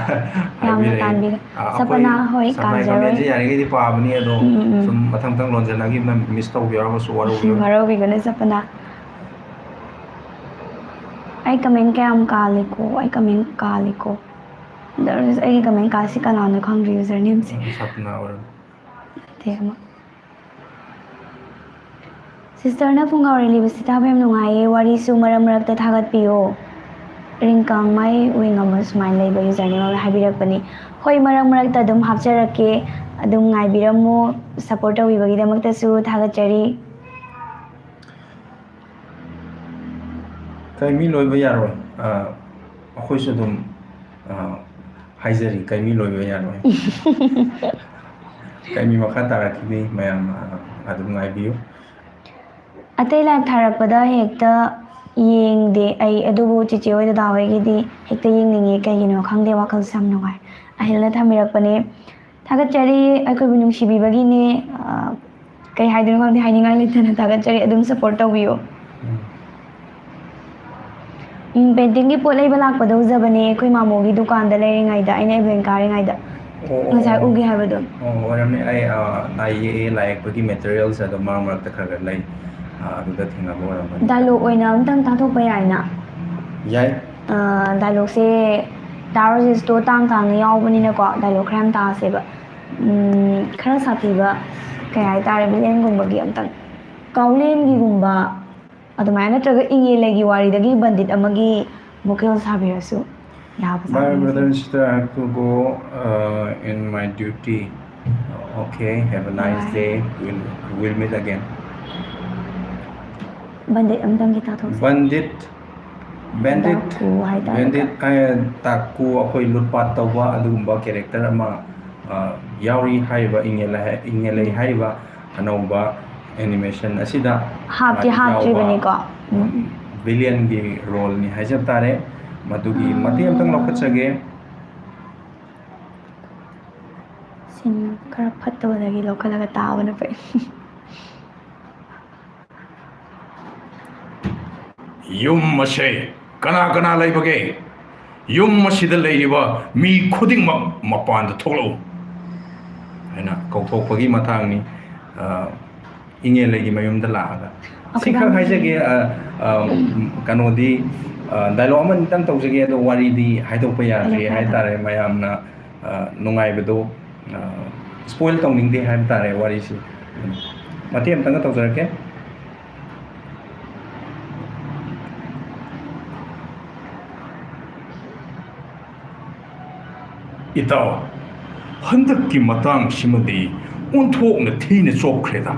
ꯌꯥꯝꯅ ꯍꯥꯏꯕꯤꯔꯛꯑꯦ꯫ ꯇꯥꯟꯕꯤꯔꯦ꯫ ꯑ, ꯑꯩꯈꯣꯏ ꯁꯄꯅꯥ, ꯍꯣꯏ, ꯁꯝꯅꯥꯏ ꯀꯥꯟꯖꯔꯣꯏ꯫ ꯀꯃꯦꯟꯁꯦ ꯌꯥꯔꯤꯈꯩꯗꯤ ꯄꯥꯕꯅꯤ, ꯑꯗꯣ ꯎꯝ, ꯎꯝ, ꯎꯝ꯫ ꯁꯨꯝ ꯃꯊꯪ ꯃꯊꯪ ꯂꯣꯟꯖꯟꯅꯈꯤꯕꯅ ꯃꯤꯁ ꯇꯧꯕ ꯌꯥꯎꯔꯒꯁꯨ ꯋꯥꯔꯧꯕꯤꯌꯨ꯫ ꯋꯥꯔꯧꯕꯤꯒꯅꯨ ꯁꯄꯅꯥ꯫ ꯑꯩ ꯀꯃꯦꯟ ꯀꯌꯥꯝ ꯀꯥꯜꯂꯤꯀꯣ, ꯑꯩ ꯀꯃꯦꯟ ꯀꯥꯜꯂꯤꯀꯣ꯫ ꯑꯗꯨ ꯑꯣꯏꯔꯁꯨ ꯑꯩꯒꯤ ꯀꯃꯦꯟ ꯀꯥꯜꯂꯤꯁꯤ ꯀꯅꯥꯅꯣ ꯈꯪꯗ꯭ꯔꯤ, ꯌꯨꯖꯔ ꯅꯦꯝꯁꯦ꯫ ꯁꯄꯅꯥ ꯑꯣꯏꯔꯝꯃꯤ꯫ ꯅꯠꯇꯦ, ꯑꯃ꯫ ꯁꯤꯁꯇꯔꯅ ꯐꯨꯡꯒꯥ ꯋꯥꯔꯤ ꯂꯤꯕꯁꯤ ꯇꯥꯕ ꯌꯥꯝ ꯅꯨꯡꯉꯥꯏꯌꯦ, ꯋꯥꯔꯤꯁꯨ ꯃꯔꯛ ꯃꯔꯛꯇ ꯊꯥꯒꯠꯄꯤꯌꯣ꯫ ꯔꯤꯡꯀꯥꯡꯃꯥꯏ ꯋꯤꯡ ꯑꯃ ꯁꯨꯃꯥꯏꯅ ꯂꯩꯕ ꯌꯨꯖꯔ ꯅꯦꯝ ꯑꯃꯅ ꯍꯥꯏꯕꯤꯔꯛꯄꯅꯤ꯫ ꯍꯣꯏ, ꯃꯔꯛ ꯃꯔꯛꯇ ꯑꯗꯨꯝ ꯍꯥꯞꯆꯔꯛꯀꯦ, ꯑꯗꯨꯝ ꯉꯥꯏꯕꯤꯔꯝꯃꯨ꯫ ꯁꯞꯄꯣꯔꯠ ꯇꯧꯕꯤꯕꯒꯤꯗꯃꯛꯇꯁꯨ ꯊꯥꯒꯠꯆꯔꯤ꯫ ꯀꯩꯃꯤ ꯂꯣꯏꯕ ꯌꯥꯔꯣꯏ꯫ ꯑ, ꯑꯩꯈꯣꯏꯁꯨ ꯑꯗꯨꯝ, ꯑ, ꯍꯥꯏꯖꯔꯤ, ꯀꯩꯃꯤ ꯂꯣꯏꯕ ꯌꯥꯔꯣꯏ꯫ ꯀꯩꯃꯤ ꯃꯈꯥ ꯇꯥꯔꯛꯈꯤꯅꯤ, ꯃꯌꯥꯝ, ꯑ, ꯑꯗꯨꯝ ꯉꯥꯏꯕꯤꯌꯨ꯫ ꯑꯇꯩ ꯂꯥꯏꯚ ꯊꯥꯔꯛꯄꯗ ꯍꯦꯛꯇ ꯌꯦꯡꯗꯦ ꯑꯩ, ꯑꯗꯨꯕꯨ ꯆꯤꯆꯦ ꯍꯣꯏ ꯗꯗꯥ ꯍꯣꯏꯒꯤꯗꯤ ꯍꯦꯛꯇ ꯌꯦꯡꯅꯤꯡꯉꯦ꯫ ꯀꯩꯒꯤꯅꯣ ꯈꯪꯗꯦ, ꯋꯥꯈꯜꯁꯦ ꯌꯥꯝ ꯅꯨꯡꯉꯥꯏ꯫ ꯑꯍꯤꯜꯅ ꯊꯝꯕꯤꯔꯛꯄꯅꯦ꯫ ꯊꯥꯒꯠꯆꯔꯤ, ꯑꯩꯈꯣꯏꯕꯨ ꯅꯨꯡꯁꯤꯕꯤꯕꯒꯤꯅꯦ꯫ ꯑ, ꯀꯩ ꯍꯥꯏꯗꯣꯏꯅꯣ ꯈꯪꯗꯦ, ꯍꯥꯏꯅꯤꯡꯉꯥꯏ ꯂꯩꯇꯅ ꯊꯥꯒꯠꯆꯔꯤ꯫ ꯑꯗꯨꯝ ꯁꯞꯄꯣꯔꯠ ꯇꯧꯕꯤꯌꯨ꯫ ꯎꯝ꯫ ꯎꯝ, ꯄꯦꯟꯇꯤꯡꯒꯤ ꯄꯣꯠ ꯂꯩꯕ ꯂꯥꯛꯄꯗ ꯎꯖꯕꯅꯦ, ꯑꯩꯈꯣꯏ ꯃꯥꯃꯣꯒꯤ ꯗꯨꯀꯥꯟꯗ ꯂꯩꯔꯤꯉꯩꯗ, ꯑꯩꯅ ꯑꯦꯂꯚꯦꯟ ꯀꯥꯔꯤꯉꯩꯗ꯫ ꯑꯣ, ꯑꯣ, ꯉꯁꯥꯏ ꯑꯣ꯫ ꯎꯒꯦ ꯍꯥꯏꯕꯗꯣ꯫ ꯑꯣ, ꯑꯣꯏꯔꯝꯅꯤ꯫ ꯑꯩ, ꯑ, ꯂꯥꯏ ꯌꯦꯛꯑꯦ, ꯂꯥꯏ ꯌꯦꯛꯄꯒꯤ ꯃꯦꯇꯔꯤꯌꯦꯜꯁ ꯑꯗꯨꯝ ꯃꯔꯛ ꯃꯔꯛꯇ ꯈꯔ ꯈꯔ ꯂꯩ꯫ ꯑ, ꯑꯗꯨꯗ ꯊꯦꯡꯅꯕ ꯑꯣꯏꯔꯝꯒꯅꯤ꯫ ꯗꯥꯏꯂꯣꯒ ꯑꯣꯏꯅ ꯑꯝꯇꯪ ꯇꯥꯊꯣꯛꯄ ꯌꯥꯏꯅ? ꯌꯥꯏ꯫ ꯑ, ꯗꯥꯏꯂꯣꯒꯁꯦ ꯗꯥ ꯔꯣꯖꯦꯁꯇꯣ ꯇꯥꯡ ꯇꯥꯡꯅ ꯌꯥꯎꯕꯅꯤꯅꯀꯣ, ꯗꯥꯏꯂꯣꯒ ꯈꯔ ꯌꯥꯝ ꯇꯥꯁꯦꯕ꯫ ꯎꯝ, ꯈꯔ ꯁꯥꯊꯤꯕ, ꯀꯩ ꯍꯥꯏꯇꯥꯔꯦ, ꯚꯤꯂꯦꯟꯒꯨꯝꯕꯒꯤ ꯑꯝꯇꯪ꯫ ꯀꯥꯎꯂꯦꯟꯒꯤꯒꯨꯝꯕ, ꯑꯗꯨꯃꯥꯏꯅ ꯅꯠꯇ꯭ꯔꯒ ꯏꯉꯦꯂꯩꯒꯤ ꯋꯥꯔꯤꯗꯒꯤ ꯕꯟꯗꯤꯠ ꯑꯃꯒꯤ ꯚꯣꯀꯦꯜ ꯁꯥꯕꯤꯔꯁꯨ ꯌꯥꯕꯖꯥꯠꯅꯤ꯫ My brother and sister, I have to go, uh, in my duty. Okay, have a nice Bye. Day. We'll, we'll meet again. ꯕꯟꯗꯤꯠ ꯑꯝꯇꯪꯒꯤ ꯇꯥꯊꯣꯛꯁꯤ꯫ ꯕꯟꯗꯤꯠ, ꯕꯟꯗꯤꯠ, ꯗꯥꯀꯨ ꯍꯥꯏꯇꯥꯔꯦ꯫ ꯕꯟꯗꯤꯠ, ꯑ, ꯗꯥꯀꯨ, ꯑꯩꯈꯣꯏ ꯂꯨꯠꯄꯥꯠ ꯇꯧꯕ ꯑꯗꯨꯒꯨꯝꯕ ꯀꯦꯔꯦꯛꯇꯔ ꯑꯃ, ꯑ, ꯌꯥꯎꯔꯤ ꯍꯥꯏꯔꯤꯕ ꯏꯉꯦꯂꯩ ꯍꯥꯏ-, ꯏꯉꯦꯂꯩ ꯎꯝ꯫ ꯍꯥꯏꯔꯤꯕ ꯑꯅꯧꯕ ꯑꯦꯅꯤꯃꯦꯁꯟ ꯑꯁꯤꯗ ꯍꯥꯞꯇꯤ ꯌꯥꯎꯕ ꯍꯥꯞꯇ꯭ꯔꯤꯕꯅꯤꯀꯣ꯫ ꯎꯝ꯫ ꯚꯤꯂꯤꯌꯟꯒꯤ ꯔꯣꯜꯅꯤ ꯍꯥꯏꯖꯕ ꯇꯥꯔꯦ꯫ ꯃꯗꯨꯒꯤ ꯃꯇꯦꯛ ꯑꯃꯇꯪ ꯂꯧꯈꯠꯆꯒꯦ꯫ ꯁꯤꯟ ꯈꯔ ꯐꯠꯇꯕꯗꯒꯤ ꯂꯧꯈꯠꯂꯒ ꯇꯥꯕꯅ ꯐꯩ꯫ ꯌꯨꯝ ꯑꯁꯦ ꯀꯅꯥ ꯀꯅꯥ ꯂꯩꯕꯒꯦ? ꯌꯨꯝ ꯑꯁꯤꯗ ꯂꯩꯔꯤꯕ ꯃꯤ ꯈꯨꯗꯤꯡꯃꯛ ꯃꯄꯥꯟꯗ ꯊꯣꯛꯂꯛꯎ ꯍꯥꯏꯅ ꯀꯧꯊꯣꯛꯄꯒꯤ ꯃꯇꯥꯡꯅꯤ꯫ ꯑ, ꯏꯉꯦꯂꯩꯒꯤ ꯃꯌꯨꯝꯗ ꯂꯥꯛꯑꯒ꯫ ꯑꯩꯈꯣꯏ ꯁꯤꯈꯛ ꯕꯥꯃꯣꯟ ꯍꯥꯏꯖꯒꯦ, ꯑ, ꯑ, ꯀꯩꯅꯣꯗꯤ, ꯑ, ꯗꯥꯏꯂꯣꯒ ꯑꯃꯅꯤꯇꯪ ꯇꯧꯖꯒꯦ, ꯑꯗꯣ ꯋꯥꯔꯤꯗꯤ ꯍꯥꯏꯗꯣꯛꯄ ꯌꯥꯗ꯭ꯔꯦ ꯍꯥꯏꯗꯣꯛꯄ ꯌꯥꯗ꯭ꯔꯦ꯫ ꯍꯥꯏꯇꯥꯔꯦ, ꯃꯌꯥꯝꯅ, ꯑ, ꯅꯨꯡꯉꯥꯏꯕꯗꯣ, ꯑ, ꯁ꯭ꯄꯣꯏꯜ ꯇꯧꯅꯤꯡꯗꯦ ꯍꯥꯏꯕ ꯇꯥꯔꯦ ꯋꯥꯔꯤꯁꯤ꯫ ꯃꯇꯦꯛ ꯑꯃꯇꯪꯒ ꯇꯧꯖꯔꯛꯀꯦ꯫ ꯏꯇꯥꯎ, ꯍꯟꯗꯛꯀꯤ ꯃꯇꯥꯡꯁꯤꯃꯗꯤ ꯑꯣꯟꯊꯣꯛꯅ ꯊꯤꯅ ꯆꯣꯞꯈ꯭ꯔꯦꯗ꯫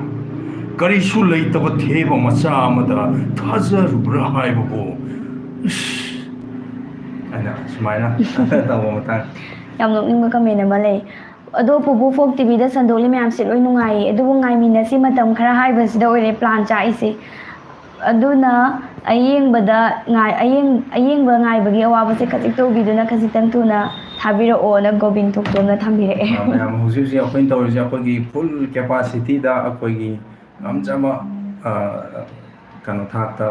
ꯀꯔꯤꯁꯨ ꯂꯩꯇꯕ ꯊꯦꯕ ꯃꯆꯥ ꯑꯃꯗ ꯊꯥꯖꯔꯨꯕ꯭ꯔꯥ ꯍꯥꯏꯕꯕꯨ, ꯏꯁ, ꯍꯥꯏꯅ ꯁꯨꯃꯥꯏꯅ ꯇꯧꯕ ꯃꯇꯥꯡ꯫ ꯌꯥꯝ ꯅꯣꯛꯅꯤꯡꯕ ꯀꯃꯦꯟ ꯑꯃ ꯂꯩ꯫ ꯑꯗꯣ ꯄꯨꯄꯨ ꯐꯣꯛ ꯇꯤꯚꯤꯗ ꯁꯟꯗꯣꯛꯂꯤ ꯃꯌꯥꯝꯁꯦ ꯂꯣꯏ ꯅꯨꯡꯉꯥꯏꯌꯦ, ꯑꯗꯨꯕꯨ ꯉꯥꯏꯃꯤꯟꯅꯁꯤ ꯃꯇꯝ ꯈꯔ ꯍꯥꯏꯕꯁꯤꯗ ꯑꯣꯏꯔꯦ ꯄ꯭ꯂꯥꯟ ꯆꯥꯛꯏꯁꯦ꯫ ꯑꯗꯨꯅ ꯑꯌꯦꯡꯕꯗ ꯉꯥꯏ-, ꯑꯌꯦꯡ-, ꯑꯌꯦꯡꯕ ꯉꯥꯏꯕꯒꯤ ꯑꯋꯥꯕꯁꯦ ꯈꯖꯤꯛ ꯇꯧꯕꯤꯗꯨꯅ ꯈꯖꯤꯛꯇꯪ ꯊꯨꯅ ꯊꯥꯕꯤꯔꯛꯑꯣꯅ ꯒꯣꯕꯤꯟ ꯊꯣꯛꯇꯣꯝꯅ ꯊꯝꯕꯤꯔꯛꯑꯦ꯫ ꯑ, ꯃꯌꯥꯝ, ꯍꯧꯖꯤꯛ ꯍꯧꯖꯤꯛ ꯑꯩꯈꯣꯏꯅ ꯇꯧꯔꯤꯁꯦ ꯑꯩꯈꯣꯏꯒꯤ full capacityꯗ ꯑꯩꯈꯣꯏꯒꯤ ꯉꯝꯖꯕ, ꯑ, ꯀꯩꯅꯣ ꯊꯥꯛꯇ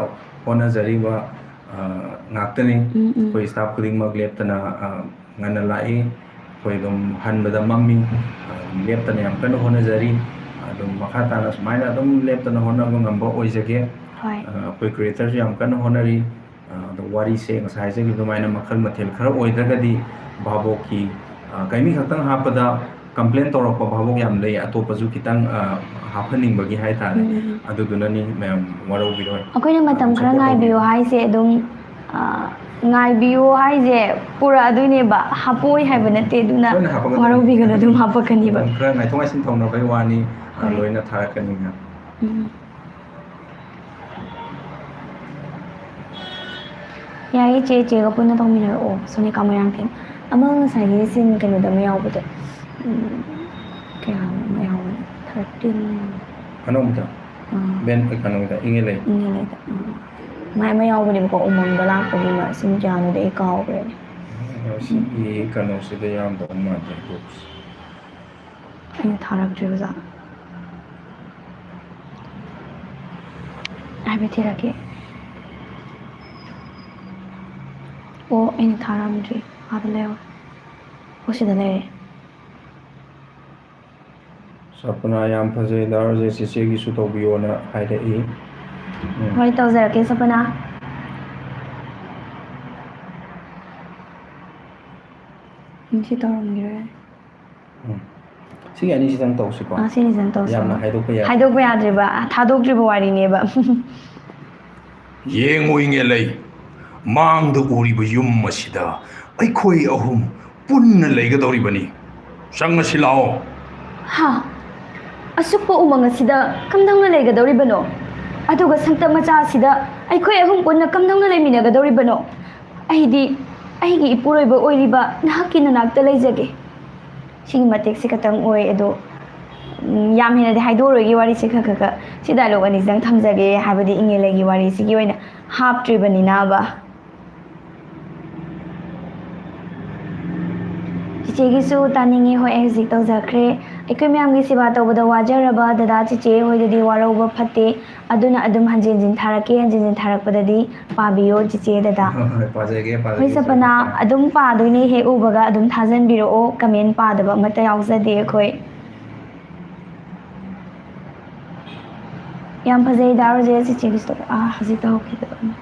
ꯍꯣꯠꯅꯖꯔꯤꯕ, ꯑ, ꯉꯥꯛꯇꯅꯤ꯫ ꯎꯝ, ꯎꯝ꯫ ꯑꯩꯈꯣꯏ staff ꯈꯨꯗꯤꯡꯃꯛ ꯂꯦꯞꯇꯅ, ꯑ, ꯉꯟꯅ ꯂꯥꯛꯏ꯫ ꯑꯩꯈꯣꯏ ꯑꯗꯨꯝ ꯍꯟꯕꯗ ꯃꯝꯃꯤ꯫ ꯑ, ꯑꯗꯨꯝ ꯂꯦꯞꯇꯅ ꯌꯥꯝ ꯀꯟꯅ ꯍꯣꯠꯅꯖꯔꯤ꯫ ꯑꯗꯨꯝ ꯃꯈꯥ ꯇꯥꯅ ꯁꯨꯃꯥꯏꯅ ꯑꯗꯨꯝ ꯂꯦꯞꯇꯅ ꯍꯣꯠꯅꯕ ꯉꯝꯕ ꯑꯣꯏꯖꯒꯦ꯫ ꯍꯣꯏ꯫ ꯑ, ꯑꯩꯈꯣꯏ creatorꯁꯨ ꯌꯥꯝ ꯀꯟꯅ ꯍꯣꯠꯅꯔꯤ꯫ ꯑ, ꯑꯗꯣ ꯋꯥꯔꯤꯁꯦ ꯉꯁꯥꯏ ꯍꯥꯏꯖꯈꯤꯕ ꯑꯗꯨꯃꯥꯏꯅ ꯃꯈꯜ ꯃꯊꯦꯜ ꯈꯔ ꯑꯣꯏꯗ꯭ꯔꯒꯗꯤ ꯚꯥꯕꯣꯛꯀꯤ, ꯑ, ꯀꯩꯃꯤ ꯈꯛꯇꯪ ꯍꯥꯞꯄꯗ complain ꯇꯧꯔꯛꯄ ꯚꯥꯕꯣꯛ ꯌꯥꯝ ꯂꯩ, ꯑꯇꯣꯞꯄꯁꯨ ꯈꯤꯇꯪ, ꯑ, ꯍꯥꯞꯍꯟꯅꯤꯡꯕꯒꯤ ꯍꯥꯏꯇꯥꯔꯦ꯫ ꯎꯝ, ꯎꯝ, ꯎꯝ꯫ ꯑꯗꯨꯗꯨꯅꯅꯤ ꯃꯌꯥꯝ ꯋꯥꯔꯧꯕꯤꯔꯣꯏ꯫ ꯑꯩꯈꯣꯏꯅ ꯃꯇꯝ ꯑꯗꯨꯝ ꯈꯔ support ꯉꯥꯏꯕꯤꯌꯨ ꯇꯧꯕꯤꯌꯨ꯫ ꯍꯥꯏꯁꯦ ꯑꯗꯨꯝ, ꯑ, ꯉꯥꯏꯕꯤꯌꯨ ꯍꯥꯏꯁꯦ ꯄꯨꯔꯛꯑꯗꯣꯏꯅꯦꯕ, ꯍꯥꯞꯄꯣꯏ ꯍꯥꯏꯕ ꯅꯠꯇꯦ, ꯑꯗꯨꯅ ꯂꯣꯏꯅ ꯍꯥꯞꯄꯛꯀꯗꯣꯏꯅꯤ꯫ ꯋꯥꯔꯧꯕꯤꯒꯅꯨ, ꯑꯗꯨꯝ ꯍꯥꯞꯄꯛꯀꯅꯤꯕ꯫ ꯃꯇꯝ ꯈꯔ ꯉꯥꯏꯊꯣꯛ ꯉꯥꯏꯁꯤꯟ ꯇꯧꯅꯕꯩ ꯋꯥꯅꯤ, ꯑ, ꯍꯣꯏ꯫ ꯂꯣꯏꯅ ꯊꯥꯔꯛꯀꯅꯤ ꯃꯌꯥꯝ꯫ ꯎꯝ꯫ ꯌꯥꯏꯌꯦ, ꯆꯦ, ꯆꯦꯒ ꯄꯨꯟꯅ ꯇꯧꯃꯤꯟꯅꯔꯛꯑꯣ, ꯁꯣꯅꯤꯀꯥ ꯃꯣꯏꯔꯥꯡꯊꯦꯝ꯫ ꯑꯃ ꯉꯁꯥꯏꯒꯤ scene ꯀꯩꯅꯣꯗ ꯑꯃ ꯌꯥꯎꯕꯗꯣ, ꯎꯝ, ꯀꯌꯥꯅꯣ ꯑꯃ ꯌꯥꯎꯕꯅꯦ? Thirteen꯫ ꯑꯅꯧꯕꯗ? ꯑꯥ꯫ Ben, ꯀꯩꯅꯣꯒꯤꯗ, ꯏꯪꯉꯦ ꯂꯩ꯫ ꯏꯪꯉꯦ ꯂꯩꯗ, ꯑꯥ꯫ ꯃꯥꯏ ꯑꯃ ꯌꯥꯎꯕꯅꯦꯕꯀꯣ, ꯎꯃꯪꯗ ꯂꯥꯛꯄꯒꯤ ꯑꯃ, scene ꯀꯌꯥꯅꯣꯗꯤ ꯑꯩ ꯀꯥꯎꯈ꯭ꯔꯦꯅꯦ꯫ ꯑ, ꯁꯤꯒꯤ ꯀꯩꯅꯣꯁꯤꯗ ꯌꯥꯎꯔꯝꯗꯧ ꯃꯥꯟꯗꯦ, bookꯁꯦ꯫ ꯑꯩꯅ ꯊꯥꯔꯛꯇ꯭ꯔꯤꯕ ꯖꯥꯠꯂ? ꯍꯥꯏꯐꯦꯠ ꯊꯤꯔꯛꯀꯦ꯫ ꯑꯣ, ꯑꯩꯅ ꯊꯥꯔꯝꯗ꯭ꯔꯤ꯫ ꯑꯥꯗ ꯂꯩꯍꯧꯔꯦ꯫ ꯑꯣ, ꯁꯤꯗ ꯂꯩꯔꯦ꯫ ꯁꯄꯅꯥ, ꯌꯥꯝ ꯐꯖꯩ, ꯗꯥ ꯔꯥꯖꯦꯁ, ꯏꯆꯦꯒꯤꯁꯨ ꯇꯧꯕꯤꯌꯣꯅ ꯍꯥꯏꯔꯛꯏ꯫ ꯎꯝ꯫ ꯍꯣꯏ, ꯇꯧꯖꯔꯛꯀꯦ, ꯁꯄꯅꯥ꯫ ꯎꯝ, ꯁꯤ ꯇꯧꯔꯝꯈꯤꯔꯣꯏ꯫ ꯎꯝ꯫ ꯁꯤꯒꯤ ꯑꯅꯤꯁꯤꯗꯪ ꯇꯧꯁꯤꯀꯣ꯫ ꯑꯥ, ꯁꯤꯅꯤꯁꯤꯗꯪ ꯇꯧꯁꯤ꯫ ꯌꯥꯝꯅ ꯍꯥꯏꯗꯣꯛꯄ ꯌꯥꯗꯦ꯫ ꯍꯥꯏꯗꯣꯛꯄ ꯌꯥꯗ꯭ꯔꯤꯕ, ꯊꯥꯗꯣꯛꯇ꯭ꯔꯤꯕ ꯋꯥꯔꯤꯅꯦꯕ꯫ ꯌꯦꯡꯉꯨ ꯏꯉꯦꯂꯩ, ꯃꯥꯡꯗ ꯎꯔꯤꯕ ꯌꯨꯝ ꯑꯁꯤꯗ ꯑꯩꯈꯣꯏ ꯑꯍꯨꯝ ꯄꯨꯟꯅ ꯂꯩꯒꯗꯧꯔꯤꯕꯅꯤ꯫ ꯆꯪꯉꯁꯤ ꯂꯥꯛꯑꯣ꯫ ꯍꯥ? ꯑꯁꯨꯛꯄ ꯎꯃꯪ ꯑꯁꯤꯗ ꯀꯝꯗꯧꯅ ꯂꯩꯒꯗꯧꯔꯤꯕꯅꯣ? ꯑꯗꯨꯒ ꯁꯪꯇꯞ ꯃꯆꯥ ꯑꯁꯤꯗ ꯑꯩꯈꯣꯏ ꯑꯍꯨꯝ ꯄꯨꯟꯅ ꯀꯝꯗꯧꯅ ꯂꯩꯃꯤꯟꯅꯒꯗꯧꯔꯤꯕꯅꯣ? ꯑꯩꯗꯤ ꯑꯩꯒꯤ ꯏꯄꯨꯔꯣꯏꯕ ꯑꯣꯏꯔꯤꯕ ꯅꯍꯥꯛꯀꯤ ꯅꯅꯥꯛꯇ ꯂꯩꯖꯒꯦ꯫ ꯁꯤꯒꯤ ꯃꯇꯦꯛꯁꯤ ꯈꯛꯇꯪ ꯑꯣꯏ, ꯑꯗꯣ ꯎꯝ, ꯌꯥꯝ ꯍꯦꯟꯅꯗꯤ ꯍꯥꯏꯗꯣꯛꯑꯔꯣꯏꯒꯦ ꯋꯥꯔꯤꯁꯦ, ꯈꯔ ꯈꯔ ꯈꯔ ꯁꯤ ꯗꯥꯏꯂꯣꯛ ꯑꯅꯤꯁꯤꯗꯪ ꯊꯝꯖꯒꯦ, ꯍꯥꯏꯕꯗꯤ ꯏꯪꯉꯦꯂꯩꯒꯤ ꯋꯥꯔꯤꯁꯤꯒꯤ ꯑꯣꯏꯅ ꯍꯥꯞꯇ꯭ꯔꯤꯕꯅꯤꯅꯕ꯫ ꯆꯤꯆꯦꯒꯤꯁꯨ ꯇꯥꯅꯤꯡꯉꯤ꯫ ꯍꯣꯏ, ꯑꯩ ꯍꯧꯖꯤꯛ ꯇꯧꯖꯈ꯭ꯔꯦ꯫ ꯑꯩꯈꯣꯏ ꯃꯌꯥꯝꯒꯤ ꯁꯦꯕꯥ ꯇꯧꯕꯗ ꯋꯥꯖꯔꯕ ꯗꯗꯥ ꯆꯤꯆꯦ ꯍꯣꯏꯗꯗꯤ ꯋꯥꯔꯧꯕ ꯐꯠꯇꯦ, ꯑꯗꯨꯅ ꯑꯗꯨꯝ ꯍꯟꯖꯤꯟ ꯍꯟꯖꯤꯟ ꯊꯥꯔꯛꯀꯦ, ꯍꯟꯖꯤꯟ ꯍꯟꯖꯤꯟ ꯊꯥꯔꯛꯄꯗꯗꯤ ꯄꯥꯕꯤꯌꯣ ꯆꯤꯆꯦ ꯗꯗꯥ꯫ ꯍꯣꯏ, ꯍꯣꯏ, ꯄꯥꯖꯒꯦ, ꯄꯥꯖꯒꯦ, ꯍꯣꯏ, ꯆꯤꯆꯦ꯫ ꯁꯄꯅꯥ, ꯑꯗꯨꯝ ꯄꯥꯗꯣꯏꯅꯦ, ꯍꯦꯛ ꯎꯕꯒ ꯑꯗꯨꯝ ꯊꯥꯖꯟꯕꯤꯔꯛꯑꯣ, ꯀꯃꯦꯟ ꯄꯥꯗꯕ ꯑꯃꯠꯇ ꯌꯥꯎꯖꯗꯦ ꯑꯩꯈꯣꯏ꯫ ꯌꯥꯝ ꯐꯖꯩ ꯗꯥ ꯔꯣꯖꯦꯁ, ꯆꯤꯆꯦꯒꯤꯁꯨ꯫ ꯑꯥ, ꯍꯧꯖꯤꯛ ꯇꯧꯍꯧꯈꯤꯗꯕ ꯑꯃ꯫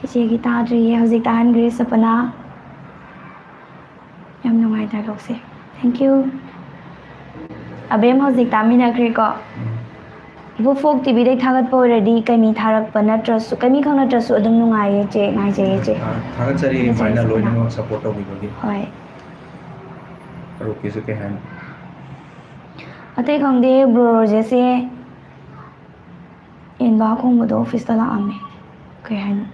ꯆꯤꯆꯦꯒꯤ ꯇꯥꯗ꯭ꯔꯤꯌꯦ, ꯍꯧꯖꯤꯛ ꯇꯥꯍꯟꯈ꯭ꯔꯦ ꯁꯄꯅꯥ꯫ ꯌꯥꯝ ꯅꯨꯡꯉꯥꯏ ꯗꯥꯏꯂꯣꯛꯁꯦ꯫ Thank you꯫ ꯑꯕꯦꯝ ꯍꯧꯖꯤꯛ ꯇꯥꯃꯤꯟꯅꯈ꯭ꯔꯦꯀꯣ꯫ ꯎꯝ꯫ ꯏꯕꯣ, ꯐꯣꯛ ꯇꯤꯚꯤꯗꯩ ꯊꯥꯒꯠꯄ ꯑꯣꯏꯔꯗꯤ ꯀꯩꯃꯤ ꯊꯥꯔꯛꯄ ꯅꯠꯇ꯭ꯔꯁꯨ, ꯀꯩꯃꯤ ꯈꯛ ꯅꯠꯇ꯭ꯔꯁꯨ ꯑꯗꯨꯝ ꯅꯨꯡꯉꯥꯏꯌꯦ ꯆꯦ, ꯉꯥꯏꯖꯩꯌꯦ ꯆꯦ꯫ ꯑꯥ, ꯊꯥꯒꯠꯆꯔꯤ ꯊꯥꯒꯠꯆꯔꯤ ꯑꯗꯨꯃꯥꯏꯅ ꯁꯄꯅꯥ꯫ ꯂꯣꯏꯅꯃꯛ support ꯇꯧꯕꯤꯕꯒꯤ꯫ ꯍꯣꯏ꯫ ꯃꯔꯨꯞꯀꯤꯁꯨ ꯀꯩ ꯍꯥꯏꯅꯤ? ꯑꯇꯩ ꯈꯪꯗꯦ, ꯕ꯭ꯔꯣ ꯔꯣꯖꯦꯁꯁꯦ ꯌꯦꯟꯕꯥ ꯈꯣꯡꯕꯗꯣ ꯑꯣꯐꯤꯁꯇ ꯂꯥꯛꯑꯝꯃꯦ꯫ ꯀꯩ ꯍꯥꯏꯅꯣ?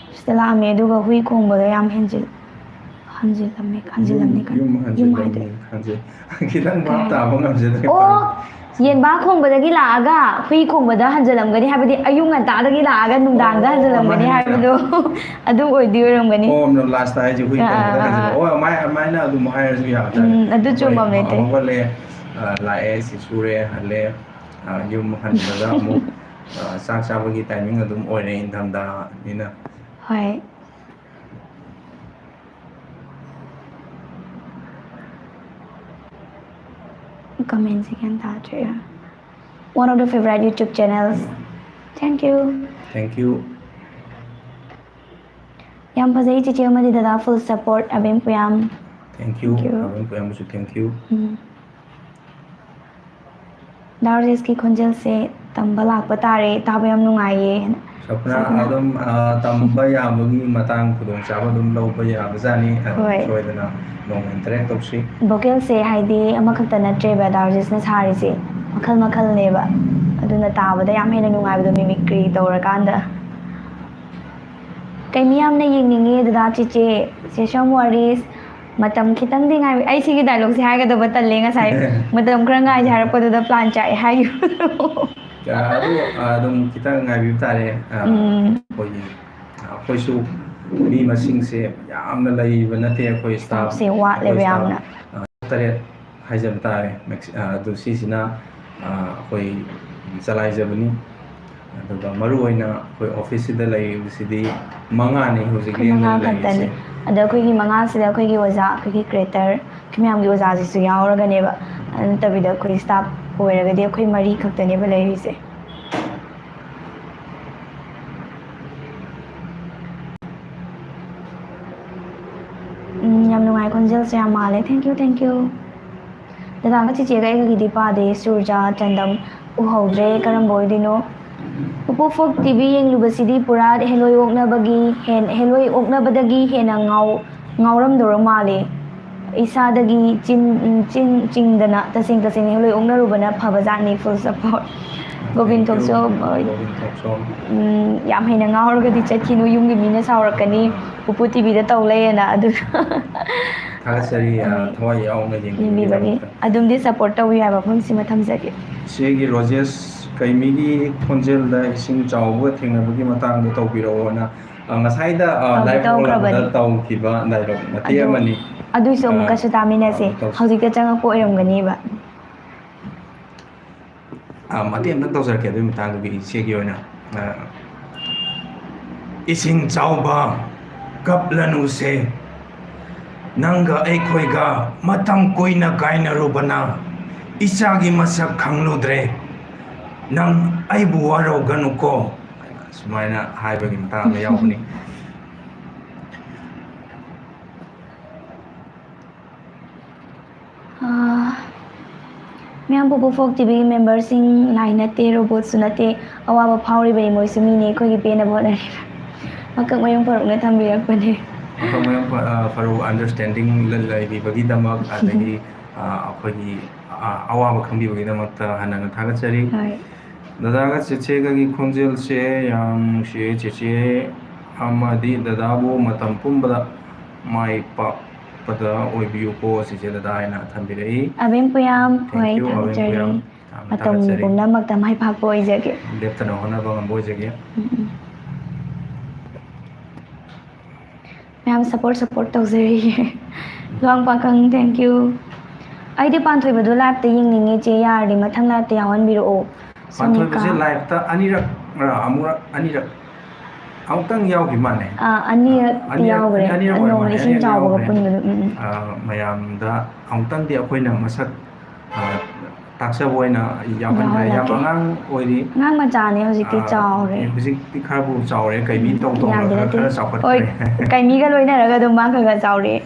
ꯑꯣꯐꯤꯁꯇ ꯂꯥꯛꯑꯝꯃꯦ, ꯑꯗꯨꯒ ꯍꯨꯏ ꯈꯣꯡꯕꯗꯣ ꯌꯥꯝ ꯍꯦꯟꯖꯤꯜ-, ꯍꯟꯖꯤꯜꯂꯝꯃꯦ, ꯍꯟꯖꯤꯜꯂꯝꯃꯦ ꯌꯨꯝ, ꯀꯩꯅꯣ? ꯌꯨꯝ ꯌꯨꯝ ꯍꯟꯖꯤꯜꯂꯝꯃꯦ, ꯍꯥꯏꯗꯣꯏꯔꯣ? ꯍꯟꯖꯤꯜ-, ꯈꯤꯇꯪ ꯚꯥꯞ ꯀꯩ ꯍꯥꯏꯅꯣ? ꯇꯥꯕ ꯉꯝꯖꯗ꯭ꯔꯦ꯫ ꯑꯣ! ꯌꯦꯟꯕꯥ ꯈꯣꯡꯕꯗꯒꯤ ꯂꯥꯛꯑꯒ ꯍꯨꯏ ꯈꯣꯡꯕꯗ ꯍꯟꯖꯤꯜꯂꯝꯒꯅꯤ, ꯍꯥꯏꯕꯗꯤ ꯑꯌꯨꯛ ꯉꯟꯇꯥꯗꯒꯤ ꯂꯥꯛꯑꯒ ꯅꯨꯡꯗꯥꯡꯗ ꯑꯣ, ꯍꯟꯖꯤꯜꯂꯝꯒꯅꯤ ꯑꯗꯨꯃꯥꯏꯅ ꯍꯥꯏꯕꯗꯣ꯫ ꯑꯗꯨ ꯑꯣꯏꯗꯣꯏ ꯑꯣꯏꯔꯝꯒꯅꯤ꯫ ꯑꯣ, ꯂꯥꯁꯇ ꯍꯥꯏꯁꯦ ꯍꯨꯏ ꯑꯥ, ꯈꯣꯡꯕꯗ ꯑꯥ, ꯑꯥ, ꯍꯟꯖꯤꯜꯂꯝ-, ꯑꯥ꯫ ꯑꯣ, ꯑꯃꯥꯏ-, ꯑꯃꯥꯏꯅ ꯑꯗꯨꯝ ꯍꯥꯏꯔꯁꯨ ꯌꯥꯕꯖꯥꯠꯅꯤ꯫ ꯎꯝ, ꯑꯗꯨ ꯑꯩꯈꯣꯏ ꯆꯨꯝꯃꯝꯃꯦ, ꯆꯦ꯫ ꯍꯧꯒꯠꯂꯦ, ꯑ, ꯂꯥꯛꯑꯦ, ꯁꯤ ꯁꯨꯔꯦ, ꯍꯜꯂꯦ, ꯑ, ꯌꯨꯝ ꯍꯟꯕꯗ ꯑꯃꯨꯛ, ꯑ, ꯆꯥꯛ ꯆꯥꯕꯒꯤ timing ꯑꯗꯨꯝ ꯑꯣꯏꯔꯦ ꯏꯪꯊꯝꯊꯥꯅꯤꯅ꯫ ꯍꯣꯏ꯫ ꯀꯃꯦꯟꯁꯦ ꯒ꯭ꯌꯥꯟ ꯇꯥꯗ꯭ꯔꯦ꯫ One of the favorite YouTube channels. Thank you. Thank you. ꯌꯥꯝ ꯐꯖꯩ ꯆꯤꯆꯦ ꯑꯃꯗꯤ ꯗꯗꯥ, full support, Abem ꯄꯨꯌꯥꯝ꯫ Thank you. Thank you. Abem ꯄꯨꯌꯥꯝꯕꯨꯁꯨ thank you. ꯎꯝ꯫ ꯗꯥ ꯔꯣꯖꯦꯁꯀꯤ ꯈꯣꯟꯖꯦꯜꯁꯦ ꯇꯝꯕ ꯂꯥꯛꯄ ꯇꯥꯔꯦ, ꯇꯥꯕ ꯌꯥꯝ ꯅꯨꯡꯉꯥꯏꯌꯦ ꯍꯥꯏꯅ꯫ ꯁꯄꯅꯥ, ꯁꯄꯅꯥ꯫ ꯑꯗꯨꯝ, ꯑ, ꯇꯝꯕ ꯌꯥꯕꯒꯤ ꯃꯇꯥꯡ ꯈꯨꯗꯣꯡꯆꯥꯕ ꯑꯗꯨꯝ ꯂꯧꯕ ꯌꯥꯕꯖꯥꯠꯅꯤ꯫ ꯑꯗꯨꯝ ꯍꯣꯏ꯫ ꯁꯣꯏꯗꯅ ꯅꯣꯡꯃ interact ꯇꯧꯁꯤ꯫ Vocalꯁꯦ ꯍꯥꯏꯗꯤ ꯑꯃꯈꯛꯇ ꯅꯠꯇ꯭ꯔꯦꯕ ꯗꯥ ꯔꯣꯖꯦꯁꯅ ꯁꯥꯔꯤꯁꯦ, ꯃꯈꯜ ꯃꯈꯜꯅꯦꯕ꯫ ꯑꯗꯨꯅ ꯇꯥꯕꯗ ꯌꯥꯝ ꯍꯦꯟꯅ ꯅꯨꯡꯉꯥꯏꯕꯗꯣ, mimicry ꯇꯧꯔꯀꯥꯟꯗ꯫ ꯀꯩ ꯃꯤ ꯌꯥꯝꯅ ꯌꯦꯡꯅꯤꯡꯉꯤ ꯗꯗꯥ ꯆꯤꯆꯦ, ꯁꯦꯁꯝ ꯋꯥꯔꯤꯁ, ꯃꯇꯝ ꯈꯤꯇꯪꯗꯤ ꯉꯥꯏꯕꯤ꯫ ꯑꯩ ꯁꯤꯒꯤ dialogue ꯁꯦ ꯍꯥꯏꯒꯗꯕ ꯇꯜꯂꯦ ꯉꯁꯥꯏ꯫ "ꯃꯇꯝ ꯈꯔ ꯉꯥꯏꯁꯦ" ꯍꯥꯏꯔꯛꯄꯗꯨꯗ plan ꯆꯥꯛꯑꯦ ꯍꯥꯏꯈꯤꯕꯗꯣ꯫ ꯑꯗꯨ, ꯑ, ꯑꯗꯨꯝ ꯈꯤꯇꯪ ꯉꯥꯏꯕꯤꯕ ꯇꯥꯔꯦ꯫ ꯑ, ꯎꯝ꯫ ꯑꯩꯈꯣꯏꯒꯤ, ꯑ, ꯑꯩꯈꯣꯏꯁꯨ ꯃꯤ ꯃꯁꯤꯡꯁꯦ ꯌꯥꯝꯅ ꯂꯩꯕ ꯅꯠꯇꯦ꯫ ꯑꯩꯈꯣꯏ staff, staff ꯁꯦ ꯋꯥꯠꯂꯦꯕ ꯑꯩꯈꯣꯏ staff, ꯌꯥꯝꯅ꯫ ꯑ, ꯇꯔꯦꯠ ꯍꯥꯏꯖꯕ ꯇꯥꯔꯦ꯫ ꯃꯦꯛꯁ-, ꯑ, ꯑꯗꯨ ꯁꯤꯁꯤꯅ, ꯑ, ꯑꯩꯈꯣꯏ ꯆꯂꯥꯏꯖꯕꯅꯤ꯫ ꯑꯗꯨꯒ ꯃꯔꯨꯑꯣꯏꯅ ꯑꯩꯈꯣꯏ office ꯁꯤꯗ ꯂꯩꯔꯤꯕꯁꯤꯗꯤ ꯃꯉꯥꯅꯤ ꯍꯧꯖꯤꯛ ꯑꯩꯈꯣꯏ ꯂꯦꯡꯗꯅ ꯃꯉꯥ ꯈꯛꯇꯅꯤ꯫ ꯂꯩꯔꯤꯁꯦ꯫ ꯑꯗ ꯑꯩꯈꯣꯏꯒꯤ ꯃꯉꯥꯁꯤꯗ ꯑꯩꯈꯣꯏꯒꯤ ꯑꯣꯖꯥ, ꯑꯩꯈꯣꯏꯒꯤ creator, ꯑꯩꯈꯣꯏ ꯃꯌꯥꯝꯒꯤ ꯑꯣꯖꯥꯁꯤꯁꯨ ꯌꯥꯎꯔꯒꯅꯦꯕ꯫ ꯑꯗꯨ ꯅꯠꯇꯕꯤꯗ ꯑꯩꯈꯣꯏ staff ꯑꯣꯏꯔꯒꯗꯤ ꯑꯩꯈꯣꯏ ꯃꯔꯤ ꯈꯛꯇꯅꯦꯕ ꯂꯩꯔꯤꯁꯦ꯫ ꯎꯝ, ꯌꯥꯝ ꯅꯨꯡꯉꯥꯏ, ꯈꯣꯟꯖꯦꯜꯁꯦ ꯌꯥꯝ ꯃꯥꯜꯂꯦ꯫ Thank you, thank you꯫ ꯗꯗꯥꯒ ꯆꯤꯆꯦꯒ ꯑꯩꯒꯒꯤꯗꯤ ꯄꯥꯗꯦ꯫ ꯁꯨꯔꯖꯥ, ꯆꯟꯗꯝ ꯎꯍꯧꯗ꯭ꯔꯦ꯫ ꯀꯔꯝꯕ ꯑꯣꯏꯗꯣꯏꯅꯣ? ꯄꯨꯄꯨ ꯐꯣꯛ ꯇꯤ ꯚꯤ ꯌꯦꯡꯂꯨꯕꯁꯤꯗꯤ ꯄꯨꯔꯥ ꯍꯦꯂꯣꯏ ꯑꯣꯛꯅꯕꯒꯤ ꯍꯦꯟ-, ꯍꯦꯂꯣꯏ ꯑꯣꯛꯅꯕꯗꯒꯤ ꯍꯦꯟꯅ ꯉꯥꯎ-, ꯉꯥꯎꯔꯝꯗꯧꯔ ꯃꯥꯜꯂꯦ꯫ ꯏꯁꯥꯗꯒꯤ ꯆꯤꯟ, ꯆꯤꯟ ꯆꯤꯡꯗꯅ ꯇꯁꯦꯡ ꯇꯁꯦꯡꯅ ꯍꯦꯂꯣꯏ ꯑꯣꯛꯅꯔꯨꯕꯅ ꯐꯕꯖꯥꯠꯅꯤ꯫ Full support꯫ ꯒꯣꯕꯤꯟ ꯊꯣꯛꯆꯣꯝ, ꯒꯣꯕꯤꯟ ꯊꯣꯛꯆꯣꯝ꯫ ꯎꯝ, ꯌꯥꯝ ꯍꯦꯟꯅ ꯉꯥꯎꯔꯒꯗꯤ ꯆꯠꯈꯤꯅꯨ, ꯌꯨꯝꯒꯤ ꯃꯤꯅ ꯁꯥꯎꯔꯛꯀꯅꯤ, ꯄꯨꯄꯨ ꯇꯤ ꯚꯤꯗ ꯇꯧ ꯂꯩꯌꯦꯅ꯫ ꯑꯗꯨ ꯊꯥꯒꯠꯆꯔꯤ, ꯑ, ꯎꯝ꯫ ꯊꯋꯥꯏ ꯌꯥꯎꯅ ꯌꯦꯡꯕꯤꯕꯒꯤ ꯌꯦꯡꯕꯤꯕꯒꯤꯗꯃꯛꯇ꯫ ꯑꯗꯨꯝꯗꯤ support ꯇꯧꯕꯤꯌꯨ ꯍꯥꯏꯕ ꯋꯥꯐꯝꯁꯤꯃ ꯊꯝꯖꯒꯦ꯫ ꯏꯆꯦꯒꯤ ꯔꯣꯖꯦꯁ ꯀꯩꯃꯤꯒꯤ ꯈꯣꯟꯖꯦꯜꯗ ꯏꯁꯤꯡ ꯆꯥꯎꯕꯒ ꯊꯦꯡꯅꯕꯒꯤ ꯃꯇꯥꯡꯗ ꯇꯧꯕꯤꯔꯛꯑꯣꯅ, ꯑ, ꯉꯁꯥꯏꯗ, ꯑ, ꯇꯧꯗꯤ live ꯇꯧꯈ꯭ꯔꯕꯅꯤ꯫ ꯍꯧꯒꯠꯂꯛꯄꯗ ꯇꯧꯈꯤꯕ dialogue ꯃꯇꯦꯛ ꯑꯗꯨ, ꯑꯃꯅꯤ꯫ ꯑꯗꯨꯏꯁꯨ ꯑ, ꯑꯃꯨꯛꯀꯁꯨ ꯇꯥꯃꯤꯟꯅꯁꯦ꯫ ꯑꯃꯨꯛ ꯇꯧꯁꯤ꯫ ꯍꯧꯖꯤꯛꯇ ꯆꯪꯉꯛꯄ ꯑꯣꯏꯔꯝꯒꯅꯤꯕ꯫ ꯑ, ꯃꯇꯦꯛ ꯑꯝꯇꯪ ꯇꯧꯖꯔꯛꯀꯦ ꯑꯗꯨꯒꯤ ꯃꯇꯥꯡꯗꯨꯒꯤ ꯏꯆꯦꯒꯤ ꯑꯣꯏꯅ꯫ ꯑ, "ꯏꯁꯤꯡ ꯆꯥꯎꯕ, ꯀꯞꯂꯅꯨꯁꯦ꯫ ꯅꯪꯒ ꯑꯩꯈꯣꯏꯒ ꯃꯇꯝ ꯀꯨꯏꯅ ꯀꯥꯏꯅꯔꯨꯕꯅ ꯏꯆꯥꯒꯤ ꯃꯁꯛ ꯈꯪꯂꯨꯗ꯭ꯔꯦ꯫ ꯅꯪ ꯑꯩꯕꯨ ꯋꯥꯔꯧꯒꯅꯨꯀꯣ", ꯁꯨꯃꯥꯏꯅ ꯍꯥꯏꯕꯒꯤ ꯃꯇꯥꯡ ꯑꯃ ꯌꯥꯎꯕꯅꯤ꯫ ꯑꯥ, ꯃꯌꯥꯝ ꯄꯨꯄꯨ ꯐꯣꯛ ꯇꯤ ꯚꯤꯒꯤ memberꯁꯤꯡ ꯂꯥꯏ ꯅꯠꯇꯦ, robotꯁꯨ ꯅꯠꯇꯦ, ꯑꯋꯥꯕ ꯐꯥꯎꯔꯤꯕꯅꯤ, ꯃꯣꯏꯁꯨ ꯃꯤꯅꯤ, ꯑꯩꯈꯣꯏꯒꯤ ꯄꯦꯟꯅꯕ ꯍꯣꯠꯅꯔꯤꯕ꯫ ꯃꯀꯛ ꯃꯌꯨꯝ ꯐꯔꯨꯛꯅ ꯊꯝꯕꯤꯔꯛꯄꯅꯦ꯫ ꯃꯀꯛ ꯃꯌꯨꯝ ꯐ-, ꯑ, ꯐꯔꯨꯛ understanding ꯂ-, ꯂꯩꯕꯤꯕꯒꯤꯗꯃꯛ, ꯑꯗꯒꯤ, ꯑ, ꯑꯩꯈꯣꯏꯒꯤ, ꯑ, ꯑꯋꯥꯕ ꯈꯪꯕꯤꯕꯒꯤꯗꯃꯛꯇ ꯍꯟꯅ ꯍꯟꯅ ꯊꯥꯒꯠꯆꯔꯤ꯫ ꯍꯣꯏ꯫ ꯗꯗꯥꯒ ꯆꯦꯆꯦꯒꯒꯤ ꯈꯣꯟꯖꯦꯜꯁꯦ ꯌꯥꯝ ꯅꯨꯡꯁꯤꯌꯦ꯫ ꯆꯦꯆꯦ ꯑꯃꯗꯤ ꯗꯗꯥꯕꯨ ꯃꯇꯝ ꯄꯨꯝꯕꯗ ꯃꯥꯏ ꯄꯥꯛ-, ꯄꯗ ꯑꯣꯏꯕꯤꯌꯨꯀꯣ ꯁꯤꯁꯦ ꯗꯗꯥ ꯍꯥꯏꯅ ꯊꯝꯕꯤꯔꯛꯏ꯫ ꯑꯕꯦꯝ ꯄꯨꯌꯥꯝ, Thank ꯍꯣꯏ, you, ꯑꯕꯦꯝ ꯊꯥꯒꯠꯆꯔꯤ꯫ ꯄꯨꯌꯥꯝ꯫ ꯌꯥꯝꯅ ꯃꯇꯝ ꯊꯥꯒꯠꯆꯔꯤ꯫ ꯄꯨꯝꯅꯃꯛꯇ ꯃꯥꯏ ꯄꯥꯛꯄ ꯑꯣꯏꯖꯒꯦ꯫ ꯂꯦꯞꯇꯅ ꯍꯣꯠꯅꯕ ꯉꯝꯕ ꯑꯣꯏꯖꯒꯦ꯫ ꯎꯝ, ꯎꯝ꯫ ꯃꯌꯥꯝ support, support ꯇꯧꯖꯔꯤꯌꯦ꯫ ꯂꯨꯋꯥꯡ ꯄꯥꯈꯪ, thank you꯫ ꯑꯩꯗꯤ ꯄꯥꯟꯊꯣꯏꯕꯗꯣ live ꯇ ꯌꯦꯡꯅꯤꯡꯉꯦ ꯆꯦ, ꯌꯥꯔꯗꯤ ꯃꯊꯪ live ꯇ ꯌꯥꯎꯍꯟꯕꯤꯔꯛꯑꯣ꯫ ꯄꯥꯟꯊꯣꯏꯕꯁꯦ ꯁꯣꯅꯤꯀꯥ꯫ Live ꯇ ꯑꯅꯤꯔꯛ, ꯑ, ꯑꯃꯨꯔꯛ, ꯑꯅꯤꯔꯛ, ꯑꯃꯨꯛꯇꯪ ꯌꯥꯎꯈꯤ ꯃꯥꯜꯂꯦ꯫ ꯑꯥ, ꯑꯅꯤꯔꯛꯇꯤ ꯑꯅꯤꯔꯛ, ꯌꯥꯎꯈ꯭ꯔꯦ꯫ ꯑꯅꯤꯔꯛ ꯑꯣꯏꯔ ꯅꯣꯡꯃ ꯃꯥꯜꯂꯦ, ꯏꯁꯤꯡ ꯑꯅꯤꯔꯛ ꯆꯥꯎꯕꯒ ꯌꯥꯎꯈ꯭ꯔꯦ꯫ ꯄꯨꯟꯕꯗꯣ꯫ ꯎꯝ, ꯎꯝ, ꯎꯝ꯫ ꯑ, ꯃꯌꯥꯝꯗ ꯑꯃꯨꯛꯇꯪꯗꯤ ꯑꯩꯈꯣꯏꯅ ꯃꯁꯛ, ꯑ, ꯇꯥꯛꯆꯕ ꯑꯣꯏꯅ ꯌꯥꯎꯍꯟꯈ꯭ꯔꯦ꯫ ꯌꯥꯝ ꯌꯥꯎꯍꯜꯂꯛꯀꯦ꯫ ꯑꯉꯥꯡ ꯑꯣꯏꯔꯤ꯫ ꯑꯉꯥꯡ ꯃꯆꯥꯅꯦ, ꯍꯧꯖꯤꯛꯇꯤ ꯑ, ꯆꯥꯎꯔꯦ꯫ ꯍꯧꯖꯤꯛꯇꯤ ꯈꯔꯕꯨ ꯆꯥꯎꯔꯦ, ꯀꯩꯕꯤ ꯎꯝ, ꯇꯧ ꯇꯧꯅ ꯌꯥꯝꯗꯤ ꯈꯔ, ꯅꯠꯇꯦ꯫ ꯈꯔ ꯍꯣꯏ, ꯆꯥꯎꯈꯠꯈ꯭ꯔꯦ꯫ ꯀꯩꯃꯤꯒ ꯂꯣꯏꯅꯔꯒ ꯑꯗꯨꯝ ꯃꯥ ꯈꯔ ꯈꯔ ꯆꯥꯎꯔꯛꯑꯦ꯫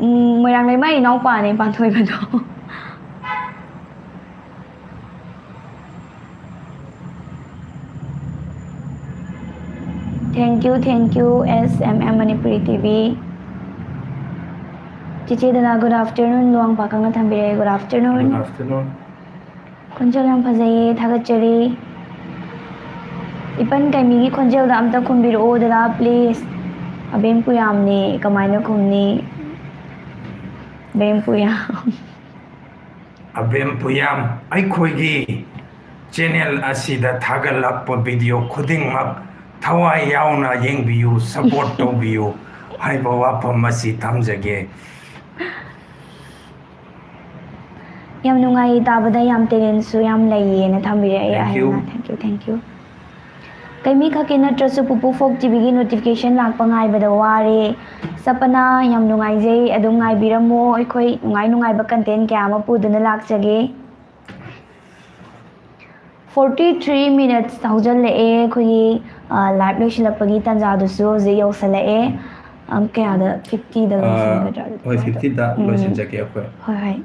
ꯎꯝ, ꯃꯣꯏꯔꯥꯡ ꯂꯩꯃꯥ ꯏꯅꯥꯎꯄꯥꯅꯦ ꯄꯥꯟꯊꯣꯏꯕꯗꯣ꯫ Thank you, thank you, S M M Manipuri T V꯫ ꯆꯤꯆꯦ ꯗꯗꯥ, good afternoon꯫ Luwang ꯄꯥꯈꯪꯅ ꯊꯝꯕꯤꯔꯛꯑꯦ, good afternoon꯫ Good afternoon꯫ ꯈꯣꯟꯖꯦꯜ ꯌꯥꯝ ꯐꯖꯩꯌꯦ, ꯊꯥꯒꯠꯆꯔꯤ꯫ ꯏꯄꯟ ꯀꯩꯃꯤꯒꯤ ꯈꯣꯟꯖꯦꯜꯗ ꯑꯝꯇ ꯈꯨꯝꯕꯤꯔꯛꯑꯣ ꯗꯗꯥ, please꯫ ꯑꯕꯦꯝ ꯄꯨꯌꯥꯝꯅꯦ, ꯀꯃꯥꯏꯅ ꯈꯨꯝꯅꯤ? ꯑꯕꯦꯝ ꯄꯨꯌꯥꯝ꯫ ꯑꯕꯦꯝ ꯄꯨꯌꯥꯝ, ꯑꯩꯈꯣꯏꯒꯤ channel ꯑꯁꯤꯗ ꯊꯥꯒꯠꯂꯛꯄ video ꯈꯨꯗꯤꯡꯃꯛ ꯊꯋꯥꯏ ꯌꯥꯎꯅ ꯌꯦꯡꯕꯤꯌꯨ, support ꯇꯧꯕꯤꯌꯨ ꯍꯥꯏꯕ ꯋꯥꯐꯝ ꯑꯁꯤ ꯊꯝꯖꯒꯦ꯫ ꯌꯥꯝ ꯅꯨꯡꯉꯥꯏꯌꯦ ꯇꯥꯕꯗ, ꯌꯥꯝ talent ꯁꯨ ꯌꯥꯝ ꯂꯩꯌꯦꯅ ꯊꯝꯕꯤꯔꯛꯑꯦ Thank you꯫ ꯑꯍꯦꯟꯅ꯫ Thank you, thank you꯫ ꯀꯩꯃꯤ ꯈꯛꯀꯤ ꯅꯠꯇ꯭ꯔꯁꯨ ꯄꯨꯄꯨ Folk T V ꯒꯤ notification ꯂꯥꯛꯄ ꯉꯥꯏꯕꯗ ꯋꯥꯔꯦ꯫ ꯁꯄꯅꯥ, ꯌꯥꯝ ꯅꯨꯡꯉꯥꯏꯖꯩ, ꯑꯗꯨꯝ ꯉꯥꯏꯕꯤꯔꯝꯃꯣ, ꯑꯩꯈꯣꯏ ꯅꯨꯡꯉꯥꯏ ꯅꯨꯡꯉꯥꯏꯕ content ꯀꯌꯥ ꯑꯃ ꯄꯨꯗꯨꯅ ꯂꯥꯛꯆꯒꯦ꯫ Forty three minutes ꯍꯧꯖꯤꯜꯂꯛꯑꯦ ꯑꯩꯈꯣꯏꯒꯤ, ꯑ, live ꯂꯣꯏꯁꯤꯜꯂꯛꯄꯒꯤ ꯇꯥꯟꯖꯥꯗꯨꯁꯨ ꯍꯧꯖꯤꯛ ꯌꯧꯁꯜꯂꯛꯑꯦ꯫ ꯑ, ꯀꯌꯥꯗ? Fifty ꯗ ꯑ, ꯂꯣꯏꯁꯤꯟꯒꯗ꯭ꯔꯥ? ꯍꯣꯏ, fifty ꯗ ꯎꯝ꯫ ꯂꯣꯏꯁꯤꯟꯖꯒꯦ ꯑꯩꯈꯣꯏ꯫ ꯍꯣꯏ, ꯍꯣꯏ꯫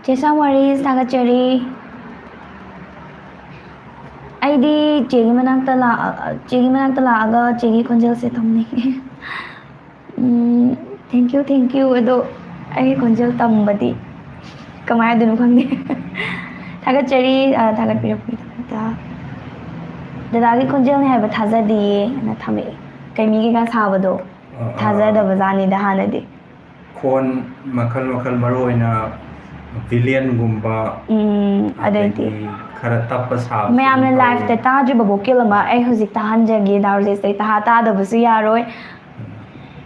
ꯆꯦ ꯁꯥꯝꯋꯥꯔꯤꯁ, ꯊꯥꯒꯠꯆꯔꯤ꯫ ꯑꯩꯗꯤ ꯆꯦꯒꯤ ꯃꯅꯥꯛꯇ ꯂꯥꯛꯑ-, ꯆꯦꯒꯤ ꯃꯅꯥꯛꯇ ꯂꯥꯛꯑꯒ ꯆꯦꯒꯤ ꯈꯣꯟꯖꯦꯜꯁꯦ ꯇꯝꯅꯤꯡꯉꯦ꯫ ꯎꯝ, thank you, thank you꯫ ꯑꯗꯣ ꯑꯩꯒꯤ ꯈꯣꯟꯖꯦꯜ ꯇꯝꯕꯗꯤ ꯀꯃꯥꯏꯅ ꯍꯥꯏꯗꯣꯏꯅꯣ ꯈꯪꯗꯦ꯫ ꯊꯥꯒꯠꯆꯔꯤ, ꯑ, ꯊꯥꯒꯠꯄꯤꯔꯛꯄꯒꯤꯗꯃꯛꯇ꯫ ꯗꯗꯥꯒꯤ ꯈꯣꯟꯖꯦꯜꯅꯤ ꯍꯥꯏꯕ ꯊꯥꯖꯗꯤꯌꯦ, ꯑꯅ ꯊꯝꯃꯛꯑꯦ꯫ ꯀꯩꯃꯤ ꯀꯩꯀꯥ ꯁꯥꯕꯗꯣ꯫ ꯑꯥ, ꯑꯥ, ꯊꯥꯖꯗꯕ ꯖꯥꯠꯅꯤꯗ ꯍꯥꯟꯅꯗꯤ꯫ ꯈꯣꯟ ꯃꯈꯜ ꯃꯈꯜ, ꯃꯔꯨ ꯑꯣꯏꯅ ꯚꯤꯂꯤꯌꯟꯒꯨꯝꯕ, ꯎꯝ, ꯑꯗꯩꯗꯤ ꯑꯗꯒꯤ ꯈꯔ ꯇꯞꯄ ꯁꯥꯕꯁꯨ ꯃꯌꯥꯝꯅ ꯑꯗꯨꯝ ꯂꯥꯏꯐꯇ ꯇꯧꯋꯤ꯫ ꯇꯥꯗ꯭ꯔꯤꯕ ꯚꯣꯀꯦꯜ ꯑꯃ ꯑꯩ ꯍꯧꯖꯤꯛ ꯇꯥꯍꯟꯖꯒꯦ꯫ ꯗꯥ ꯔꯣꯖꯦꯁꯇꯩ ꯇꯥꯍꯥ ꯇꯥꯗꯕꯁꯨ ꯌꯥꯔꯣꯏ꯫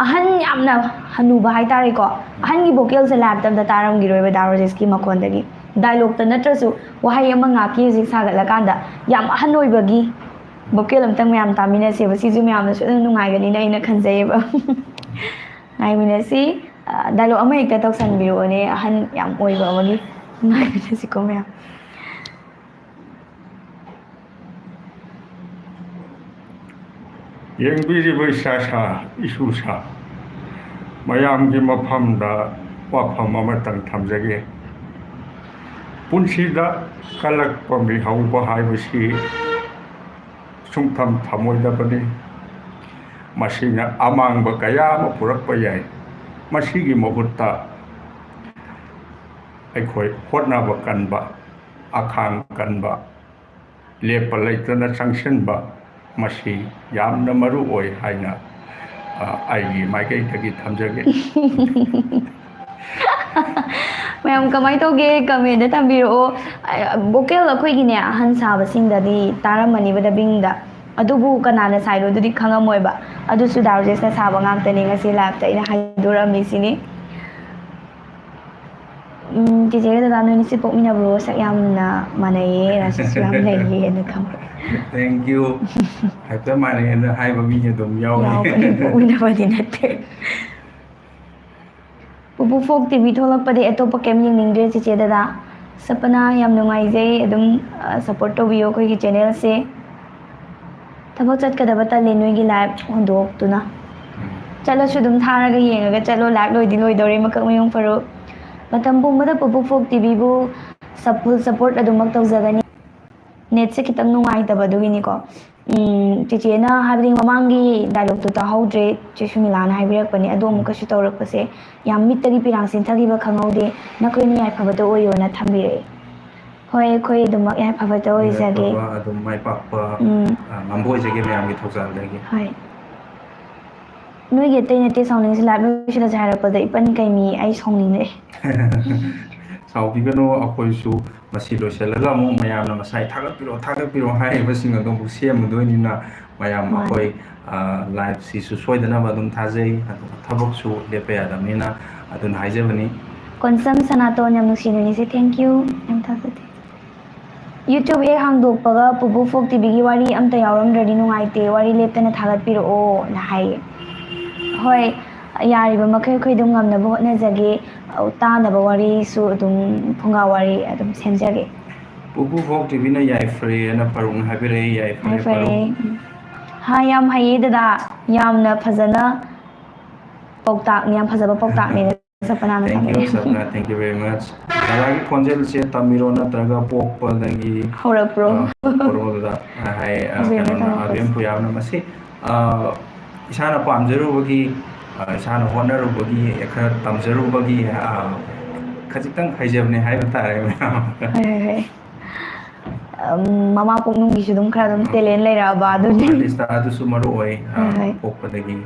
ꯑꯍꯟ ꯌꯥꯝꯅ ꯍꯅꯨꯕ ꯍꯥꯏꯇꯥꯔꯦꯀꯣ, ꯑꯍꯟꯒꯤ ꯚꯣꯀꯦꯜꯁꯦ ꯂꯥꯏꯐꯇ ꯑꯝꯇ ꯇꯥꯔꯝꯈꯤꯔꯣꯏꯕ ꯗꯥ ꯔꯣꯖꯦꯁꯀꯤ ꯃꯈꯣꯟꯗꯒꯤ꯫ ꯗꯥꯏꯂꯣꯛꯇ ꯅꯠꯇ꯭ꯔꯁꯨ ꯋꯥꯍꯩ ꯑꯃ ꯉꯥꯛꯀꯤ ꯍꯧꯖꯤꯛ ꯁꯥꯒꯠꯂꯀꯥꯟꯗ ꯌꯥꯝ ꯑꯍꯟ ꯑꯣꯏꯕꯒꯤ ꯚꯣꯀꯦꯜ ꯑꯝꯇꯪ ꯃꯌꯥꯝ ꯇꯥꯃꯤꯟꯅꯁꯦꯕ꯫ ꯁꯤꯁꯨ ꯃꯌꯥꯝꯅꯁꯨ ꯑꯗꯨꯝ ꯅꯨꯡꯉꯥꯏꯒꯅꯤꯅ ꯑꯩꯅ ꯈꯟꯖꯩꯌꯦꯕ꯫ ꯉꯥꯏꯃꯤꯟꯅꯁꯤ꯫ ꯑ, ꯗꯥꯏꯂꯣꯛ ꯑꯃ ꯍꯦꯛꯇ ꯇꯧꯁꯟꯕꯤꯔꯛꯑꯣꯅꯦ, ꯑꯍꯟ ꯌꯥꯝ ꯑꯣꯏꯕ ꯑꯃꯒꯤ꯫ ꯉꯥꯏꯃꯤꯟꯅꯁꯤꯀꯣ ꯃꯌꯥꯝ꯫ ꯌꯦꯡꯕꯤꯔꯤꯕ ꯏꯆꯥꯁꯥ, ꯏꯁꯨꯁꯥ, ꯃꯌꯥꯝꯒꯤ ꯃꯐꯝꯗ ꯋꯥꯐꯝ ꯑꯃꯇꯪ ꯊꯝꯖꯒꯦ꯫ ꯄꯨꯟꯁꯤꯗ ꯀꯜꯂꯛꯄ ꯃꯤꯍꯧꯕ ꯍꯥꯏꯕꯁꯤ ꯁꯨꯡꯊꯝ ꯊꯝꯃꯣꯏꯗꯕꯅꯤ꯫ ꯃꯁꯤꯅ ꯑꯃꯥꯡꯕ ꯀꯌꯥ ꯑꯃ ꯄꯨꯔꯛꯄ ꯌꯥꯏ꯫ ꯃꯁꯤꯒꯤ ꯃꯍꯨꯠꯇ ꯑꯩꯈꯣꯏ ꯍꯣꯠꯅꯕ ꯀꯟꯕ, ꯑꯈꯥꯡ ꯀꯟꯕ, ꯂꯦꯞꯄ ꯂꯩꯇꯅ ꯆꯪꯁꯤꯟꯕ, ꯃꯁꯤ ꯌꯥꯝꯅ ꯃꯔꯨ ꯑꯣꯏ ꯍꯥꯏꯅ, ꯑ, ꯑꯩꯒꯤ ꯃꯥꯏꯀꯩꯗꯒꯤ ꯊꯝꯖꯒꯦ꯫ ꯃꯌꯥꯝ ꯀꯃꯥꯏꯅ ꯇꯧꯒꯦ? ꯀꯃꯦꯟꯗ ꯊꯝꯕꯤꯔꯛꯑꯣ꯫ ꯑ, ꯚꯣꯀꯦꯜ ꯑꯩꯈꯣꯏꯒꯤꯅꯦ, ꯑꯍꯟ ꯁꯥꯕꯁꯤꯡꯗꯗꯤ ꯇꯥꯔꯝꯃꯅꯤꯕ ꯗꯕꯤꯡꯗ, ꯑꯗꯨꯕꯨ ꯀꯅꯥꯅ ꯁꯥꯏꯅꯣ ꯑꯗꯨꯗꯤ ꯈꯪꯉꯝꯃꯣꯏꯕ꯫ ꯑꯗꯨꯁꯨ ꯗꯥ ꯔꯣꯖꯦꯁꯅ ꯁꯥꯕ ꯉꯥꯛꯇꯅꯤ ꯉꯁꯤ ꯂꯥꯏꯐꯇ ꯑꯩꯅ ꯍꯥꯏꯗꯣꯔꯛꯑꯝꯃꯤꯁꯤꯅꯤ꯫ ꯎꯝ, ꯆꯤꯆꯦꯒ ꯗꯗꯥ ꯅꯣꯏꯅꯤꯁꯦ ꯄꯣꯛꯃꯤꯟꯅꯕ꯭ꯔꯣ? ꯁꯛ ꯌꯥꯝꯅ ꯃꯥꯟꯅꯩꯌꯦ, ꯔꯥꯁꯤꯁꯨ ꯌꯥꯝ ꯂꯩꯌꯦꯅ ꯈꯪꯕ꯫ Thank you꯫ ꯍꯥꯏꯐꯦꯠ ꯃꯥꯟꯅꯩ ꯑꯗꯣ ꯍꯥꯏꯕ ꯃꯤꯁꯦ ꯑꯗꯨꯝ ꯌꯥꯎꯋꯦ꯫ ꯌꯥꯎꯕꯅꯦ, ꯄꯣꯛꯃꯤꯟꯅꯕꯗꯤ ꯅꯠꯇꯦ꯫ ꯄꯨꯄꯨ ꯐꯣꯛ ꯇꯤ ꯚꯤ ꯊꯣꯛꯂꯛꯄꯗꯤ ꯑꯇꯣꯞꯄ ꯀꯩꯝ ꯌꯦꯡꯅꯤꯡꯗ꯭ꯔꯦ ꯆꯤꯆꯦ ꯗꯗꯥ꯫ ꯁꯄꯅꯥ, ꯌꯥꯝ ꯅꯨꯡꯉꯥꯏꯖꯩ, ꯑꯗꯨꯝ, ꯑ, ꯁꯞꯄꯣꯔꯠ ꯇꯧꯕꯤꯌꯣ ꯑꯩꯈꯣꯏꯒꯤ ꯆꯦꯅꯦꯜꯁꯦ꯫ ꯊꯕꯛ ꯆꯠꯀꯗꯕ ꯇꯜꯂꯦ ꯅꯣꯏꯒꯤ ꯂꯥꯏꯚ ꯍꯨꯟꯗꯣꯛꯇꯨꯅ꯫ ꯆꯠꯂꯁꯨ ꯑꯗꯨꯝ ꯊꯥꯔꯒ ꯌꯦꯡꯉꯒ ꯆꯠꯂꯣ, ꯂꯥꯏꯚ ꯂꯣꯏꯗꯤ ꯂꯣꯏꯗꯧꯔꯦ, ꯃꯀꯛ ꯃꯌꯨꯡ ꯐꯔꯨ꯫ ꯃꯇꯝ ꯄꯨꯝꯕꯗ ꯄꯨꯄꯨ ꯐꯣꯛ ꯇꯤ ꯚꯤꯕꯨ ꯁꯞ-, ꯐꯨꯜ ꯁꯞꯄꯣꯔꯠ ꯑꯗꯨꯃꯛ ꯇꯧꯖꯒꯅꯤ꯫ ꯅꯦꯠꯁꯦ ꯈꯤꯇꯪ ꯅꯨꯡꯉꯥꯏꯇꯕ ꯑꯗꯨꯒꯤꯅꯤꯀꯣ꯫ ꯎꯝ, ꯆꯤꯆꯦꯅ ꯍꯥꯏꯕꯗꯤ ꯃꯃꯥꯡꯒꯤ ꯗꯥꯏꯂꯣꯛꯇꯣ ꯇꯥꯍꯧꯗ꯭ꯔꯦ, ꯆꯦ ꯁꯨꯃꯤꯂꯥꯅ ꯍꯥꯏꯕꯤꯔꯛꯄꯅꯦ, ꯑꯗꯨ ꯑꯃꯨꯛꯀꯁꯨ ꯇꯧꯔꯛꯄꯁꯦ ꯌꯥꯝ ꯃꯤꯠꯇꯒꯤ ꯄꯤꯔꯥꯡ ꯆꯦꯟꯊꯈꯤꯕ ꯈꯪꯍꯧꯗꯦ, ꯅꯈꯣꯏꯅ ꯌꯥꯏꯐꯕꯗ ꯑꯣꯏꯌꯣꯅ ꯊꯝꯕꯤꯔꯛꯑꯦ꯫ ꯍꯣꯏ, ꯑꯩꯈꯣꯏ ꯑꯗꯨꯃꯛ ꯌꯥꯏꯐꯕꯗ ꯑꯣꯏꯖꯒꯦ꯫ ꯌꯥꯏꯐꯕ ꯑꯗꯨꯝ ꯃꯥꯏ ꯄꯥꯛꯄ, ꯎꯝ꯫ ꯑ, ꯉꯝꯕ ꯑꯣꯏꯖꯒꯦ ꯃꯌꯥꯝꯒꯤ ꯊꯧꯖꯥꯜꯗꯒꯤ꯫ ꯍꯣꯏ꯫ ꯅꯣꯏꯒꯤ ꯑꯇꯩ ꯅꯠꯇꯦ ꯁꯥꯎꯅꯤꯡꯉꯤꯁꯦ, live ꯂꯣꯏꯁꯤꯜꯂꯁꯦ ꯍꯥꯏꯔꯛꯄꯗ ꯏꯄꯟ ꯀꯩꯃꯤ ꯑꯩ ꯁꯥꯎꯅꯤꯡꯉꯛꯑꯦ꯫ ꯁꯥꯎꯕꯤꯒꯅꯨ, ꯑꯩꯈꯣꯏꯁꯨ ꯃꯁꯤ ꯂꯣꯏꯁꯤꯜꯂꯒ ꯑꯃꯨꯛ ꯃꯌꯥꯝꯅ ꯉꯁꯥꯏ "ꯊꯥꯒꯠꯄꯤꯔꯣ, ꯊꯥꯒꯠꯄꯤꯔꯣ" ꯍꯥꯏꯔꯤꯕꯁꯤꯡ ꯑꯗꯨ ꯑꯃꯨꯛ ꯁꯦꯝꯃꯨꯗꯣꯏꯅꯤꯅ, ꯃꯌꯥꯝ ꯃꯥꯅꯦ꯫ ꯑꯩꯈꯣꯏ live ꯁꯤꯁꯨ ꯁꯣꯏꯗꯅꯕ ꯑꯗꯨꯝ ꯊꯥꯖꯩ꯫ ꯑꯗꯨꯒ ꯊꯕꯛꯁꯨ ꯂꯦꯞꯄ ꯌꯥꯗꯕꯅꯤꯅ ꯑꯗꯨꯅ ꯍꯥꯏꯖꯕꯅꯤ꯫ ꯀꯣꯟꯁꯝ ꯁꯅꯥꯇꯣꯟ ꯌꯥꯝ ꯅꯨꯡꯁꯤ ꯅꯨꯡꯁꯤꯁꯦ, thank you꯫ ꯌꯥꯝ ꯊꯥꯖꯗꯦ꯫ YouTube ꯍꯦꯛ ꯍꯥꯡꯗꯣꯛꯄꯒ ꯄꯨꯄꯨ ꯐꯣꯛ ꯇꯤꯚꯤꯒꯤ ꯋꯥꯔꯤ ꯑꯝꯇ ꯌꯥꯎꯔꯝꯗ꯭ꯔꯗꯤ ꯅꯨꯡꯉꯥꯏꯇꯦ, ꯋꯥꯔꯤ ꯂꯦꯞꯇꯅ ꯊꯥꯒꯠꯄꯤꯔꯛꯑꯣꯅ ꯍꯥꯏꯌꯦ꯫ ꯍꯣꯏ, ꯌꯥꯔꯤꯕ ꯃꯈꯩ ꯑꯩꯈꯣꯏ ꯑꯗꯨꯝ ꯉꯝꯅꯕ ꯍꯣꯠꯅꯖꯒꯦ꯫ ꯇꯥꯅꯕ ꯋꯥꯔꯤꯁꯨ ꯑꯗꯨꯝ ꯐꯨꯡꯒꯥ ꯋꯥꯔꯤ ꯑꯗꯨꯝ ꯁꯦꯝꯖꯒꯦ꯫ ꯄꯨꯄꯨ ꯐꯣꯛ ꯇꯤꯚꯤꯅ ꯌꯥꯏꯐꯔꯦꯅ ꯐꯔꯨꯛꯅ ꯍꯥꯏꯕꯤꯔꯛꯑꯦ, ꯌꯥꯏꯐꯔꯦ, ꯌꯥꯏꯐꯔꯦ꯫ ꯐꯔꯨꯛ꯫ ꯎꯝ꯫ ꯍꯥ, ꯌꯥꯝ ꯍꯩꯌꯦ ꯗꯗꯥ, ꯌꯥꯝꯅ ꯐꯖꯅ ꯄꯥꯎꯇꯥꯛꯅꯤ, ꯌꯥꯝ ꯐꯖꯕ ꯄꯥꯎꯇꯥꯛꯅꯤ ꯁꯞꯄꯅꯥꯅ Thank you, ꯇꯝꯕꯤꯔꯤꯁꯦ꯫ Sapna. Thank you very much. ꯗꯗꯥꯒꯤ ꯈꯣꯟꯖꯦꯜꯁꯦ ꯇꯝꯃꯤꯔꯣ ꯅꯠꯇ꯭ꯔꯒ ꯄꯣꯛꯄꯗꯒꯤ, ꯍꯧꯔꯛꯄ꯭ꯔꯣ? ꯑ, ꯄꯣꯛꯄꯔꯣ ꯗꯗꯥ? ꯍꯥꯏ, ꯑ, ꯑꯕꯦꯝꯅ ꯀꯩꯅꯣꯅ, ꯇꯝꯃꯛꯄꯁꯦ꯫ ꯑꯕꯦꯝ ꯄꯨꯌꯥꯕꯅ ꯃꯁꯤ, ꯑ, ꯏꯁꯥꯅ ꯄꯥꯝꯖꯔꯨꯕꯒꯤ, ꯑ, ꯏꯁꯥꯅ ꯍꯣꯠꯅꯔꯨꯕꯒꯤ, ꯈꯔ ꯇꯝꯖꯔꯨꯕꯒꯤ, ꯑ, ꯈꯖꯤꯛꯇꯪ ꯍꯩꯖꯕꯅꯦ ꯍꯥꯏꯕ ꯇꯥꯔꯦ, ꯃꯌꯥꯝ꯫ ꯍꯣꯏ, ꯍꯣꯏ, ꯍꯣꯏ꯫ ꯑꯝ, ꯃꯃꯥ ꯄꯣꯛꯅꯨꯡꯒꯤꯁꯨ ꯑꯗꯨꯝ ꯈꯔ ꯑꯗꯨꯝ talent ꯂꯩꯔꯛꯑꯕ ꯑꯗꯨꯅꯤ꯫ Artist ꯑꯗꯨꯁꯨ ꯃꯔꯨ ꯑꯣꯏ, ꯑ, ꯍꯣꯏ, ꯍꯣꯏ꯫ ꯄꯣꯛꯄꯗꯒꯤ,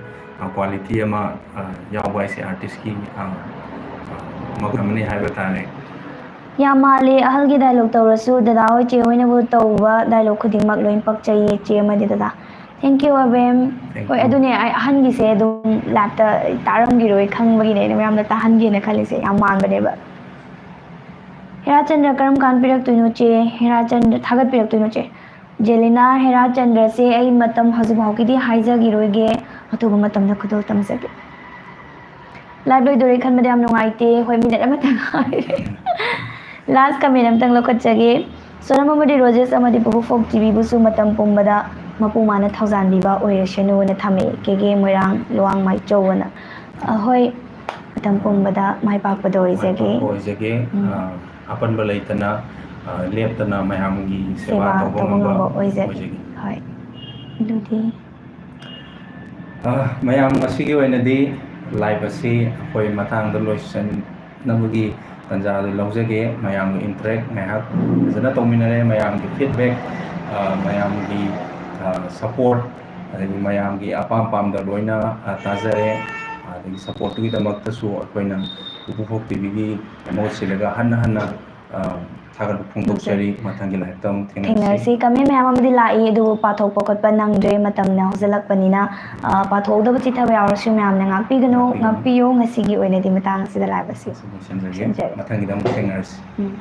ꯑ, quality ꯑꯃ, ꯑ, ꯌꯥꯎꯕ ꯍꯥꯏꯁꯦ artist ꯀꯤ, ꯑ, ꯑ, ꯃꯒꯨꯟ ꯑꯃꯅꯤ ꯍꯥꯏꯕ ꯇꯥꯔꯦ꯫ ꯌꯥꯝ ꯃꯥꯜꯂꯦ, ꯑꯍꯜꯒꯤ dialogue ꯇꯧꯔꯁꯨ ꯗꯗꯥ ꯍꯣꯏ ꯆꯦ ꯍꯣꯏꯅꯕꯨ ꯇꯧꯕ dialogue ꯈꯨꯗꯤꯡꯃꯛ ꯂꯣꯏ ꯄꯛꯆꯩꯌꯦ ꯆꯦ ꯑꯃꯗꯤ ꯗꯗꯥ꯫ Thank you, Abem. Thank ꯍꯣꯏ, you. ꯑꯗꯨꯅꯦ, ꯑꯩ ꯑꯍꯟꯒꯤꯁꯦ ꯑꯗꯨꯝ live ꯇ ꯇꯥꯔꯝꯈꯤꯔꯣꯏ ꯈꯪꯕꯒꯤꯅꯦ ꯑꯩꯅ ꯃꯌꯥꯝꯗ ꯇꯥꯍꯟꯒꯦꯅ ꯈꯜꯂꯤꯁꯦ, ꯌꯥꯝ ꯃꯥꯟꯕꯅꯦꯕ꯫ ꯍꯦꯔꯥꯆꯟꯗ꯭ꯔ ꯀꯔꯝ ꯀꯥꯟ ꯄꯤꯔꯛꯇꯣꯏꯅꯣ ꯆꯦ? ꯍꯦꯔꯥꯆꯟꯗ꯭ꯔ ꯊꯥꯒꯠꯄꯤꯔꯛꯇꯣꯏꯅꯣ ꯆꯦ? ꯖꯦꯂꯤꯅꯥ, ꯍꯦꯔꯥꯆꯟꯗ꯭ꯔꯁꯦ ꯑꯩ ꯃꯇꯝ ꯍꯧꯖꯤꯛꯐꯥꯎꯒꯤꯗꯤ ꯍꯥꯏꯖꯈꯤꯔꯣꯏꯒꯦ, ꯑꯊꯨꯕ ꯃꯇꯝꯗ ꯈꯨꯗꯣꯜ ꯇꯝꯖꯒꯦ꯫ Live ꯂꯣꯏꯗꯣꯔꯦ ꯈꯟꯕꯗ ꯌꯥꯝ ꯅꯨꯡꯉꯥꯏꯇꯦ꯫ ꯍꯣꯏ, minute ꯑꯃꯇ ꯉꯥꯏꯔꯦ꯫ Last comment ꯑꯃꯇꯪ ꯂꯧꯈꯠꯆꯒꯦ꯫ ꯁꯣꯅꯝ ꯑꯃꯗꯤ ꯔꯣꯖꯦꯁ ꯑꯃꯗꯤ ꯄꯨꯄꯨ ꯐꯣꯛ ꯇꯤꯚꯤꯕꯨꯁꯨ ꯃꯇꯝ ꯄꯨꯝꯕꯗ ꯃꯄꯨ ꯃꯥꯅ ꯊꯧꯖꯥꯟꯕꯤꯕ ꯑꯣꯏꯔꯁꯅꯨꯅ ꯊꯝꯃꯦ꯫ ꯀꯦ ꯀꯦ ꯃꯣꯏꯔꯥꯡ ꯂꯨꯋꯥꯡ ꯃꯥꯏꯆꯧ ꯑꯅ꯫ ꯑ, ꯍꯣꯏ, ꯃꯇꯝ ꯄꯨꯝꯕꯗ ꯃꯥꯏ ꯄꯥꯛꯄꯗ ꯑꯣꯏꯖꯒꯦ꯫ ꯃꯥꯏ ꯄꯥꯛꯄ ꯑꯣꯏꯖꯒꯦ꯫ ꯎꯝ꯫ ꯑ, ꯑꯄꯟꯕ ꯂꯩꯇꯅ, ꯑ, ꯂꯦꯞꯇꯅ ꯃꯌꯥꯝꯒꯤ ꯁꯦꯕꯥ ꯁꯦꯕꯥ ꯇꯧꯕ ꯇꯧꯕ ꯉꯝꯕ ꯉꯝꯕ ꯑꯣꯏꯖꯒꯦ꯫ ꯑꯣꯏꯖꯒꯦ꯫ ꯍꯣꯏ꯫ ꯑꯗꯨꯗꯤ ꯑ, ꯃꯌꯥꯝ, ꯉꯁꯤꯒꯤ ꯑꯣꯏꯅꯗꯤ live ꯑꯁꯤ ꯑꯩꯈꯣꯏ ꯃꯇꯥꯡꯗ ꯂꯣꯏꯁꯤꯟꯅꯕꯒꯤ ꯇꯥꯟꯖꯥ ꯑꯗꯨ ꯂꯧꯖꯒꯦ꯫ ꯃꯌꯥꯝꯒ interact ꯉꯥꯏꯍꯥꯛ ꯐꯖꯅ ꯇꯧꯃꯤꯟꯅꯔꯦ꯫ ꯃꯌꯥꯝꯒꯤ feedback, ꯑ, ꯃꯌꯥꯝꯒꯤ, ꯑ, support, ꯑꯗꯒꯤ ꯃꯌꯥꯝꯒꯤ ꯑꯄꯥꯝ ꯄꯥꯝꯗ ꯂꯣꯏꯅ ꯑ, ꯇꯥꯖꯔꯦ꯫ ꯑꯗꯒꯤ ꯁꯞꯄꯣꯔꯠꯇꯨꯒꯤꯗꯃꯛꯇꯁꯨ ꯑꯩꯈꯣꯏꯅ ꯎꯄꯨ ꯍꯣꯞ ꯇꯤꯚꯤꯒꯤ ꯃꯍꯨꯠ ꯁꯤꯜꯂꯒ ꯍꯟꯅ ꯍꯟꯅ ꯑ, ꯊꯥꯒꯠꯄ ꯐꯣꯡꯗꯣꯛꯆꯔꯤ꯫ ꯃꯊꯪꯒꯤ ꯂꯥꯏꯐꯇ ꯑꯃꯨꯛ ꯊꯦꯡꯅꯁꯤ꯫ ꯊꯦꯡꯅꯔꯁꯤ꯫ ꯀꯃꯦꯟ ꯃꯌꯥꯝ ꯑꯃꯗꯤ ꯂꯥꯛꯏ, ꯑꯗꯨꯕꯨ ꯄꯥꯊꯣꯛꯄ ꯈꯣꯠꯄ ꯅꯪꯗ꯭ꯔꯦ, ꯃꯇꯝꯅ ꯍꯧꯖꯤꯜꯂꯛꯄꯅꯤꯅ꯫ ꯑ, ꯄꯥꯊꯣꯛꯍꯧꯗꯕ ꯆꯤꯊꯕ ꯌꯥꯎꯔꯁꯨ ꯃꯌꯥꯝꯅ ꯉꯥꯛꯄꯤꯒꯅꯨ, ꯉꯥꯛꯄꯤꯒꯅꯨ꯫ ꯉꯥꯛꯄꯤꯌꯨ꯫ ꯉꯁꯤꯒꯤ ꯑꯣꯏꯅꯗꯤ ꯃꯇꯥꯡ ꯑꯁꯤꯗ ꯂꯥꯏꯕ ꯑꯁꯤ ꯂꯣꯏꯁꯤꯟꯖꯔꯒꯦ꯫ ꯂꯣꯏꯁꯤꯟꯖꯔꯒꯦ꯫ ꯃꯊꯪꯒꯤꯗ ꯑꯃꯨꯛ ꯊꯦꯡꯅꯔꯁꯤ꯫ ꯎꯝ꯫